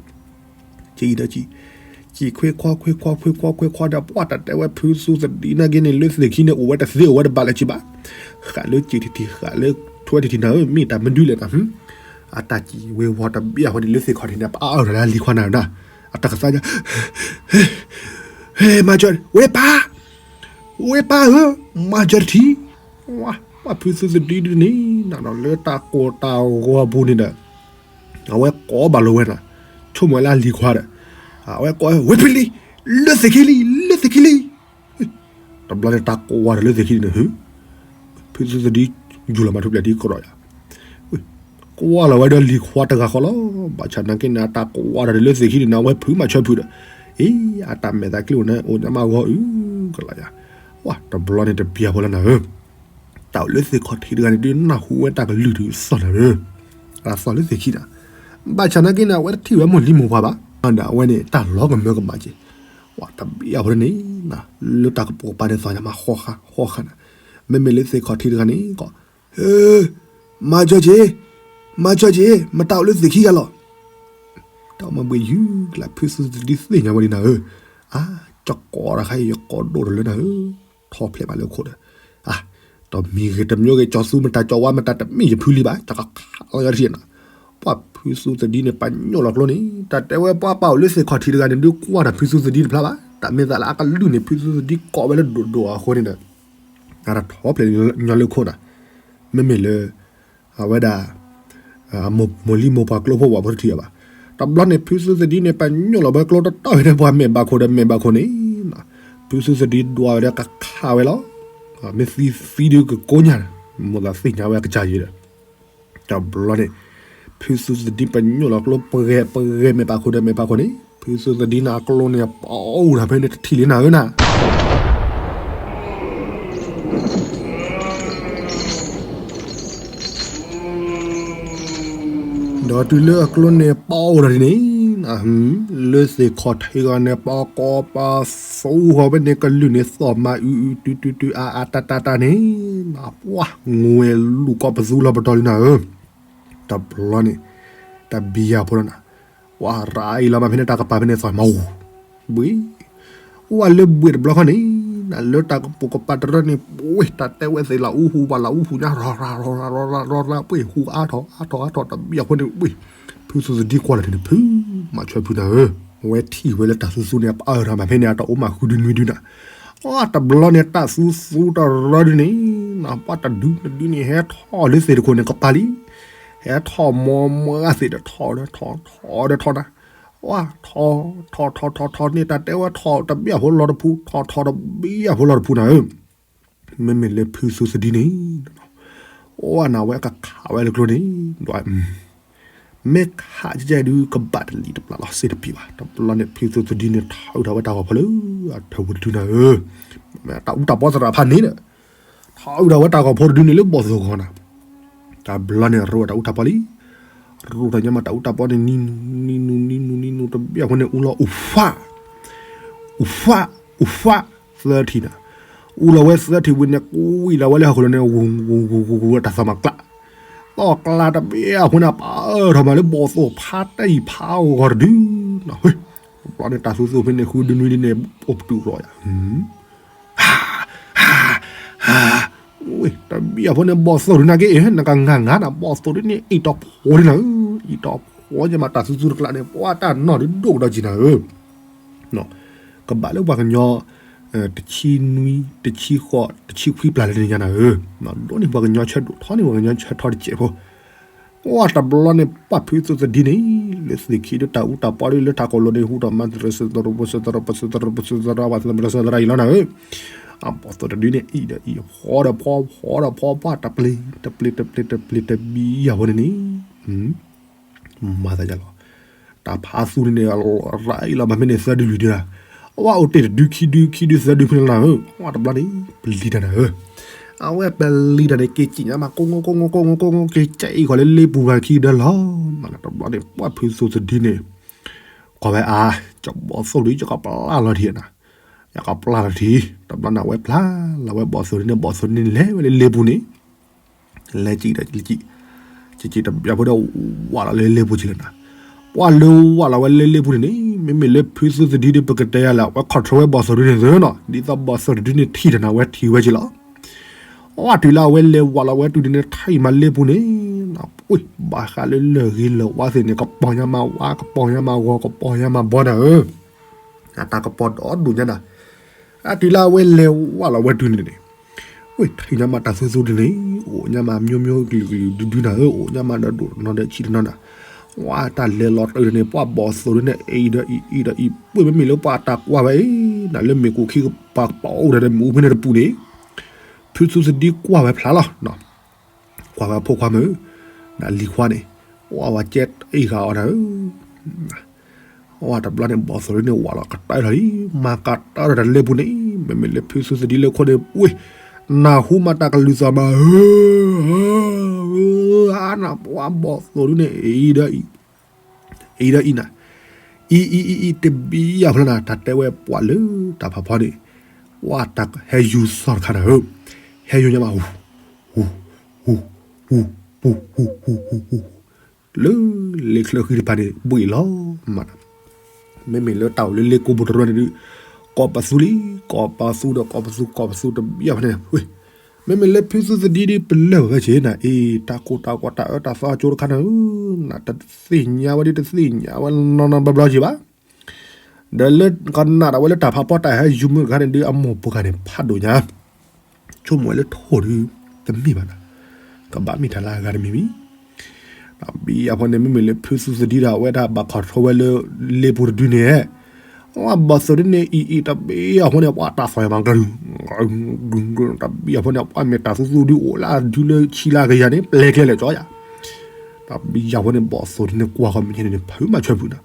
စံၣ်ဒီးစံၣ်, စံၣ်ခွ့ခွီခွ့ခွီခွ့ခွီခွ့ခွီဒီး ပှၢ်တၢ်တဲဝဲဖုသူသဒံနာ်က့န့ၣ် လၢသ့ၣ်ခံန့ၣ် အိၣ်ဝဲတသ့အိၣ်ဝဲတဘၣ်လၢၤဘၣ်, ဃးလၢစံၣ်ထံၣ်ထံၣ် ဃးလၢထွဲထံၣ်ထံၣ်နၤဧၢ မ့ၢ်တၢ်မနုၤလဲၣ်နၤ, အတၢ်စံၣ်ဝ့ၤဝီၤတဘံၣ်အဖိန့ၣ် လၢသ့ၣ်ခီၣ်ထံးန့ၣ် ပအါအၢၣ်လီၤလၢအလံၤခွါနၤဧၢနၤ, အတၢ်ကသါညါ ဟ့ မၤစၢၤ ဝ့ၢ်ပၢ် ဝ့ၢ်ပၢ်ဧၢ, မၤစၢၤတထံၣ်, ပှၢ်ဖုသူသဒံဒုန့ၣ် နၤဒီးလၢတၢ်ကိၢ်တၢ်ဂီၤအပူၤန့ၣ်ဒီး အဝဲကိးဘၣ်လိာ်ဝဲနၤ, ဆိကမိၣ်ဝဲလၢအလံၤခွါဒီး အဝဲကိး ဝ့ၢ်ဖံလံ, လၢသ့ၣ်ခံလံ လၢသ့ၣ်ခံလံ, တဘျီန့ၣ်တၢ်ကိးဝါဒီးလၢသ့ၣ်ခံန့ၣ် ဖုသူသဒံ ယူၢ်လီၤမၤထူပျဲၢ်ဒ်ကရီးယၤ ကွၢ်လီၤဝဲဒီးလံၤခွါတဂၤဃီလီၤ. ဘၣ်ဆၣ်နာ်က့န့ၣ် အတၢ်ကိးဝါဒီးလၢသ့ၣ်ခံန့ၣ် အဝဲဖုးမၤဆၢဖုးဒီး, အ့ အတၢ်မဲာ်သးကျိၣ်န့ၣ် အိၣ်ညါမးဂီၤအုကလီၤယၤ, ဝဲတဘျီန့ၣ် တဘျီဖိလၢနၤဧၢ, တၢ်အိၣ်လၢသ့ၣ်ခီၣ်ထံးတဂၤန့ၣ် ဒုးနၢ်ဟူဝဲတၢ်ကလုၢ်ဒုးသီၣ်နၤဧၢ, အသီၣ်လၢသ့ၣ်ခံနၤ, ဘၣ်ဆၣ်နာ်က့န့ၣ် အဝဲတထံၣ်ဝဲမိၢ်လံၤမိၢ်ပှၢ်ဘၣ်, ဒီးအဝဲန့ၣ် တၢ်လီၤကမၢကမၣ်က့ၤ, ဝဲတဘျီဖိန့ၣ် လၢတၢ်ကပိာ်ကပၤန့ၣ် သီၣ်ညါမးဃီဃီနၤ, မ့မ့ၢ်လၢသ့ၣ်ခီၣ်ထံးတဂၤန့ၣ်ကီး ဟ့, မၤစၢၤက့ၤ, မၤစၢၤက့ၤ, မတၤအိၣ်လၢသ့ၣ်ခံဂၤလီၤ. တၢ်အိၣ်မၤဘှံးယုၢ်ကလၢ် ဖုသူသဒံသ့ၣ်ညါဝဲဒၣ်နၤဧၢ, အါ, ကကိးတခါအံၤ ယကိးဒိၣ်ထီၣ်လၢနၤဧၢ, ထီၣ်ဖျဲးဘၣ်လၢခိၣ်ဒီး, အါ, တမံၤဂ့ၤတမံၤဂ့ၤ ကၠီၤသူမတၤကၠီၤဝါမတၤတမ့ၢ်ယဖုလံဘၣ်, တၢ်ကခးလီၤယၤတထံၣ်နၤ, ပှၢ်ဖုသူသဒံန့ၣ် ပညိၣ်လီၤကျိန့ၣ် တၢ်တဲဝဲပှၢ်ပၢ်အိၣ်လၢသ့ၣ်ခီၣ်ထံးတဂၤန့ၣ် ဒုးကွၢ်တၢ်ဖုသူသဒံတဖျါဘၣ်, တၢ်မ့ၢ်သးလၢအကလုၢ်န့ၣ် ဖုသူသဒံကိးဝဲလၢဒိၣ်ဒိၣ်အဃိန့ၣ်ဒီး အတၢ်ထီၣ်ဖျဲးညီလၢခိၣ်နၤ, မ့မ့ၢ်လၢ အဝဲဒၣ် မိၢ်လံၤမိၢ်ပှၢ်ကျိဖိဝဲဖိတထံၣ်အဘၣ်, တဘျီန့ၣ် ဖုသူသဒံန့ၣ် ပညိၣ်လီၤဝဲကျိတတီၢ်ဝဲဒီးပှၤမဲာ်ဘၣ်ခိၣ်ဒီးမဲာ်ဘၣ်ခိၣ်န့ၣ်, ဖုသူသဒံဒွးဝဲဒီးကခးဝဲလီၤ, မ့ၢ်သံသံဒုးကကိးညါ, မိၢ်သးသ့ၣ်ညါဝဲအကစၢ်ယံၤဒီး တဘျီန့ၣ် ဖုသူသဒံပညိၣ်လီၤကျိပဂဲၤပဂဲၤမဲာ်ဘၣ်ခိၣ်ဒီးမဲာ်ဘၣ်ခိၣ်န့ၣ် ဖုသူသဒံန့ၣ်အကျိန့ၣ် ပအူတၢ်ဖဲန့ၣ်တထံၣ်လံနၤဧၢနၤ. ဒီးတုၤလၢအကျိန့ၣ်ပီအိၣ်ဒီးဒ်န့ၣ်, လၢသ့ၣ်ခီၣ်ထံးဂီၤန့ၣ် ပှၤကိးပှၤသူဃီၤဖဲန့ၣ် ကလုၢ်န့ၣ်သီၣ်မၤအုးအုးတုၤတုၤတုၤ အါအါတၢ်တၢ်တၢ်န့ၣ်, ပှၤငွဲလူၤကိးပသူလီၤပတီၢ်လံနၤဧၢ. တဘျီန့ၣ် တဘံယၤဖိလီၤနၤ, ပှၤရၤအံၤလီၤမးဖဲန့ၣ် တၢ်ကပၤဖဲန့ၣ်သီၣ်မၤအူ ဘှ့ၣ်, အိၣ်ဝဲလၢဘှ့ၣ်တဘျီခီန့ၣ်, နလၢတၢ်ကပိာ်ကပၤတရၢန့ၣ် ပှ့ၢ် တၢ်တဲဝဲသ့ၣ်လၢအူဟူဘၣ်လၢအူဟူညါ ရီၤရၤရီၤရၤရီၤရၤ ပှ့ၢ် ဟူအါထီၣ်အါထီၣ်အါထီၣ် တဘံယၤဖိန့ၣ် ပှ့ၢ်, ဖုသူသဒံကွၢ်လီၤတ့ၢ်န့ၣ် ဖုမၤဆွဲဖုနၤဧၢ, ဝဲထံၣ်ဝဲလၢတၢ်သူသူန့ၣ် ပအၢၣ်ထီၣ်မးဖဲန့ၣ် အတၢ်အိၣ်မးဃုဒုနွံဒုနၤ, အတဘျီန့ၣ် တၢ်သူသူတရၢဒုန့ၣ်, ပှၤတဒုတဒုန့ၣ် ဟဲထီၣ်လၢသ့ၣ်တခိၣ်န့ၣ် ကပၤလံ, ဟဲထီၣ်မီမီဂၤသ့ၣ်တထီၣ်ဒီးထီၣ်ထီၣ်ဒီးထီၣ်နၤ ပှၤထီၣ်ထီၣ်ထီၣ်ထီၣ်န့ၣ် တၢ်တဲဝဲထီၣ်တဘံယၤဖိလီၤတဖု ထီၣ်ထီၣ်တဘံယၤဖိလီၤတဖုနၤဧၢ, မ့မ့ၢ်လၢဖုသူသဒံန့ၣ်, အိၣ်ဝဲနၤဝဲကခးဝဲလၢကျိန့ၣ်, မ့ၢ်ခးကဲကဲဒုးကဘၣ်တလံၤတပျၢ်လီၤ စ့တပံၤဘၣ်, တဘျီန့ၣ် ဖုသူသဒံန့ၣ် ထီၣ်အုးထီၣ်ဝဲတၢ်ဂီၤဖိလၢအထၢၣ်ပူၤတဒုနၤဧၢ, တၢ်အူတၢ်ပီသရၣ်ဖးန့ၣ်ဒီး ထီၣ်အုးထီၣ်ဝဲတၢ်ဂီၤဖိတဒုန့ၣ်လၢဘီၣ်သိၣ်ဂီၤနၤ, တဘျီန့ၣ် ရူးဝဲတၢ်အူတၢ်ပီလံ, ရူးထီၣ်ညါမးတၢ်အူတၢ်ပီန့ၣ် နံၤနူၤ နံၤနူၤ နံၤနူၤ နံၤနူၤ တဘံယၤဖိန့ၣ် အူလီၤအူဖး, အူဖး အူဖး သၢထံၣ်နၤ, အူလီၤဝဲသၢထံၣ်ဝံၤန့ၣ် ကွံာ်လီၤဝဲလၢဟီၣ်ခိၣ်လီၤန့ၣ် ဝူၤဝူၤဝူၤဝူၤဝူၤ တၢ်သီၣ်မၤကျး, သီၣ်ကျးတဘံယၤဖိန့ၣ် ပၢထီၣ်မးလၢဘီၣ်သိၣ်ဖးတၢ်အံၤဖးအဂီၤတဒု, တဘျီန့ၣ် တၢ်သူသူဖဲန့ၣ် ဃုဒုနွံဒုန့ၣ် အိၣ်ပတုာ်လီၤယၤ ဟါ ဟါ ဟါ ဝ့ၢ် တဘံယၤဖိန့ၣ် ဘီၣ်သိၣ်ဒုနၤက့ နကငါငါနၤ ဘီၣ်သိၣ်ဒုန့ၣ် အံးတီၢ်ဖိဒုနၤဧၢ, အံးတီၢ်ဖိညါမး တၢ်သူသူတကျးန့ၣ် ပှၤတၢ်နီၢ်ဒုဒိၣ်ကဒီးကံနၤဧၢ, ကဘၣ်လၢပှၤကညီ တဆံနွံ တဆံဃိး တဆံခွံပျၢ်လၢန့ၣ်ညါနၤဧၢ, ဒိၣ်န့ၢ်ပှၤကညီဆၢဒိၣ် ထီန့ၢ်ပှၤကညီဆၢထီတစဲးဖိ ပှၤတဘျီန့ၣ် ပှၤဖုသူသဒံန့ၣ် လၢသ့ၣ်ခံဒုတၢ်အူတၢ်ပီဒုလၢတၢ်ကိၢ်လိာ်န့ၣ် ဟူထီၣ်မၤသရၣ်စၢၤသရၣ်ပစၢၤသရၣ်ပစၢၤသရၣ်ပစၢၤသရၣ်ပစၢၤသရၣ်ပစၢၤသရၣ်အံၤလီၤနၤဧၢ, အဘီၣ်သိၣ်တဒုန့ၣ် အံးဒီးအံး ဖီဒီးဖီ ဖီဒီးဖီ ပှၤတပျ့ၤ တပျ့ၤ တပျ့ၤ တပျ့ၤ တဘံယၤဖိန့ၣ်န့ၣ် မၤသးယၤလီၤ, တၢ်ဖးသူန့ၣ်န့ၣ် ရၤအံၤလီၤမးဖဲန့ၣ် သၢဒုလွံၢ်ဒုနၤ, အဝဲအိၣ်တ့ၢ်တဒုခံဒု ခံဒုသၢဒုဖဲန့ၣ်လီၤနၤဧၢ, အဝဲတဘျီန့ၣ် ပလံၤတၢ်နၤဧၢ, အဝဲပလံၤတၢ်န့ၣ် က့ၤစံၣ်ညါမး ကိးကိးကိးကိးကိးကိး က့ၤကဲအံၤဃီၤလၢလ့ပူၤဂၤခံကဒၢလီၤ, တဘျီန့ၣ် ပှၤဖုသူသဒံန့ၣ် ကွၢ်ဝဲအါ, ယဘီၣ်သိၣ်ဒု ယကပျၢ်လီၤထံနၤ, ယကပျၢ်လီၤထံ, တဘျီန့ၣ် အဝဲပျၢ်လီၤဝဲဘီၣ်သိၣ်ဒုန့ၣ် ဘီၣ်သိၣ်ဒုန့ၣ်လဲၤဝဲလၢလ့ပူၤန့ၣ် လဲၤစံၣ်ဒီးစံၣ် စံၣ်စံၣ်တဘံယၤဖိဒီး ဝးလီၤလၢလ့ပူၤကံလီၤနၤ, ပှၤလၢဝးလီၤဝဲလၢလ့ပူၤန့ၣ်န့ၣ် မ့မ့ၢ်လၢဖုသူသဒံဒီး ပကတဲယၤလၢ အဝဲ control ဝဲဘီၣ်သိၣ်ဒုန့ၣ်သ့နီၤ, ဒ်သိးဘီၣ်သိၣ်တဒုန့ၣ်ထံၣ်တနၤ အဝဲထံၣ်ဝဲကံလီၤ, အဝဲတုၤလၢအဝဲလဲၤဝးလီၤဝဲတုၤန့ၣ် ထံၣ်မးလ့ပူၤန့ၣ်, ပှ့ၤဘၣ်ဃးလၢလၢၢ်ဂ့ၤလၢၢ်ဝါသ့ၣ်န့ၣ် ကပီၤညါမးဝါ ကပီၤညါမးဂီၤ ကပီၤညါမးဘီနၤဧၢ အတၢ်ကပီၤဒီဒိၣ်ညါနၤ, အတုၤလၢအဝဲလဲၤဝးလီၤဝဲတုၤန့ၣ်န့ၣ်, ဝ့ၢ်ထံၣ်ညါမးတၢ်သူသူဒုန့ၣ် အိၣ်ညါမး မျိုးမျိုးကလုာ်ကလုာ်ဒုဒုနၤဧၢ, အိၣ်ညါမးဒီးဒိၣ်တနီၤဒီးဆံးတနီၤနၤ, ဝဲတၢ်လဲၤလီၤတၢ်န့ၣ် ပှၤဘီၣ်သိၣ်ဒုန့ၣ် အံၤဒီးအံၤ အံၤဒီးအံၤ ပှ့ၤမ့မ့ၢ်လၢပှၤတၢ်ကွၢ်ဝဲအံၤ နၤလၢမ့ၣ်ကူၣ်ခံကပၤကပီၤအိၣ်ဒီးမ့ၣ်အူဖဲန့ၣ်တပူၤန့ၣ်, ဖုသူသဒံကွၢ်ဝဲဖျါလီၤ ကွၢ်ဝဲဖိခွါမုၣ်, နလံၤခွါန့ၣ်, အိၣ်ဝဲကဲအံၤဃာ်အီၤနၤဧၢ, အိၣ်တဘျီန့ၣ် ဘီၣ်သိၣ်ဒုန့ၣ် ဝးလီၤကတၢၢ်ထီၣ်လံ, မၤကတၢၢ်ထီၣ်တၢ်လၢပူၤန့ၣ်, မ့မ့ၢ်လၢဖုသူသဒံလၢခိၣ်န့ၣ် ပှ့ၤ, နၢ်ဟူမးတၢ်ကလုၢ်သီၣ်မး, အါနၤ ပှၤဘီၣ်သိၣ်ဒုန့ၣ် အံၤဒီးအံၤ အံၤဒီးအံၤနၤ, အံၤအံၤအံၤအံၤ တဘံယၤဖျါနၤ, တၢ်တဲဝဲပှၤလၢတၢ်ဖးဖီန့ၣ်, ပှၤတၢ်ဟဲယူၤသီၣ်တခါနၤဧၢ, ဟဲယူၤညါမး ဟူ ဟူ ဟူ ဟူ ပူ ဟူ ဟူ ဟူ ဟူ ဟူ လၢလ့ချၢဃံတဖၣ်န့ၣ် ဘှ့ၣ်လီၤမးနၤ, မ့မ့ၢ်လၢတၢ်အိၣ်လၢလ့ကိးပူၤတရၢန့ၣ်ဒုး, ကိးပသူလံ, ကိးပသူဒီးကိးပသူ ကိးပသူတဘံယၤဖျါန့ၣ်, မ့မ့ၢ်လၢဖုသူသဒံဒုး ပလၢၢ်ဝဲက့ၤနၤ, အ့ တၢ်ကိၢ်တၢ်ဂီၤတၢ်အၢတၢ်သီအကၠိတခါန့ၣ်, နတသ့ၣ်ညါဝဲဒ်တသ့ၣ်ညါဝဲနီၢ်နီၢ်ဘျီဘျီက့ၤဘၣ်, ဒီးလၢကနၣ်ဒၣ်ဝဲလၢတၢ်ဖးဖီတၢ်ဟဲယူၤမုၢ်တခါန့ၣ်ဒုး အမိၢ်ပှၢ်ဂၤန့ၣ် ဖးဒိၣ်ညါ, ဆိကမိၣ်ဝဲလၢထိၣ်ဒုး တမ့ၢ်ဘၣ်နၤ, ကဘၣ်မ့ၢ်တၢ်လၢအဂၤတမံၤမံၤ တဘံယၤဖိန့ၣ် မ့မ့ၢ်လၢဖုသူသဒံဒီး အဝဲဒၣ်ဘၣ် control ဝဲလၢလ့ပူၤတဒုန့ၣ်, အဝဲဘီၣ်သိၣ်ဒုန့ၣ် အံၤအံၤ တဘံယၤဖိန့ၣ် ပှၤတၢ်သီၣ်ယၤမး က တဘံယၤဖိန့ၣ် ပှၤမ့ၢ်တၢ်သူသူဒုအိၣ်လၢအဒုလၢဆံလၢကယၤန့ၣ် ပျဲကျဲလဲၣ်ကၠီယၤ, တဘံယၤဖိန့ၣ် ဘီၣ်သိၣ်ဒုန့ၣ် ကွၢ်ဃီမ့ၢ်န့ၣ် ဖုမၤဆွဲဖုနၤ,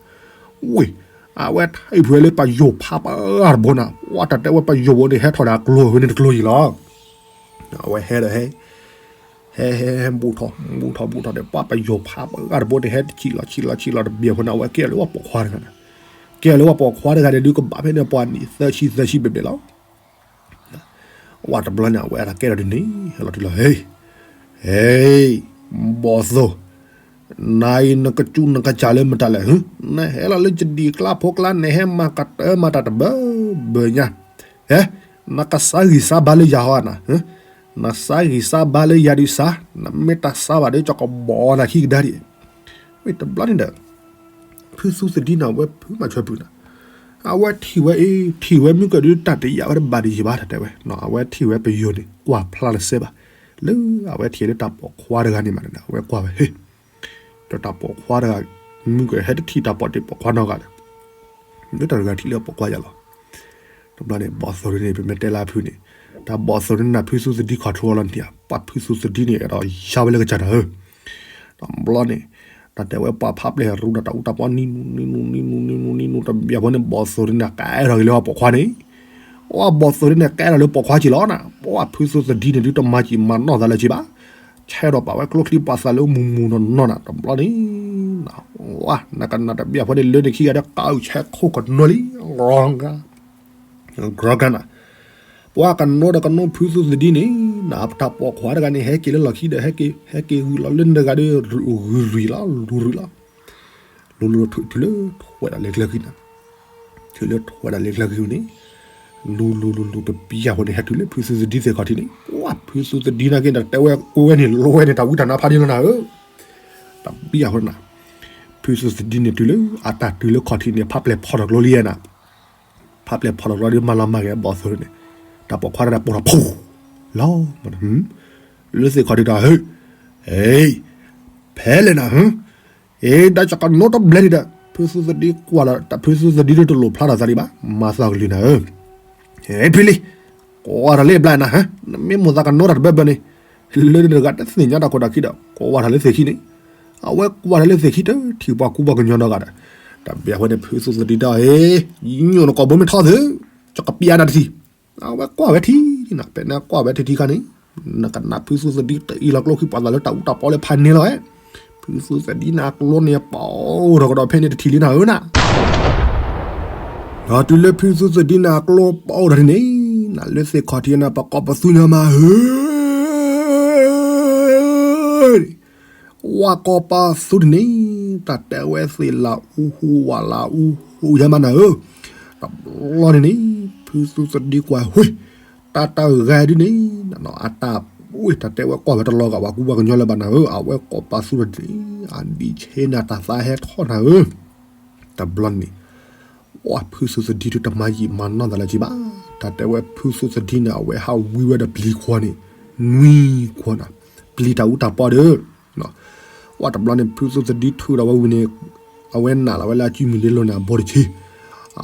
ဝ့ၢ်, အဝဲထံၣ်ဖုဝဲလၢပယိၤဖးပှၤတဘိနၤ, ပှၤတၢ်တဲဝဲပယိၤဘိန့ၣ် ဟဲထီၣ်ဒီးအကျိၤဝဲန့ၣ်တကျိၤယံၤလီၤ, အဝဲဟဲဒီးဟဲ ဟဲဟဲဟဲ ဘူးထီၣ်ဘူးထီၣ်ဘူးထီၣ်ဒီး ပှၢ်ပယီၤဖးပှၤဂၤတဘိန့ၣ် ဟဲတဆံးလီၤဆံးလီၤဆံးလီၤတဘျီဖိန့ၣ် အဝဲကဲထီၣ်လၢပှၤပိာ်ခွါတဂၤန့ၣ်, ကဲထီၣ်လၢပှၤပိာ်ခွါတဂၤန့ၣ်ဒုး ကဘၣ်ဖဲန့ၣ်ပှၤနံၣ်သၢဆံသၢဆံဘဲဘဲလီၤ. ဝဲတဘျီန့ၣ် အဝဲအတၢ်ကဲထီၣ်ဒ်န့ၣ် ဟဲလီၤတုၤလီၤ ဟ့ၣ်, ဟ့ၣ်, ဘီၣ်သိၣ်, နၤအံၤနကစူၢ်နကစၢ်လၢမတၤလဲၣ်, နဟဲလီၤလၢယဒံၣ်ကျါဖိကျါ နဟဲမၤကတၢၢ်မၤတၢ်တဘၢဘၢညါ, ဟဲ, နကစၢ်ဂံၢ်စၢ်ဘါလၢယၤဟီနၤ, နစၢ်ဂံၢ်စၢ်ဘါလၢယၤဒုးစၢ်, နမ့ၢ်တၢ်စၢ်ဘၣ်ဒီး ကကဘီၣ်နၤခံကဒါဒံး, ဝဲတဘျီန့ၣ်ဒီး ဖုသူသဒံန့ၣ် အဝဲဖုမၤထွဲပုၢ်န့ၣ်, အဝဲထံၣ်ဝဲအ့ၣ် ထံၣ်ဝဲမုၢ်ကၢၢ်ဒုးတၢ်တယာ်ဝဲတဘၣ်ဒံးယံၤဘၣ် တၢ်တဲဝဲ, အဝဲထံၣ်ဝဲပယိၤန့ၣ် ကွၢ်ဖျါတစဲးဘၣ်, လၢအဝဲထံၣ်လၢတၢ်ပိာ်ခွါတဂၤန့ၣ်မးန့ၣ် အဝဲကွၢ်ဝဲဟ့ၣ်, ဒီးတၢ်ပိာ်ခွါတဂၤ မုၢ်ကၢၢ်ဟဲတထံၣ်တၢ်ပိာ်တံၢ်ပိာ်ခွါနီတဂၤဒီး လၢတၢ်တဂၤထံၣ်လၢအပိာ်ခွါယၤလီၤ. တဘျီန့ၣ် ဘီၣ်သိၣ်ဒ်န့ၣ် ပမ့ၢ်တဲလၢအဖုန့ၣ်, တၢ်ဘီၣ်သိၣ်ဒ်န့ၣ် ဖုသူသဒံခီၣ်ထူအီၤလီၤန့ၣ်ဧါ, ပှၢ်ဖုသူသဒံန့ၣ် အဲၣ်ဒိးယါဝဲလၢကစၢ်တၢ်ဧၢ, တဘျီန့ၣ် တၢ်တဲဝဲပှၢ်ဖးပျဲၢ်ရူဒီးတၢ်အူတၢ်ပီနံနူနံနူနံနူနံနူနံနူတဘျီဖိန့ၣ် ဘီၣ်သိၣ်ဒ်န့ၣ် ကဲထီၣ်က့ၤလၢအပိာ်ခွါန့ၣ်, အဘီၣ်သိၣ်ဒ်န့ၣ် ကဲထီၣ်လၢပိာ်ခွါက့ၤလီၤနၤ, ပှၢ်ဖုသူသဒံန့ၣ်ဒုးတမၤယံာ်မၤနီၢ်သးလၢၤက့ၤဘၣ်, ဆဲးဒီးပာ်ဝဲကျိချံပာ်သးလၢမူမူနီၢ်နီၢ်နၤ တဘျီန့ၣ် ဝဲ နကနၣ်တဘျီဖိန့ၣ် လၢန့ၣ်ခံဂၤဒီး ကးအုၣ်ဆဲးခိၣ်ကနိလံ, ဂြီဂၤနၤ, ပှၢ်ကနိဒီးကနိဖုသူသဒံန့ၣ် နတၢ်ပိာ်ခွါတဂၤန့ၣ် ဟဲက့ၤလၢလီၢ်ခံဒီး ဟဲက့ၤ ဟဲက့ၤဂုာ်လီၤလၢနတဂၤဒီး ဂုာ်ရံၣ်လီၤ လူၤရံၣ်လီၤ, လူၤလူၤထူးလၢထွဲးဒၣ်လၢကျၢၤဃံနၤ, ထူးလၢထွဲးဒၣ်လၢကျၢၤဃံန့ၣ်, လူၤလူၤလူၤလူၤတဘျီဖိန့ၣ် ဟဲတုၤလၢဖုသူသဒံသ့ၣ်ခီၣ်ထံးန့ၣ်, ပှၢ်ဖုသူသဒံနာ်က့န့ၣ် တဲဝဲကွဲန့ၣ် လီဝဲန့ၣ် တၢ်ဝံတၢ်နါဖးဒိၣ်လီၤနၤဧၢ, တဘျီဖိန့ၣ် ဖုသူသဒံန့ၣ်တုၤလၢအတၢ်တုၤလၢခီၣ်ထံးန့ၣ် ဖးပျဲၢ်ဖီၣ်ထီၣ်ကျိလံနၤ, ဖးပျဲၢ်ဖီၣ်ထီၣ်ကျိဒီး မၤလီၤမၢ်က့ၤအဘီၣ်သိၣ်န့ၣ်, တၢ်ပိာ်ခွါတဂၤန့ၣ်ပိာ်ထီၣ်ဖူၣ်လီၤ, လၢသ့ၣ်ခီၣ်ထံးဒီး ဟ့ၣ်, ဟ့ၣ်, ဖဲလဲၣ်နၤ, အ့ ဒီးယကနိတဘျီန့ၣ်ဒီး ဖုသူသဒံကွၢ်လီၤ ဖုသူသဒံဒုးတလိၣ်ဖျါထီၣ်သးဒံးဘၣ်, မၤသီကလုၢ်နၤဧၢ, ဟ့ၣ်ဖံလံ, ကွၢ်ထီၣ်လၢအဘျါနၤ, နမ့ၢ်မိၣ်သးကနိတၢ်တဘၢဘၢန့ၣ်, လၢနတဂၤတသ့ၣ်ညါတၢ်ခိၣ်တၢ်ခံဒီး ကွၢ်ထီၣ်လၢသ့ၣ်ခံန့ၣ်, အဝဲကွၢ်ထီၣ်လၢသ့ၣ်ခံတထံၣ်ပှၤကူပှၤကညီနီတဂၤဒီး, တဘျီဝဲန့ၣ် ဖုသူသဒံဒီး ဟ့ၣ်, ညိၣ်နကိာ်ဘိမ့ၢ်ထီၣ်သု, ယကပျၢ်နၤတထံၣ်, အဝဲကွၢ်ဝဲထံၣ်နၤ, ဖဲန့ၣ်ကွၢ်ဝဲထံၣ်ထံခါန့ၣ်, နကနၣ်ဖုသူသဒံတအံၤလီၤကျိချံပာ်သးလၢတၢ်အူတၢ်ပီလၢဖးန့ၢ်လီၤဝဲ, ဖုသူသဒံန့ၣ်အကျိန့ၣ် ပအိၣ်ထီၣ်ကဒီးဖဲန့ၣ်တထံၣ်လံနၤဧၢနၤ ဒီးတုၤလၢဖုသူသဒံန့ၣ်အကျိပအိၣ်ထီၣ်န့ၣ်, နလၢသ့ၣ်ခီၣ်ထံးနၤ ပကိးပသူညီမးဧၢ, ဝဲကိးပသူတန့ၣ်, တၢ်တဲဝဲသ့ၣ်လၢအူဟူဝဲလၢအူဟူယါမးနၤဧၢ, တဘျီန့ၣ်န့ၣ်, ဖုသူသဒံကွၢ်ဝဲ တၢ်တဂၤဒ်န့ၣ်, အတၢ်ဝဲ တၢ်တဲဝဲကွၢ်ဝဲတလီၤဂာ်ပှၤကူပှၤကညီလၢၤဘၣ်နၤဧၢ, အဝဲကိးပသူတန့ၣ်, အဒံးဆဲးနၤတၢ်သးဟဲထီၣ်နၤဧၢ, တဘျီန့ၣ် ပှၢ်ဖုသူသဒံဒုးတမၤယံာ်မၤနီၢ်သးလၢၤက့ၤဘၣ်, တၢ်တဲဝဲဖုသူသဒံန့ၣ် အဝဲဟးဝံဝဲဒီးပျံၤခွါန့ၣ်, နွံခွါနၤ, ပျံၤတၢ်အူတၢ်ပီဒီး, ပှၢ်တဘျီန့ၣ် ဖုသူသဒံထုးဒီးဝဲဝံၤန့ၣ်, အဝဲနာ်လီၤဝဲလၢအကုမုၢ်လ့လိၤန့ၣ် အဘိတဆ့,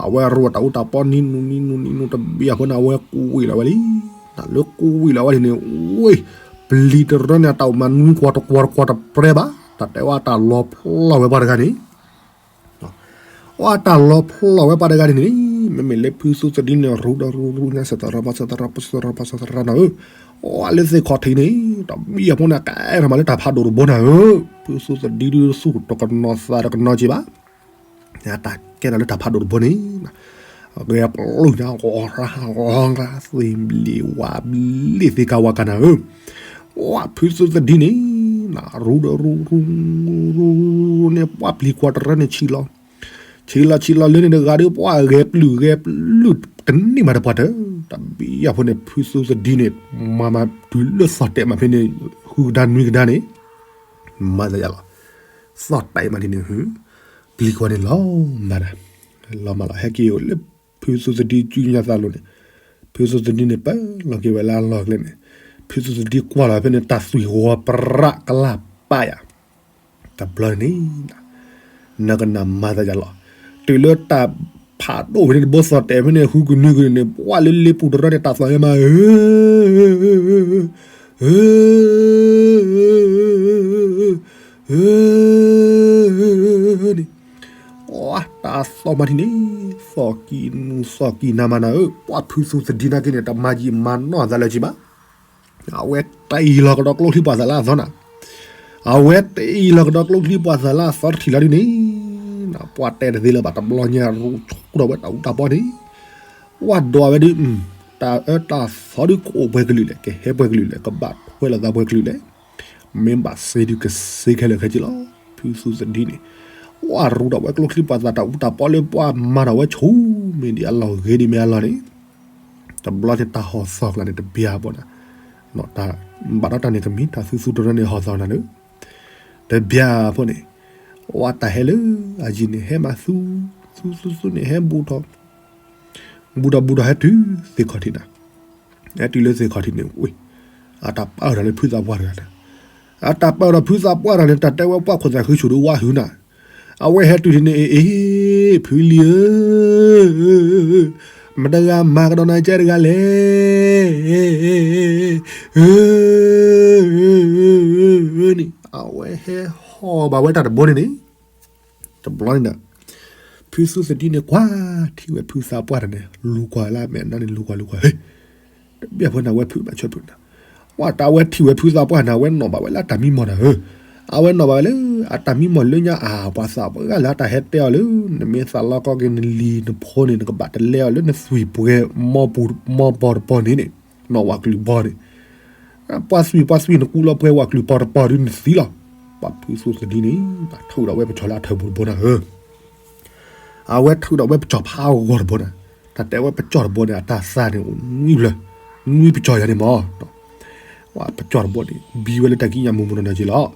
အဝဲရိတၢ်အူတၢ်ပီနံနူနံနူနံနူတဘျီအဃိန့ၣ် အဝဲကူဝံၤလီၤဝဲလံ, နလၢကူဝံၤလီၤဝဲဒ်န့ၣ်, ဝဲ, ပျံၤတရၢန့ၣ် အတၢ်အိၣ်မးနွံကွီၤတကွီၤတကွီၤတပြဲဘၣ်, တၢ်တဲဝဲအတၢ်လီၤဖျီၣ်ဝဲပှၤတဂၤန့ၣ် အတၢ်လီၤဖျီၣ်ဝဲပှၤတဂၤန့ၣ်န့ၣ်, မ့မ့ၢ်လၢဖုသူသဒံန့ၣ် ရူဒီးရူရူညါ စသရၣ်ပှၤစသရၣ်ပှၤစသရၣ်ပှၤစသရၣ်နၤဧၢ, အလၢသ့ၣ်ခီၣ်ထံးန့ၣ်, တဘျီအဃိန့ၣ် ကဲထီၣ်မးလၢတၢ်ဖးဒိၣ်တဘိနၤဧၢ, ဖုသူသဒံဒုးသူၣ်တကနီၤသးတကနီၤက့ၤဘၣ်, တၢ်ကဲထီၣ်လၢတၢ်ဖးဒိၣ်တဘိန့ၣ် ဂဲၤပျုၢ်ညါ ဂီၤရၣ်ဂီၤရၣ် သ့ၣ်ဘျ့ဝါဘျ့သ့ၣ်ကါဝါကါနၤဧၢ, ပှၢ်ဖုသူသဒံန့ၣ်, ရူဒီးရူရူရူရူန့ၣ် ပှၢ်ပျံၤခွါတရၢန့ၣ်ဆံးလီၤ, ဆံးလီၤဆံးလီၤလၢန့ၣ်တဂၤဒီး ပှၢ်ဂဲၤပျုၢ်ဂဲၤပျုၢ်တန့ၢ်မးတပှၢ်တၢၢ်, တဘျီအဃိန့ၣ် ဖုသူသဒံန့ၣ်, မၤမၤတုၤလၢသီၣ်တဲာ်မးဖဲန့ၣ်, ဃုကဒါနွံကဒါန့ၣ်, မၤသးယါလီၤ, သီၣ်တဲာ်မးဒ်န့ၣ်, ပျံၤခွါန့ၣ်လီၤမၢ်ဒီး, လီၤမၢ်လီၤ ဟဲက့ၤအိၣ်လၢ ဖုသူသဒံစုညါသးလိၤန့ၣ်, ဖုသူသဒံန့ၣ် ပၢလီၤက့ၤဝဲလၢအလီၢ်ကျဲန့ၣ်, ဖုသူသဒံကွၢ်လီၤဖဲန့ၣ် တၢ်သွံၣ်ဂီၤပြးကလၢ်ပာ်ယၤ, တဘျီန့ၣ်, နကနၣ်မၤသးယါလီၤ, တုၤလၢတၢ်ဖးဒိၣ်ဖဲန့ၣ်တဘိသီၣ်တဲာ်ဖဲန့ၣ် ဃုကနွံကနွံန့ၣ် ပှၢ်လၢလ့ပူၤတရၢန့ၣ် တၢ်သီၣ်ယါမးဧၢ န့ၣ်, တၢ်သီၣ်မးဒ်န့ၣ်, သီၣ်ကံၢ်နူသီၣ်ကံၢ်နၤမးနၤဧၢ, ပှၢ်ဖုသူသဒံနာ်က့န့ၣ် တမၤယံာ်မၤနီၢ်သးလၢၤက့ၤဘၣ်, အဝဲတ့ၢ်လီၤကဒီးကျိချံပှၤသးလၢအသီနၤ, အဝဲတ့ၢ်လီၤကဒီးကျိချံပှၤသးလၢအသီတထံၣ်လီၤဒ်န့ၣ်, ပှၢ်တဲတသ့လၢၤဘၣ် တဘျီညါရူးဆူၣ်ထီၣ်ဝဲတၢ်အူတၢ်ပီန့ၣ်, ပှၢ်ဒိးဝဲဒုး, တၢ်အၢတၢ်သီဒုးကအိၣ်ပှဲၤကလုာ်လဲၣ်, ကဟဲပှဲၤကလုာ်လဲၣ်, ကဘၣ်ထွဲလိာ်သးပှဲၤကလုာ်လဲၣ်, မ့ၢ်ဘၣ်စ့ဒုးကစ့ခဲလၢာ်ခဲဆ့လီၤ. ဖုသူသဒံန့ၣ်, ပှၢ်ရူးထီၣ်ဝဲကျိချံပှၤသးတၢ်အူတၢ်ပီလၢပှၢ်မၤထီၣ်ဝဲဆူၣ်မ့ၢ်ဒံးအလီၢ်ဂ့ၤဒံးမ့ၢ်အလီၢ်န့ၣ်, တဘျီန့ၣ်တၢ်ဟီၣ်သီၣ်ကျါန့ၣ်တဘျါဘီနၤ, ဘၣ်ဒီးတၢ်န့ၣ်ကမံၤ တၢ်သူသူတရၢန့ၣ်ဟီၣ်သီၣ်နၤလၢ တဘျါဖိန့ၣ်, ပှၢ်တၢ်ဟဲလၢအယံၤန့ၣ် ဟဲမၤသူ, သူသူသူန့ၣ် ဟဲဘူးထီၣ်, ဘူးထီၣ်ဘူးထီၣ်ဟဲတုၤသ့ၣ်ခီၣ်ထံးနၤ, ဟဲတုၤလၢသ့ၣ်ခီၣ်ထံးန့ၣ်, အတၢ်ပာ်အၢၣ်ဒီးလၢဖုသးပှၢ်တဂၤနၤ, အတၢ်ပာ်အၢၣ်ဒီးဖုသးပှၢ်တဂၤန့ၣ် တၢ်တဲဝဲပှၢ်ခိၣ်သးဃုဆူၣ်ဒီးဝါဟုနၤ, အဝဲဟဲတုၤန့ၣ် အ့ ဖုလံၤဧၢ မတၤတဂၤမၤကဒီးနၤကဲတဂၤလဲၣ်, န့ၣ် အဝဲဟဲဟီၣ်ဘၣ်ဝဲတၢ်တဘိန့ၣ်န့ၣ်, တဘျီန့ၣ်ဒီး, ဖုသူသဒံန့ၣ် ကွၢ်ထံၣ်ဝဲဖုသးပှၢ်တဂၤန့ၣ် လူၤကွၢ်လၢအမဲာ်နါန့ၣ် လူၤကွၢ်လူၤကွၢ်, တဘျီဖိန့ၣ် အဝဲဖုးဘၣ်ဆၢဖုးနၤ, ပှၢ်တၢ်အဝဲထံၣ်ဝဲဖုသးပှၢ်န့ၣ် အဝဲနီၣ်ဘၣ်ဝဲလၢအတၢ်မံမီၢ်နၤဧၢ, အဝဲနီၣ်ဘၣ်ဝဲလၢအတၢ်မံမီၢ်လၢညါအါ ပှၤသးပှၢ်ဂၤလၢအတၢ်ဟဲတဲအီၤလၢ နမ့ၢ်သးလီကီက့ၤနလံၤနဖိန့ၣ် နကဘၣ်တလဲအီၤလၢနသွံၣ်ပှဲၤ မီၢ်ပီၢ်တပီၢ်န့ၣ်န့ၣ်, နီၣ်ဝးကလုာ်ဘီန့ၣ်, ပှၤသွံၣ်ပှၤသွံၣ်နကူလီၤပှဲၤဝးကလုာ်ပီၢ်တပီၢ်ဒုးနသံလီၤ, ပှၢ်ဖုသူသဒံန့ၣ်, ထုးဒီးဝဲပစီၤလၢအထၢၣ်ပူၤတဘိနၤဧၢ အဝဲထုးဒီးဝဲပစီၤဖးဂီၤတဘိန့ၣ်, တၢ်တဲဝဲပစီၤတဘိန့ၣ် အတၢ်သးန့ၣ်အိၣ်နွံဖျၢၣ်, နွံပစီၤယၤန့ၣ်မး, ပှၢ်ပစီၤတဘိန့ၣ် ဘံဝဲလၢတၢ်ကံးညာ်မူးမူးနီၢ်နီၢ်က့ၤလီၤ,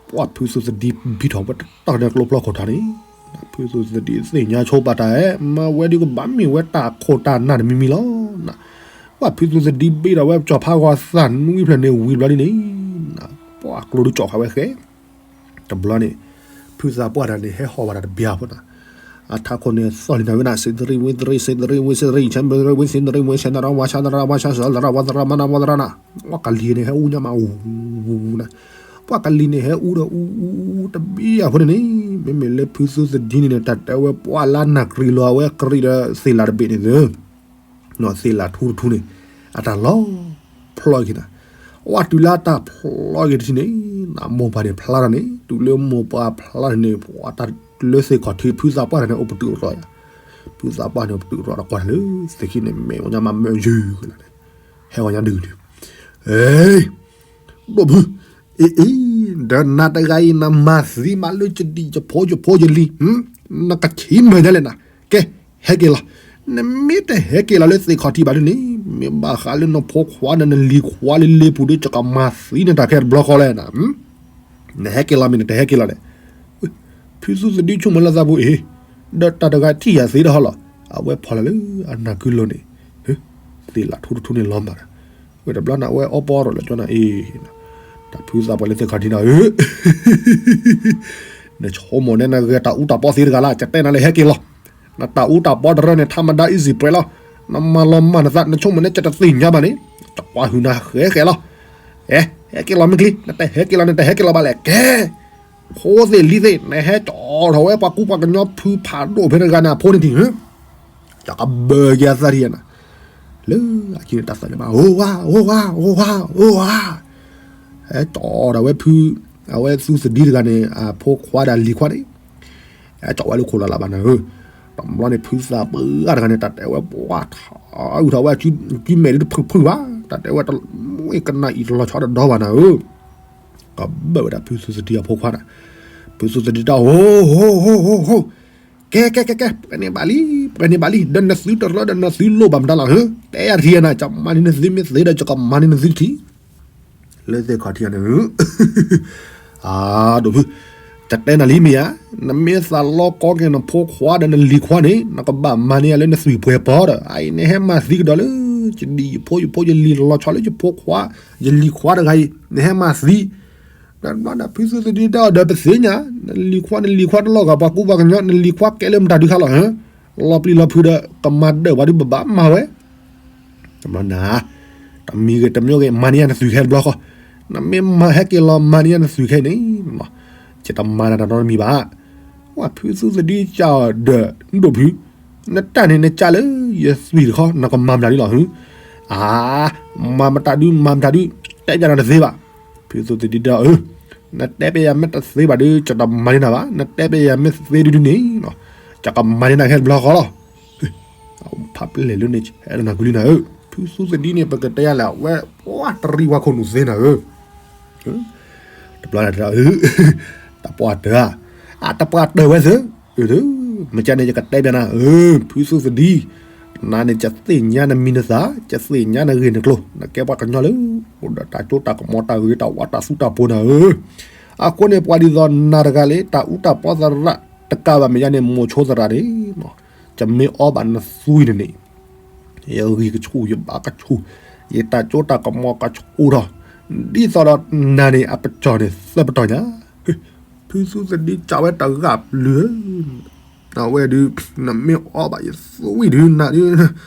ပှၢ်ဖုသူသဒံဘံထီၣ်ဝဲတတီၢ်န့ၣ်ကျိဖျီခိၣ်ထီန့ၣ်, ဖုသူသဒံသ့ၣ်ညါဆိပာ်တၢ်အဲၣ် မၤဝဲဒုးကဘၣ်မ့ၢ်ဝဲတၢ်ခိၣ်တၢ်နၢ်တမံၤမံၤလီၤ, ပှၢ်ဖုသူသဒံဘံထီၣ်ဝဲပစီၤဖးဂီၤသၣ်နွံဖျၢၣ်န့ၣ်ဝံၤဘျီဒ်န့ၣ်, ပှၢ်ကျိဒုးကၠီၣ်ဃာ်ဝဲဃဲ တဘျီန့ၣ်, ဖုသးပှၢ်တဂၤန့ၣ် ဟဲဟီၣ်ဘၣ်တၢ်တဘျါဖိနၤ, အထးခိၣ်န့ၣ်သီၣ်လံနၤဝဲနၤ စ့တရံဝ့တရံ စ့တရံဝ့စ့တရံ ဆဲတရံဝ့စ့တရံ ဝ့ဆဲတရံ ဝါဆါတရံ ဝါဆါဆၢတရံ ဝါသရၣ်မါနၢ် ဝါသရၣ်နၢ်, ပှၢ်ကလံၤန့ၣ် ဟဲအူညါမးအူနၤ, ပှၢ်ကလံၤန့ၣ်ဟဲအူဒီးအူအူတဘျါဖိန့ၣ်န့ၣ်, မ့မ့ၢ်လၢဖုသူသဒံန့ၣ်န့ၣ် တၢ်တဲဝဲပှၢ်လၢနၢ်ကရံၣ်လီၤ အဝဲကရံၣ်ဒီးသ့ၣ်လၣ်တဘ့ၣ်န့ၣ်သ့ သ့ၣ်လၣ်ထူတထူန့ၣ်, အတၢ်လီၤဖျီက့ၤနၤ, အဝဲတုၤလၢအတၢ်ဖျီက့ၤတထံၣ်န့ၣ်, မိၢ်ပှၢ်န့ၣ်ဖျါထီၣ်န့ၣ် တုၤလၢမိၢ်ပှၢ်ဖျါထီၣ်န့ၣ် ပှၢ်တၢ်လၢသ့ၣ်ခီၣ်ထံး ဖုသးပှၢ်တဂၤန့ၣ် အိၣ်ပတုာ်ရီယၤ, ဖုသးပှၢ်န့ၣ်အိၣ်ပတုာ်ရီဒီးကွၢ်တၢ်လၢသ့ၣ်ခံန့ၣ် မ့ၢ်ဝဲညါမးမၢယုၢ်ကလၢာ်န့ၣ်, ဟဲဝဲညါဒုးဒုး, အ့ ဒိၣ်ဖု, အ့ အ့ ဒီးနၤတဂၤအံၤနမၤသံမးလၢယဒံၣ်ယဖိယဖိယလံၤ, နကဆံးမၢၢ်ဒ်လဲၣ်နၤ, ကဲ, ဟဲက့ၤလီၤ, နမ့ၢ်တဟဲက့ၤလီၤလၢသ့ၣ်ခီၣ်ထံးဘၣ်ဒ်န့ၣ်, မ့ၢ်ဘၣ်ဃးလၢနဖိခွါဒီးနလံၤခွါလၢလ့ပူၤဒီး ယကမၤသံနတၢ်ခဲတဘျီဃီလဲၣ်နၤ, နဟဲက့ၤလီၤမ့ၢ်နတဟဲက့ၤလီၤလဲၣ်, ဖုသူသဒံဆိကမိၣ်လၢသးပူၤအ့ၣ်, ဒီးတၢ်တဂၤထံၣ်ယၤသ့ဒီးဟီလီၤ, အဝဲဖီၣ်လီၤလၢအနၢ်ကုလိၤန့ၣ်, သ့ၣ်လၣ်ထူတထူန့ၣ်လီၤမၢ်ဒီး, ဝဲတဘျီန့ၣ် အဝဲအီပီရိၣ်လၢကၠီနၤအ့ၣ်, တၢ်ဖုသးပှၢ်လၢသ့ၣ်ခီၣ်ထံးနၤဧၢ နဆိကမိၣ်န့ၣ် နဂဲၤတၢ်အူတၢ်ပီသ့တဂၤလၢ်, ယတဲနၤလၢဟဲက့ၤလီၤ, နတၢ်အူတၢ်ပီတရၢန့ၣ် ထါမဒါ easy ပှဲၤလီၤ, နမၤလီၤမၢ်နသး နဆိကမိၣ်န့ၣ် ယတသ့ၣ်ညါဘၣ်န့ၣ်, တကွၢ်ဟုၣ်နၤဃဲဃဲလီၤ, အဲ ဟဲက့ၤလီၤမ့ၢ်ချံ, နတဟဲက့ၤလီၤ နတဟဲက့ၤလီၤဘၣ်လဲၣ်, ကဲ, ဖိသ့ၣ်လံၤသ့ၣ် နဟဲကၠီထီၣ်ဝဲပှၤကူပှၤကညီဖုဖးဒိၣ်ဖဲတဂၤန့ၣ် အဖိန့ၣ်ထံၣ် တၢ်ကဘၢက့ၤအသးထံၣ်နၤ, လၢအကံန့ၣ်တၢ်သးန့ၣ်ဘၣ် အိၣ်ဝါ အိၣ်ဝါ အိၣ်ဝါ အိၣ်ဝါ, ဟဲကၠီဒီးဝဲဖု, အဝဲသူသဒံတဂၤန့ၣ် အဖိခွါဒီးအလံၤခွါန့ၣ်, ဟဲကၠီဝဲလၢခိၣ်လီၤလၢ်ဘၣ်နၤဧၢ, တဘျီန့ၣ် ဖုသးပှၢ်တဂၤန့ၣ် တၢ်တဲဝဲပှၢ်ထီၣ်, အုၣ်ထီၣ်ဝဲအစုမဲာ်ဒ်တဖုၣ်ဖုၣ်ဘၣ်, တၢ်တဲဝဲတမ့ၢ်ကနၣ်အံၤတလီၤဆီတဒီဘၣ်နၤဧၢ, ကဘၢဝဲဒၣ်ဖုသူသဒံအဖိခွါနၤ, ဖုသူသဒံတၢ်ဟိ ဟိ ဟိ ဟိ ဟိ ကဲ ကဲ ကဲ ကဲ ပှဲၤန့ၢ်ဘၣ်လံ, ပှဲၤန့ၢ်ဘၣ်လံ, ဒီးနသုတရၢဒီးနသုလိၣ်ဘၣ်မတၤလီၤဧၢ, တဲယၤတထံၣ်နၤ, ယမၤန့ၢ်နသုမ့ၢ်သ့ဒီး ယကမၤန့ၢ်နသုတထံၣ်, လၢသ့ၣ်ခီၣ်ထံးန့ၣ်, အဒိၣ်ဖု, ယတဲနၤလံမ့ၢ်ဧါ, နမ့ၢ်သးလီကီက့ၤနဖိခွါဒီးနလံၤခွါန့ၣ် နကဘၣ်မၤန့ၢ်ယၤလၢနသွံၣ်ပှဲၤပီၤဒီး အအံၤနဟဲမၤသံကဒီးလၢ ယဒံၣ်ယဖိယဖိယလံၤလီၤဆီလၢယဖိခွါ, ယလံၤခွါတဂၤအံၤ နဟဲမၤသံ ဒီးဘျီဒီးဖုသူသဒံတဲအီၤဒီးပသ့ၣ်ညါ, နလံၤခွါ နလံၤခွါတလီၢ်ဂာ်ပှၤကူပှၤကညီ, နလံၤခွါကဲလၢမတၤဒုးခါလီၤဧၢ, လီၤပျံၤလီၤဖုးဒီး ကမၤဒၢၣ်ပှၤဒုးဘၣ်ဘၣ်မၤဝဲ, တဘျီနၤ, တမံၤဂ့ၤတမံၤဂ့ၤ မၤန့ၢ်ယၤနသွံၣ်ခဲတဘျီဃီ, နမ့ၢ်မၤဟဲက့ၤလီၤမၤန့ၢ်ယၤနသွံၣ်ခဲန့ၣ်, ယတမၤနၤတၢ်နီတမံၤဘၣ်, ဝဲဖုသူသဒံကးအီၤဒီး ဒိၣ်ဖု, နတၢ်န့ၣ်နကးလၢယသွံၣ်တခီ နကမၤမတၤဒုးလီၤဧၢ, အါ, မၤမတၤဒုး မၤမတၤဒုး တဲပျးနၤတသ့ဘၣ်. ဖုသူသဒံတဲအီၤ, နတဲပျးယၤမ့ၢ်တသ့ဘၣ်ဒီး ယတမၤန့ၢ်နၤဘၣ်. နတဲပျးယၤမ့ၢ်သ့ဒုဒုန့ၣ် ယကမၤန့ၢ်နၤခဲတဘျီဃီလီၤ. ဖးပျဲၢ်လၢန့ၣ် ဆဲးဒီးနၤကွံာ်လံနၤဧၢ, ဖုသူသဒံန့ၣ် ပကတဲယၤလဲၣ် အဝဲပှၤတရံးဝါခိၣ်နူာ်သ့နၤဧၢ. တဘျီန့ၣ်တဲ, တၢ်ပှၢ်တၢၢ်, အတပှၢ်တၢၢ်ဝဲသ့, မ့ၢ်ကန့ၣ် ယကတဲပျးနၤ, ဖုသူသဒံ, နၤန့ၣ် ယသ့ၣ်ညါနမံၤနသၣ်, ယသ့ၣ်ညါနဂ့ၢ်နကျိၤ, နကဲပှၤကညီလၢ အိၣ်ဒီးတၢ်စိတၢ်ကမီၤ တၢ်ဂ့ၤတၢ်ဝါ တၢ်သူတၢ်ပှီၤနၤဧၢ. အဃိန့ၣ် ပှၤဒ်သိးနၤတဂၤလၢ တၢ်အူတၢ်ပီသရၣ်တကးဘၣ် မ့ၢ်ယၤန့ၣ် မိၤဆိသရၣ်န့ၣ် ယမ့ၢ်အီဘၣ်နသွံၣ်န့ၣ်န့ၣ်, ယဂံၢ်ကဆူၣ် ယဘါကဆူၣ်, ယတၢ်စိတၢ်ကမီၤကဆူၣ်ထီၣ်, ဒ်သိးဒီးနၤန့ၣ် အပတီၢ်န့ၣ် သၢပတီၢ်ညါ. ဖုသူသဒံစံးဝဲတဂၤပျုၤဧၢ, အဝဲဒုး နမ့ၢ်အီဘၣ်ယသွံၣ်ဒုး နၤဒုး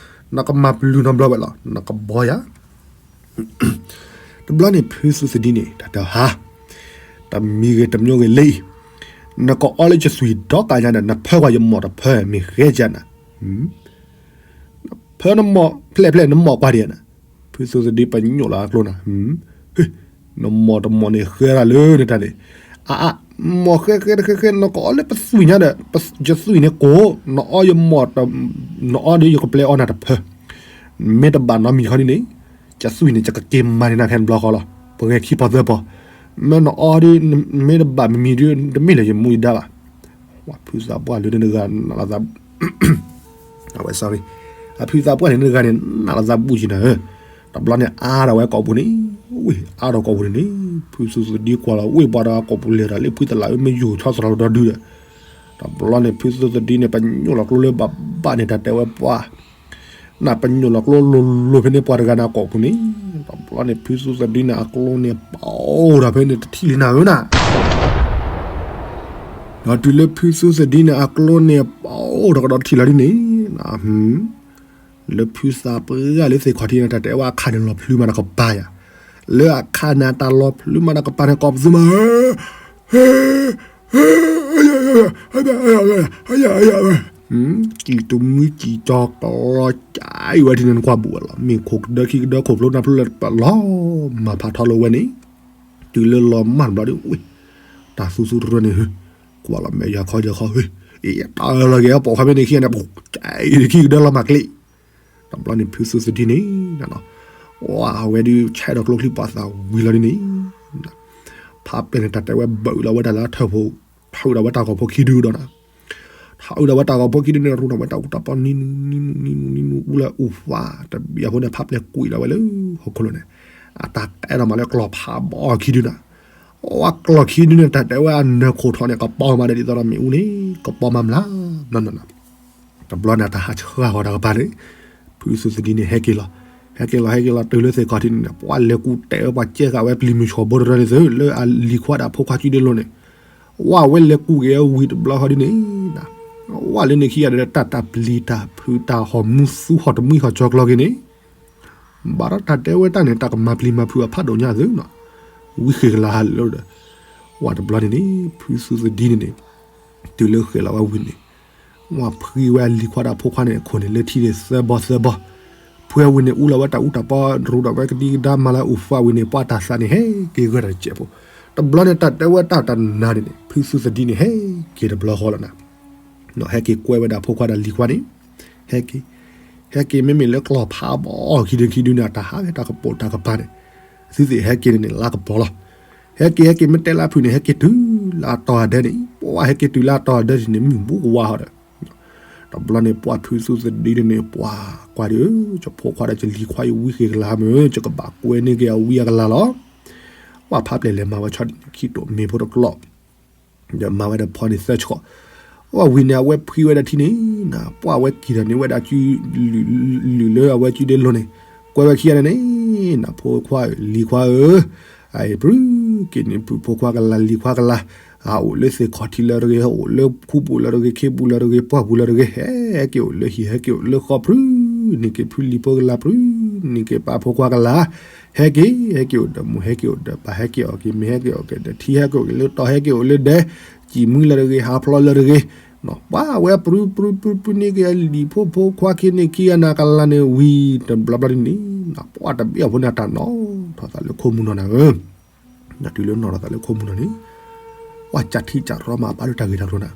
နကမၤပျုၤနီတဘျီဝဲလီၤ နကဘီယၤ. တဘျီန့ၣ် ဖုသူသဒံန့ၣ် တၢ်တဲဟါ, တမံၤဂ့ၤတမံၤဂ့ၤလံ, နကအီလၢယသွံၣ်ဒီကးညါဒီး နဖၢကွၢ်ယမိၢ်တဖၢ မ့ၢ်ဃဲကနၤ, ဖၢနမိၢ်ဖျဲၣ်ဖျဲၣ် နမိၢ်ကွၢ်ဒံးနၤ. ဖုသူသဒံပညိၣ်လီၤအကျိနၤ, နမိၢ်တမိၢ်န့ၣ်ဃဲဒၣ်လၢနတၢ်န့ၣ်, အ မိၢ်ဃဲဃဲတဃဲဃဲ နကအီလၢပသွံၣ်ညါဒီး ယသွံၣ်န့ၣ်ကိး, နအီယမိၢ်, နအီဒီးယကပျဲအီနၤတဖၢ, မ့ၢ်တဘၣ်နီတမံၤခီဒ်န့ၣ်, ယသွံၣ်န့ၣ် ယကက့ၤမၤန့ၢ်နၤခဲတဘျီဃီလီၤ. ပဂဲၤခံပီသၢပီ, မ့ၢ်နအီဒီး မ့ၢ်တဘၣ်မံၤမံၤဒီး တမ့ၢ်လၢယမူယဒါဘၣ်. ဖုသးပှၢ်လၢန့ၣ်တဂၤ နးလီၤသး အဝဲ sorry, အဖုသးပှၢ်န့ၣ်တဂၤန့ၣ် နးလီၤသးဘူးက့နၤဧၢ. တဘျီန့ၣ် အါထီၣ်ဝဲကိာ်ပူၤန့ၣ်, ဝ့ၢ်အါထီၣ်ကိာ်ပူၤန့ၣ်န့ၣ်, ဖုသူသဒံကွၢ်လီၤဝ့ၢ်ပှၤဒီးကိာ်ပူၤလဲၤဒီး လၢဖုသလးဧၢ မ့ၢ်ယိၤဆီသရၣ်လီၤဒီဒုဒီး, တဘျီန့ၣ် ဖုသူသဒံန့ၣ် ပညိၣ်လီၤကျိလၢဘၣ်ဘၣ်န့ၣ် တၢ်တဲဝဲပှၤ နၢ်ပညိၣ်လီၤကျိလိၤလိၤဖဲန့ၣ် ပှၤတဂၤန့ၣ်အကိာ်ပူၤန့ၣ်, တဘျီန့ၣ် ဖုသူသဒံန့ၣ် အကျိန့ၣ် ပအိၣ်ဒီးဖဲန့ၣ်တထံၣ်လံနၤဧၢနၤ. ဒီးတုၤလၢဖုသူသဒံန့ၣ် အကျိန့ၣ် ပအိၣ်ဒီးကဒီးတထံၣ်လီၤဒ်န့ၣ်, လၢဖုသးပှၢ်လၢသ့ၣ်ခီၣ်ထံးန့ၣ် တၢ်တဲဝဲအခါန့ၣ်လီၤဖျုးမးတကပၤယၤ, လၢအခါန့ၣ် တၢ်လီၤဖျုးမးတကပၤန့ၣ် ကိးပသူမးဧၢ ကံၢ်တမှံကံၢ်ကၠီကလီၤကါအံၤဝဲထံၣ်န့ၣ် နကွၢ်ဘူးဝဲလီၤ. မ့ၢ်ခိၣ်ကဒၢခံကဒၢ ခိၣ်ဖျိနၢ်ဖျိလၢပလီၤမၢ်ဖးထီလၢဝဲန့ၣ်, တုၤလၢလီၤမၢ်တဘျီဒီး ဝ့ၢ် တၢ်သူသူတရၢန့ၣ် ကွၢ်လီၤမဲာ်ယၤခီယၤခီ, အ့ တၢ်လီၤက့ၤပိာ်ခွါဖဲန့ၣ်ခံဂၤန့ၣ် ခံကဒၢလီၤမၢ်ကျ့, တဘျီန့ၣ် ဖုသူသဒံန့ၣ် ဝဲဒုးဆဲးဒီးကျိချံပှၤသးဝံၤလီၤဒ်န့ၣ်, ဖးပျဲၢ်န့ၣ် တၢ်တဲဝဲဘၢအုးလီၤဝဲဒၣ်လၢထၢၣ်ဖိ, ထးအုးဒီးဝဲတၢ်ဂီၤဖိခံဒုဒီးနၤ, ထးအုးဒီးဝဲတၢ်ဂီၤဖိခံဒုန့ၣ် ရူဒီးဝဲတၢ်အူတၢ်ပီနံၤနံၤနံၤနံၤနံၤနံၤနံၤနံၤ အူလၢအူဖးတဘျီအဃိန့ၣ် ဖးပျဲၢ်ကွံာ်လီၤဝဲလၢဟီၣ်ခိၣ်လိၤန့ၣ်, အတၢ်ကဲထီၣ်မးလၢကျီၢ်ဖးဘီခံဒုနၤ, အဝဲကျီၢ်ခံဒုန့ၣ် တၢ်တဲဝဲအနၢၤခိၣ်ထီၣ်န့ၣ် ကပီၤမးဒီးဒ်သိးဒီးမ့ၣ်အူန့ၣ် ကပီၤမးမျး နီၢ်နီၢ်နီၢ်, တဘျီန့ၣ်တၢ်ဟးဆှၢဃီၤတၢ်ကပၤန့ၣ်, ဖုသူသဒံန့ၣ် ဟဲက့ၤလီၤ, ဟဲက့ၤလီၤ ဟဲက့ၤလီၤ တုၤလၢသ့ၣ်ခီၣ်ထံးန့ၣ် ပှၤလဲၤကူၣ်တဲာ်ဝဲ ပှၤကဲဃာ်ဝဲပျံၤမုၢ်ဆှီဘိတရၢန့ၣ်သု လၢအလံၤခွါဒီးအဖိခွါစုဒ့လိၤန့ၣ်, ဝဲလဲၤကူၣ်က့ၤဝံၤတဘျီဃီဒ်န့ၣ်, ဝဲလၢန့ၣ်ခံဂၤဒီး တၢ်တၢ်ပျံၤတၢ်ဖုးတၢ်ဟီၣ်မူသူဟီၣ်တမှံဟီၣ်ကၠီကျီက့ၤန့ၣ် ဘၣ်ဒီးတၢ်တဲဝဲတၢ်န့ၣ် တၢ်ကမၤပျံၤမၤဖုးအဖးဒိၣ်ညါသုနီၤ, ဝံဃ့ၢ်ကလၤဟးလၢဒီး, ဝဲတဘျီန့ၣ်န့ၣ် ဖုသူသဒံန့ၣ်န့ၣ်, တုၤလၢဃဲၤလီၤဝဲဝံၤန့ၣ်, ဝဲဖှံဝဲအလံၤခွါဒီးအဖိခွါန့ၣ်အခိၣ်န့ၣ် လၢထံန့ၣ်သၢဘီသၢဘီ, ဖှံဝံၤန့ၣ် အူလီၤဝဲတၢ်အူတၢ်ပီ ရူဒီးဝဲကဒံကဒါမၤလၢအူဖးဝံၤန့ၣ် ပှၤတၢ်သးန့ၣ် ဟဲက့ၤဂၢၢ်တၢ်တစဲးဖိ, တဘျီန့ၣ် တၢ်တဲဝဲတၢ်တနၤန့ၣ်န့ၣ် ဖုသူသဒံန့ၣ် ဟဲက့ၤတဘျီဃီလီၤနၤ ဟဲက့ၤကွဲဝဲဒၣ်ဖိခွါဒီးလံၤခွါန့ၣ်, ဟဲက့ၤ, ဟဲက့ၤမ့မ့ၢ်လၢကျီၢ်ဖးဘီခံဒုခံဒုန့ၣ် တၢ်ဟးဂဲၤတၢ်ကပိာ်တၢ်ကပၤန့ၣ်, သုသ့ၣ်ဟဲက့ၤန့ၣ်န့ၣ် လါကပီၤလီၤ, ဟဲက့ၤဟဲက့ၤမ့ၢ်တဲလါဖုးန့ၣ် ဟဲက့ၤတုၤလၢအတီၤအဒၢန့ၣ်, ပှၤဟဲက့ၤတုၤလၢအတီၤအဒၢန့ၣ် မုၢ်ဘူးကဝါဟီဒီး, တဘျီန့ၣ် ပှၤဖုသူသဒံန့ၣ်န့ၣ် ပှၤကွၢ်ဒီး ယဖိခွါဒီးယလံၤခွါ ယဝံဃ့ၢ်ကလၤမ့ၢ် ယကဘၣ်ကွဲန့ၢ်က့ၤအဝံအကလၤလီၤ, ပှၤဖးပျဲၢ်လဲၤမၤဝဲဆီဒံၣ်န့ၣ် ခံတိာ်မ့ၤဖိတကျီၢ် ဒီးမၤဝဲဒီးဖီန့ၣ်သၢဆှီ, အဝဲဝံၤန့ၣ် အဝဲဖှံဝဲဒၣ်ထံန့ၣ်နၤ, ပှၤအဝဲက့ၤဒီးန့ၢ်ဝဲဒၣ် လုၢ်လၢအဝဲစုဒ့လိၤန့ၣ်, ကွဲဝဲခံဂၤန့ၣ်န့ၣ်, နဖိခွါဧၢ လံၤခွါဧၢ, အအံၤ ပြုၢ်က့ၤန့ၢ် ပုၢ်ဖိခွါကလၤ လံၤခွါကလၤ, အအိၣ်လၢသ့ၣ်ခီၣ်ထံးလၢတဂ့ၤ, အိၣ်လၢခူပူၤလၢတဂ့ၤ, ခ့ပူၤလၢတဂ့ၤ, ပှၢ်ပူၤလၢတဂ့ၤ, ဟဲက့ၤအိၣ်လၢဟံၣ် ဟဲက့ၤအိၣ်လၢဃီ ပြုၢ်န့ၢ်က့ၤ ဖုလံၤဖိကလၤ ပြုၢ်န့ၢ်က့ၤ ပၢ်ဖိခွါကလၤ ဟဲက့ၤ, ဟဲက့ၤအိၣ်ဒီးမိၢ် ဟဲက့ၤအိၣ်ဒီးပၢ် ဟဲက့ၤအိၣ်က့ၤမ့ၤ ဟဲက့ၤအိၣ်က့ၤဒီးထံ ဟဲက့ၤအိၣ်က့ၤလၢတီၤ ဟဲက့ၤအိၣ်လၢဒဲ, စံၣ်မှံလၢတဂ့ၤ ဟးဖျိးလၢတဂ့ၤ, ပှၤဝဲပြုၢ်ပြုၢ်ပြုၢ်ပြုၢ်န့ၢ်က့ၤအလံၤဖိဖိခွါခံန့ၣ်ခံဂၤနၤကလၤန့ၣ်ဝံၤတဘျီဘျီဒ်န့ၣ် ပှၤတဘ့ၣ်အဖိန့ၣ် တၢ်နီၣ်ထီၣ်သးလၢခိၣ်မူနီၤနၤဧၢ, တုၤလၢနီၣ်ထီၣ်သးလၢခိၣ်မူနီၤန့ၣ်, ပှၤကးထံကးရီမးဘၣ်လၢတၢ်ဂ့ၢ်တၢ်ကျိၤနၤ,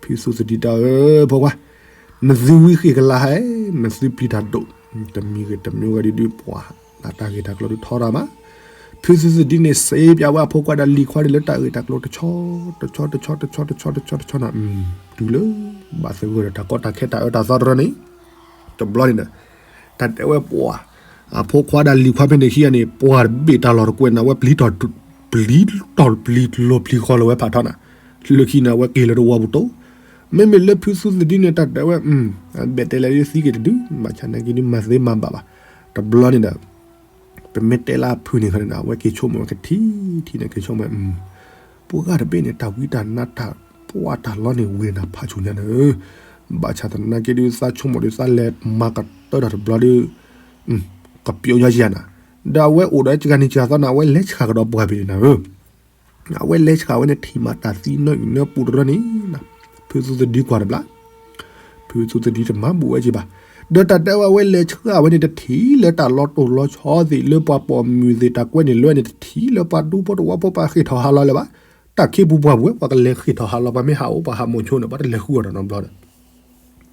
ဖုသူသဒံတၢ်ဧၢ ဖိခွါ, နသုဝံဃ့ၢ်ကလါဟဲ, နသုပျံၤတၢ်ဒိၣ်, တမံၤဂ့ၤတမံၤဂ့ၤဒုဒုပှၤ, နတၢ်ဂ့ၢ်တၢ်ကျိၤဒုထီတၢ်မး, ဖုသူသဒံန့ၣ် စ့ပၠးဝဲအဖိခွါဒီးလံၤခွါန့ၣ်လၢတၢ်ဂ့ၢ်တၢ်ကျိၤတဆီ, တဆီ တဆီ တဆီ တဆီ တဆီ တဆီ တဆီနၤ, တုၤလၢ ဘၣ်သဂၢၢ်ဒီးတၢ်ကီတၢ်ခဲတၢ်အၢတၢ်သီတရၢန့ၣ်, တဘျီန့ၣ်ဒီး, တၢ်တဲဝဲပှၤ, အဖိခွါဒီးလံၤခွါဖဲန့ၣ်ခံဂၤန့ၣ် ပှၤတဘ့ၣ်တၢ်လီၢ်တကွဲးန့ၣ် အဝဲပျံၤတီၢ်, ပျံၤတီၢ်ပျံၤလီၤပျံၤဃီလၢၤဝဲဖးထီနၤ, လၢခံန့ၣ် အဝဲက့ၤလၢတဝီပူၤတိ, မ့မ့ၢ်လၢဖုသူသဒံန့ၣ် တၢ်တဲဝဲ, ဘဲၣ်တဲလဲၤသံက့ၤတဒု, ဘၣ်ဆၣ်နာ်က့ဒုမၤသ့မၤဘၣ်ဘၣ်, တဘျီန့ၣ်ဒီး ပမ့ၢ်တဲလၢအဖုန့ၣ်ခီန့ၣ် အဝဲက့ၤဆိကမိၣ်ဝဲကထံၣ်ထံၣ်န့ၣ် က့ၤဆိကမိၣ်ဝဲ, ပှၤဂၤတဘ့ၣ်န့ၣ် တၢ်ဝံတၢ်နါတၢ်ပှၢ်တၢ်လီန့ၣ် ဝံၤနၤဖးဆူညါန့ၣ်, ဘၣ်ဆၣ်သနာ်က့ဒုး သးဆိကမိၣ်ဒုး သးလဲၤမၤကတၢၢ်တၢ်တဘျီဒုး, ကပျိညါယၤနၤ, ဒီးအဝဲအိၣ်ဒီးစှၤနံၤစှၤသီန့ၣ် အဝဲလဲၤဆှၣ်ကဒီးပှၤဖဲန့ၣ်နၤဧၢ အဝဲလဲၤဆှၣ်ဝဲန့ၣ် ထံၣ်မးတၢ်သံနၢအုၣ်နၢပူၤတရၢန့ၣ်, ဖုသူသဒံကွၢ်တဘျီ, ဖုသူသဒံတမၤဘူးဝဲက့ၤဘၣ်, ဒီးတၢ်တဲဝဲအဝဲလဲၤဆှၣ်ဝဲန့ၣ် တထံၣ်လၢတၢ်လီၤတိၢ်လီၤဆီသ့ၣ် လၢပှၤပိာ်မုၣ်သ့ၣ်တၢ်ကွဲးန့ၣ်လၢန့ၣ် တထံၣ်လၢပှၤဒူဖိတဝီဖိပှၤဃ့ၢ်ထီၣ်ဟးလီၤလၢၤဘၣ်, တၢ်ခံပူၤပှၢ်ပူၤဝဲ ပှၤကလဲၤဃ့ၢ်ထီၣ်ဟးလီၤ ပှၤမ့ၢ်ဟးအိၣ်ပှၤဟးမိၤဆိန့ၣ် ပှၤတလဲၤဃုအီၤဒီးနီတဘျီ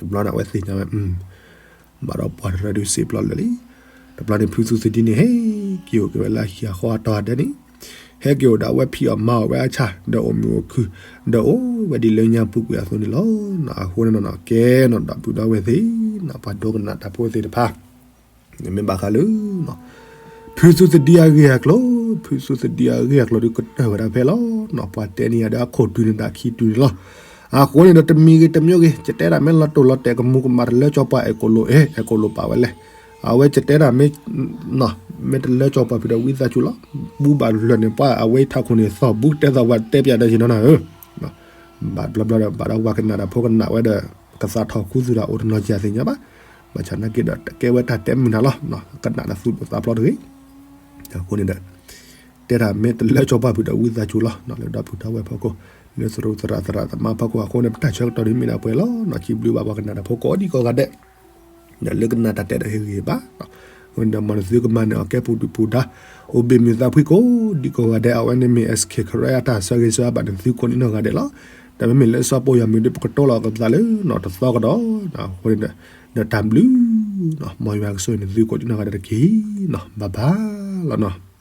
ဒီး တဘျီန့ၣ် အဝဲသ့ၣ်ညါဝဲ, ဘၣ်ဒီးပှၤတရၢဒုးစံးပျီလၢာ်လံ, တဘျီန့ၣ် ဖုသူသဒံန့ၣ် ဟဲက့ၤအိၣ်က့ၤဝဲလၢအဟံၣ်အဃီအတီၤအဒဲန့ၣ်, ဟဲက့ၤအိၣ်ဒီးအဝဲဖံးအီၣ်မၤအီၣ်ဝဲအဆၣ် ဒီးအိၣ်မုာ်အိၣ်ခုၣ်, ဒီးအိၣ်ဝဲဒ်လၢညါပူၤကွံာ်အသိးန့ၣ်လီၤ. အဃိန့ၣ်နီၢ်နီၢ်ကဲနီၢ်ဒီပုၢ်ဒီဝဲၢ်သ့ၣ်နီၢ် ပှၤဒိကနၣ်တၢ်ဖိသ့ၣ်တဖၣ် မ့ၢ်ဘၣ်ဃးလၢ ဖုသူသဒံအဂ့ၢ်အကျိၤ, ဖုသူသဒံအဂ့ၢ်အကျိၤဒုးကတၢၢ်ဝဲဒၣ်ဖဲလီၤ. ပှၤတဲန့ၢ်ယၤဒီးအခိၣ်တုၤန့ၣ်ဒီးအခံတုၤန့ၣ်လီၤ. အဃိန့ၣ်ဒီးတမံၤဂ့ၤတမံၤဂ့ၤ ယတဲဒၣ်မ့ၢ်လီၤတိၢ်လီၤတဲာ်ကမူၤကမၣ်တလၢကၠီၤပှၤအဲၣ်ကိၣ်လိာ်အဲၣ် အဲၣ်ကိၣ်လိာ်ပာ်ဝဲလဲၣ်. အဝဲယတဲဒၣ်မ့ၢ် မ့ၢ်တလၢကၠီၤပှၤဖုးဒီးဝံသးစူၤလီၤ. ဘူးဘၣ်လၢာ်န့ၣ် ပှၤအဝဲအံၤထးခိၣ်န့ၣ် သီၣ်ဘူးတဲသီၣ်ဝဲတဲပျးဒီးယနီၤနၤဧၢ ဘၣ်ဘျီဘျီဒီး ဘၣ်ဒီးပှၤကနၣ်ဒီးဖိကနၣ်ဝဲဒီး ကသးထီၣ်ခူသူၣ်ဒီးအိၣ်တနီၤကၢ်သ့ၣ်ညါဘၣ်. ဘၣ်ဆၣ်နာ်က့ဒီး တကဲဝဲတၢ်တဲမုာ်နၤလီၤ. ကနၣ်ဒီးသူၣ်ဒိၣ်သးဖျီးတဂ့ၤ. အဃိန့ၣ်ဒီး တဲတၢ်မ့ၢ်တလၢကၠီၤပှၤဖုးဒီးဝံသးစူၤလီၤ. လၢဒီပုၢ်ဒီဝဲၢ်ဖီခိၣ် လၢသရူးသရၣ်သရၣ်သမါဖီခိၣ်အဃိန့ၣ် ပတၢ်ဆၢကတီၢ်ဒ်မ့ၢ်ဒၣ်ပှဲၤလီၤ. စံးဘျုးဘၣ်ပှၤကနၣ်တၢ်ဖိကိးဒံကိးဂၤဒဲး လၢကနၣ်တၢ်တဲဒီးဟ့ၣ်ဂံၢ်ဘါ အဃိန့ၣ်ဒီး မ်နသုကမၤနၢၤအီၤကဲပူၤဒုၣ်ပူၤဒါ အိၣ်ဘ့ၣ်မုာ်သးဖှံကိးဒံကိးဂၤဒဲး အဝဲန့ၣ်မ့ၢ် SK Karen အတၢ်ဆၢဂ့ၤဆၢဝါဘၣ်နသုကိးဒံနီၢ်ဂၤဒဲးလီၤ. တၢ်မ့မ့ၢ်လၢစီၤပီယီၤမုၣ်ဒီး ပကတိၤလီၤကသးလၢနီၢ်တသီကဒီး အဃိန့ၣ်ဒီး ဒီးတၢ်ဘျုး မ်ယွၤကဆိၣ်ဂ့ၤနသုကိးဒံနီၢ်ဂၤဒဲးတက့ၢ်. ဘၣ်ဘၣ်လီၤနီၤ.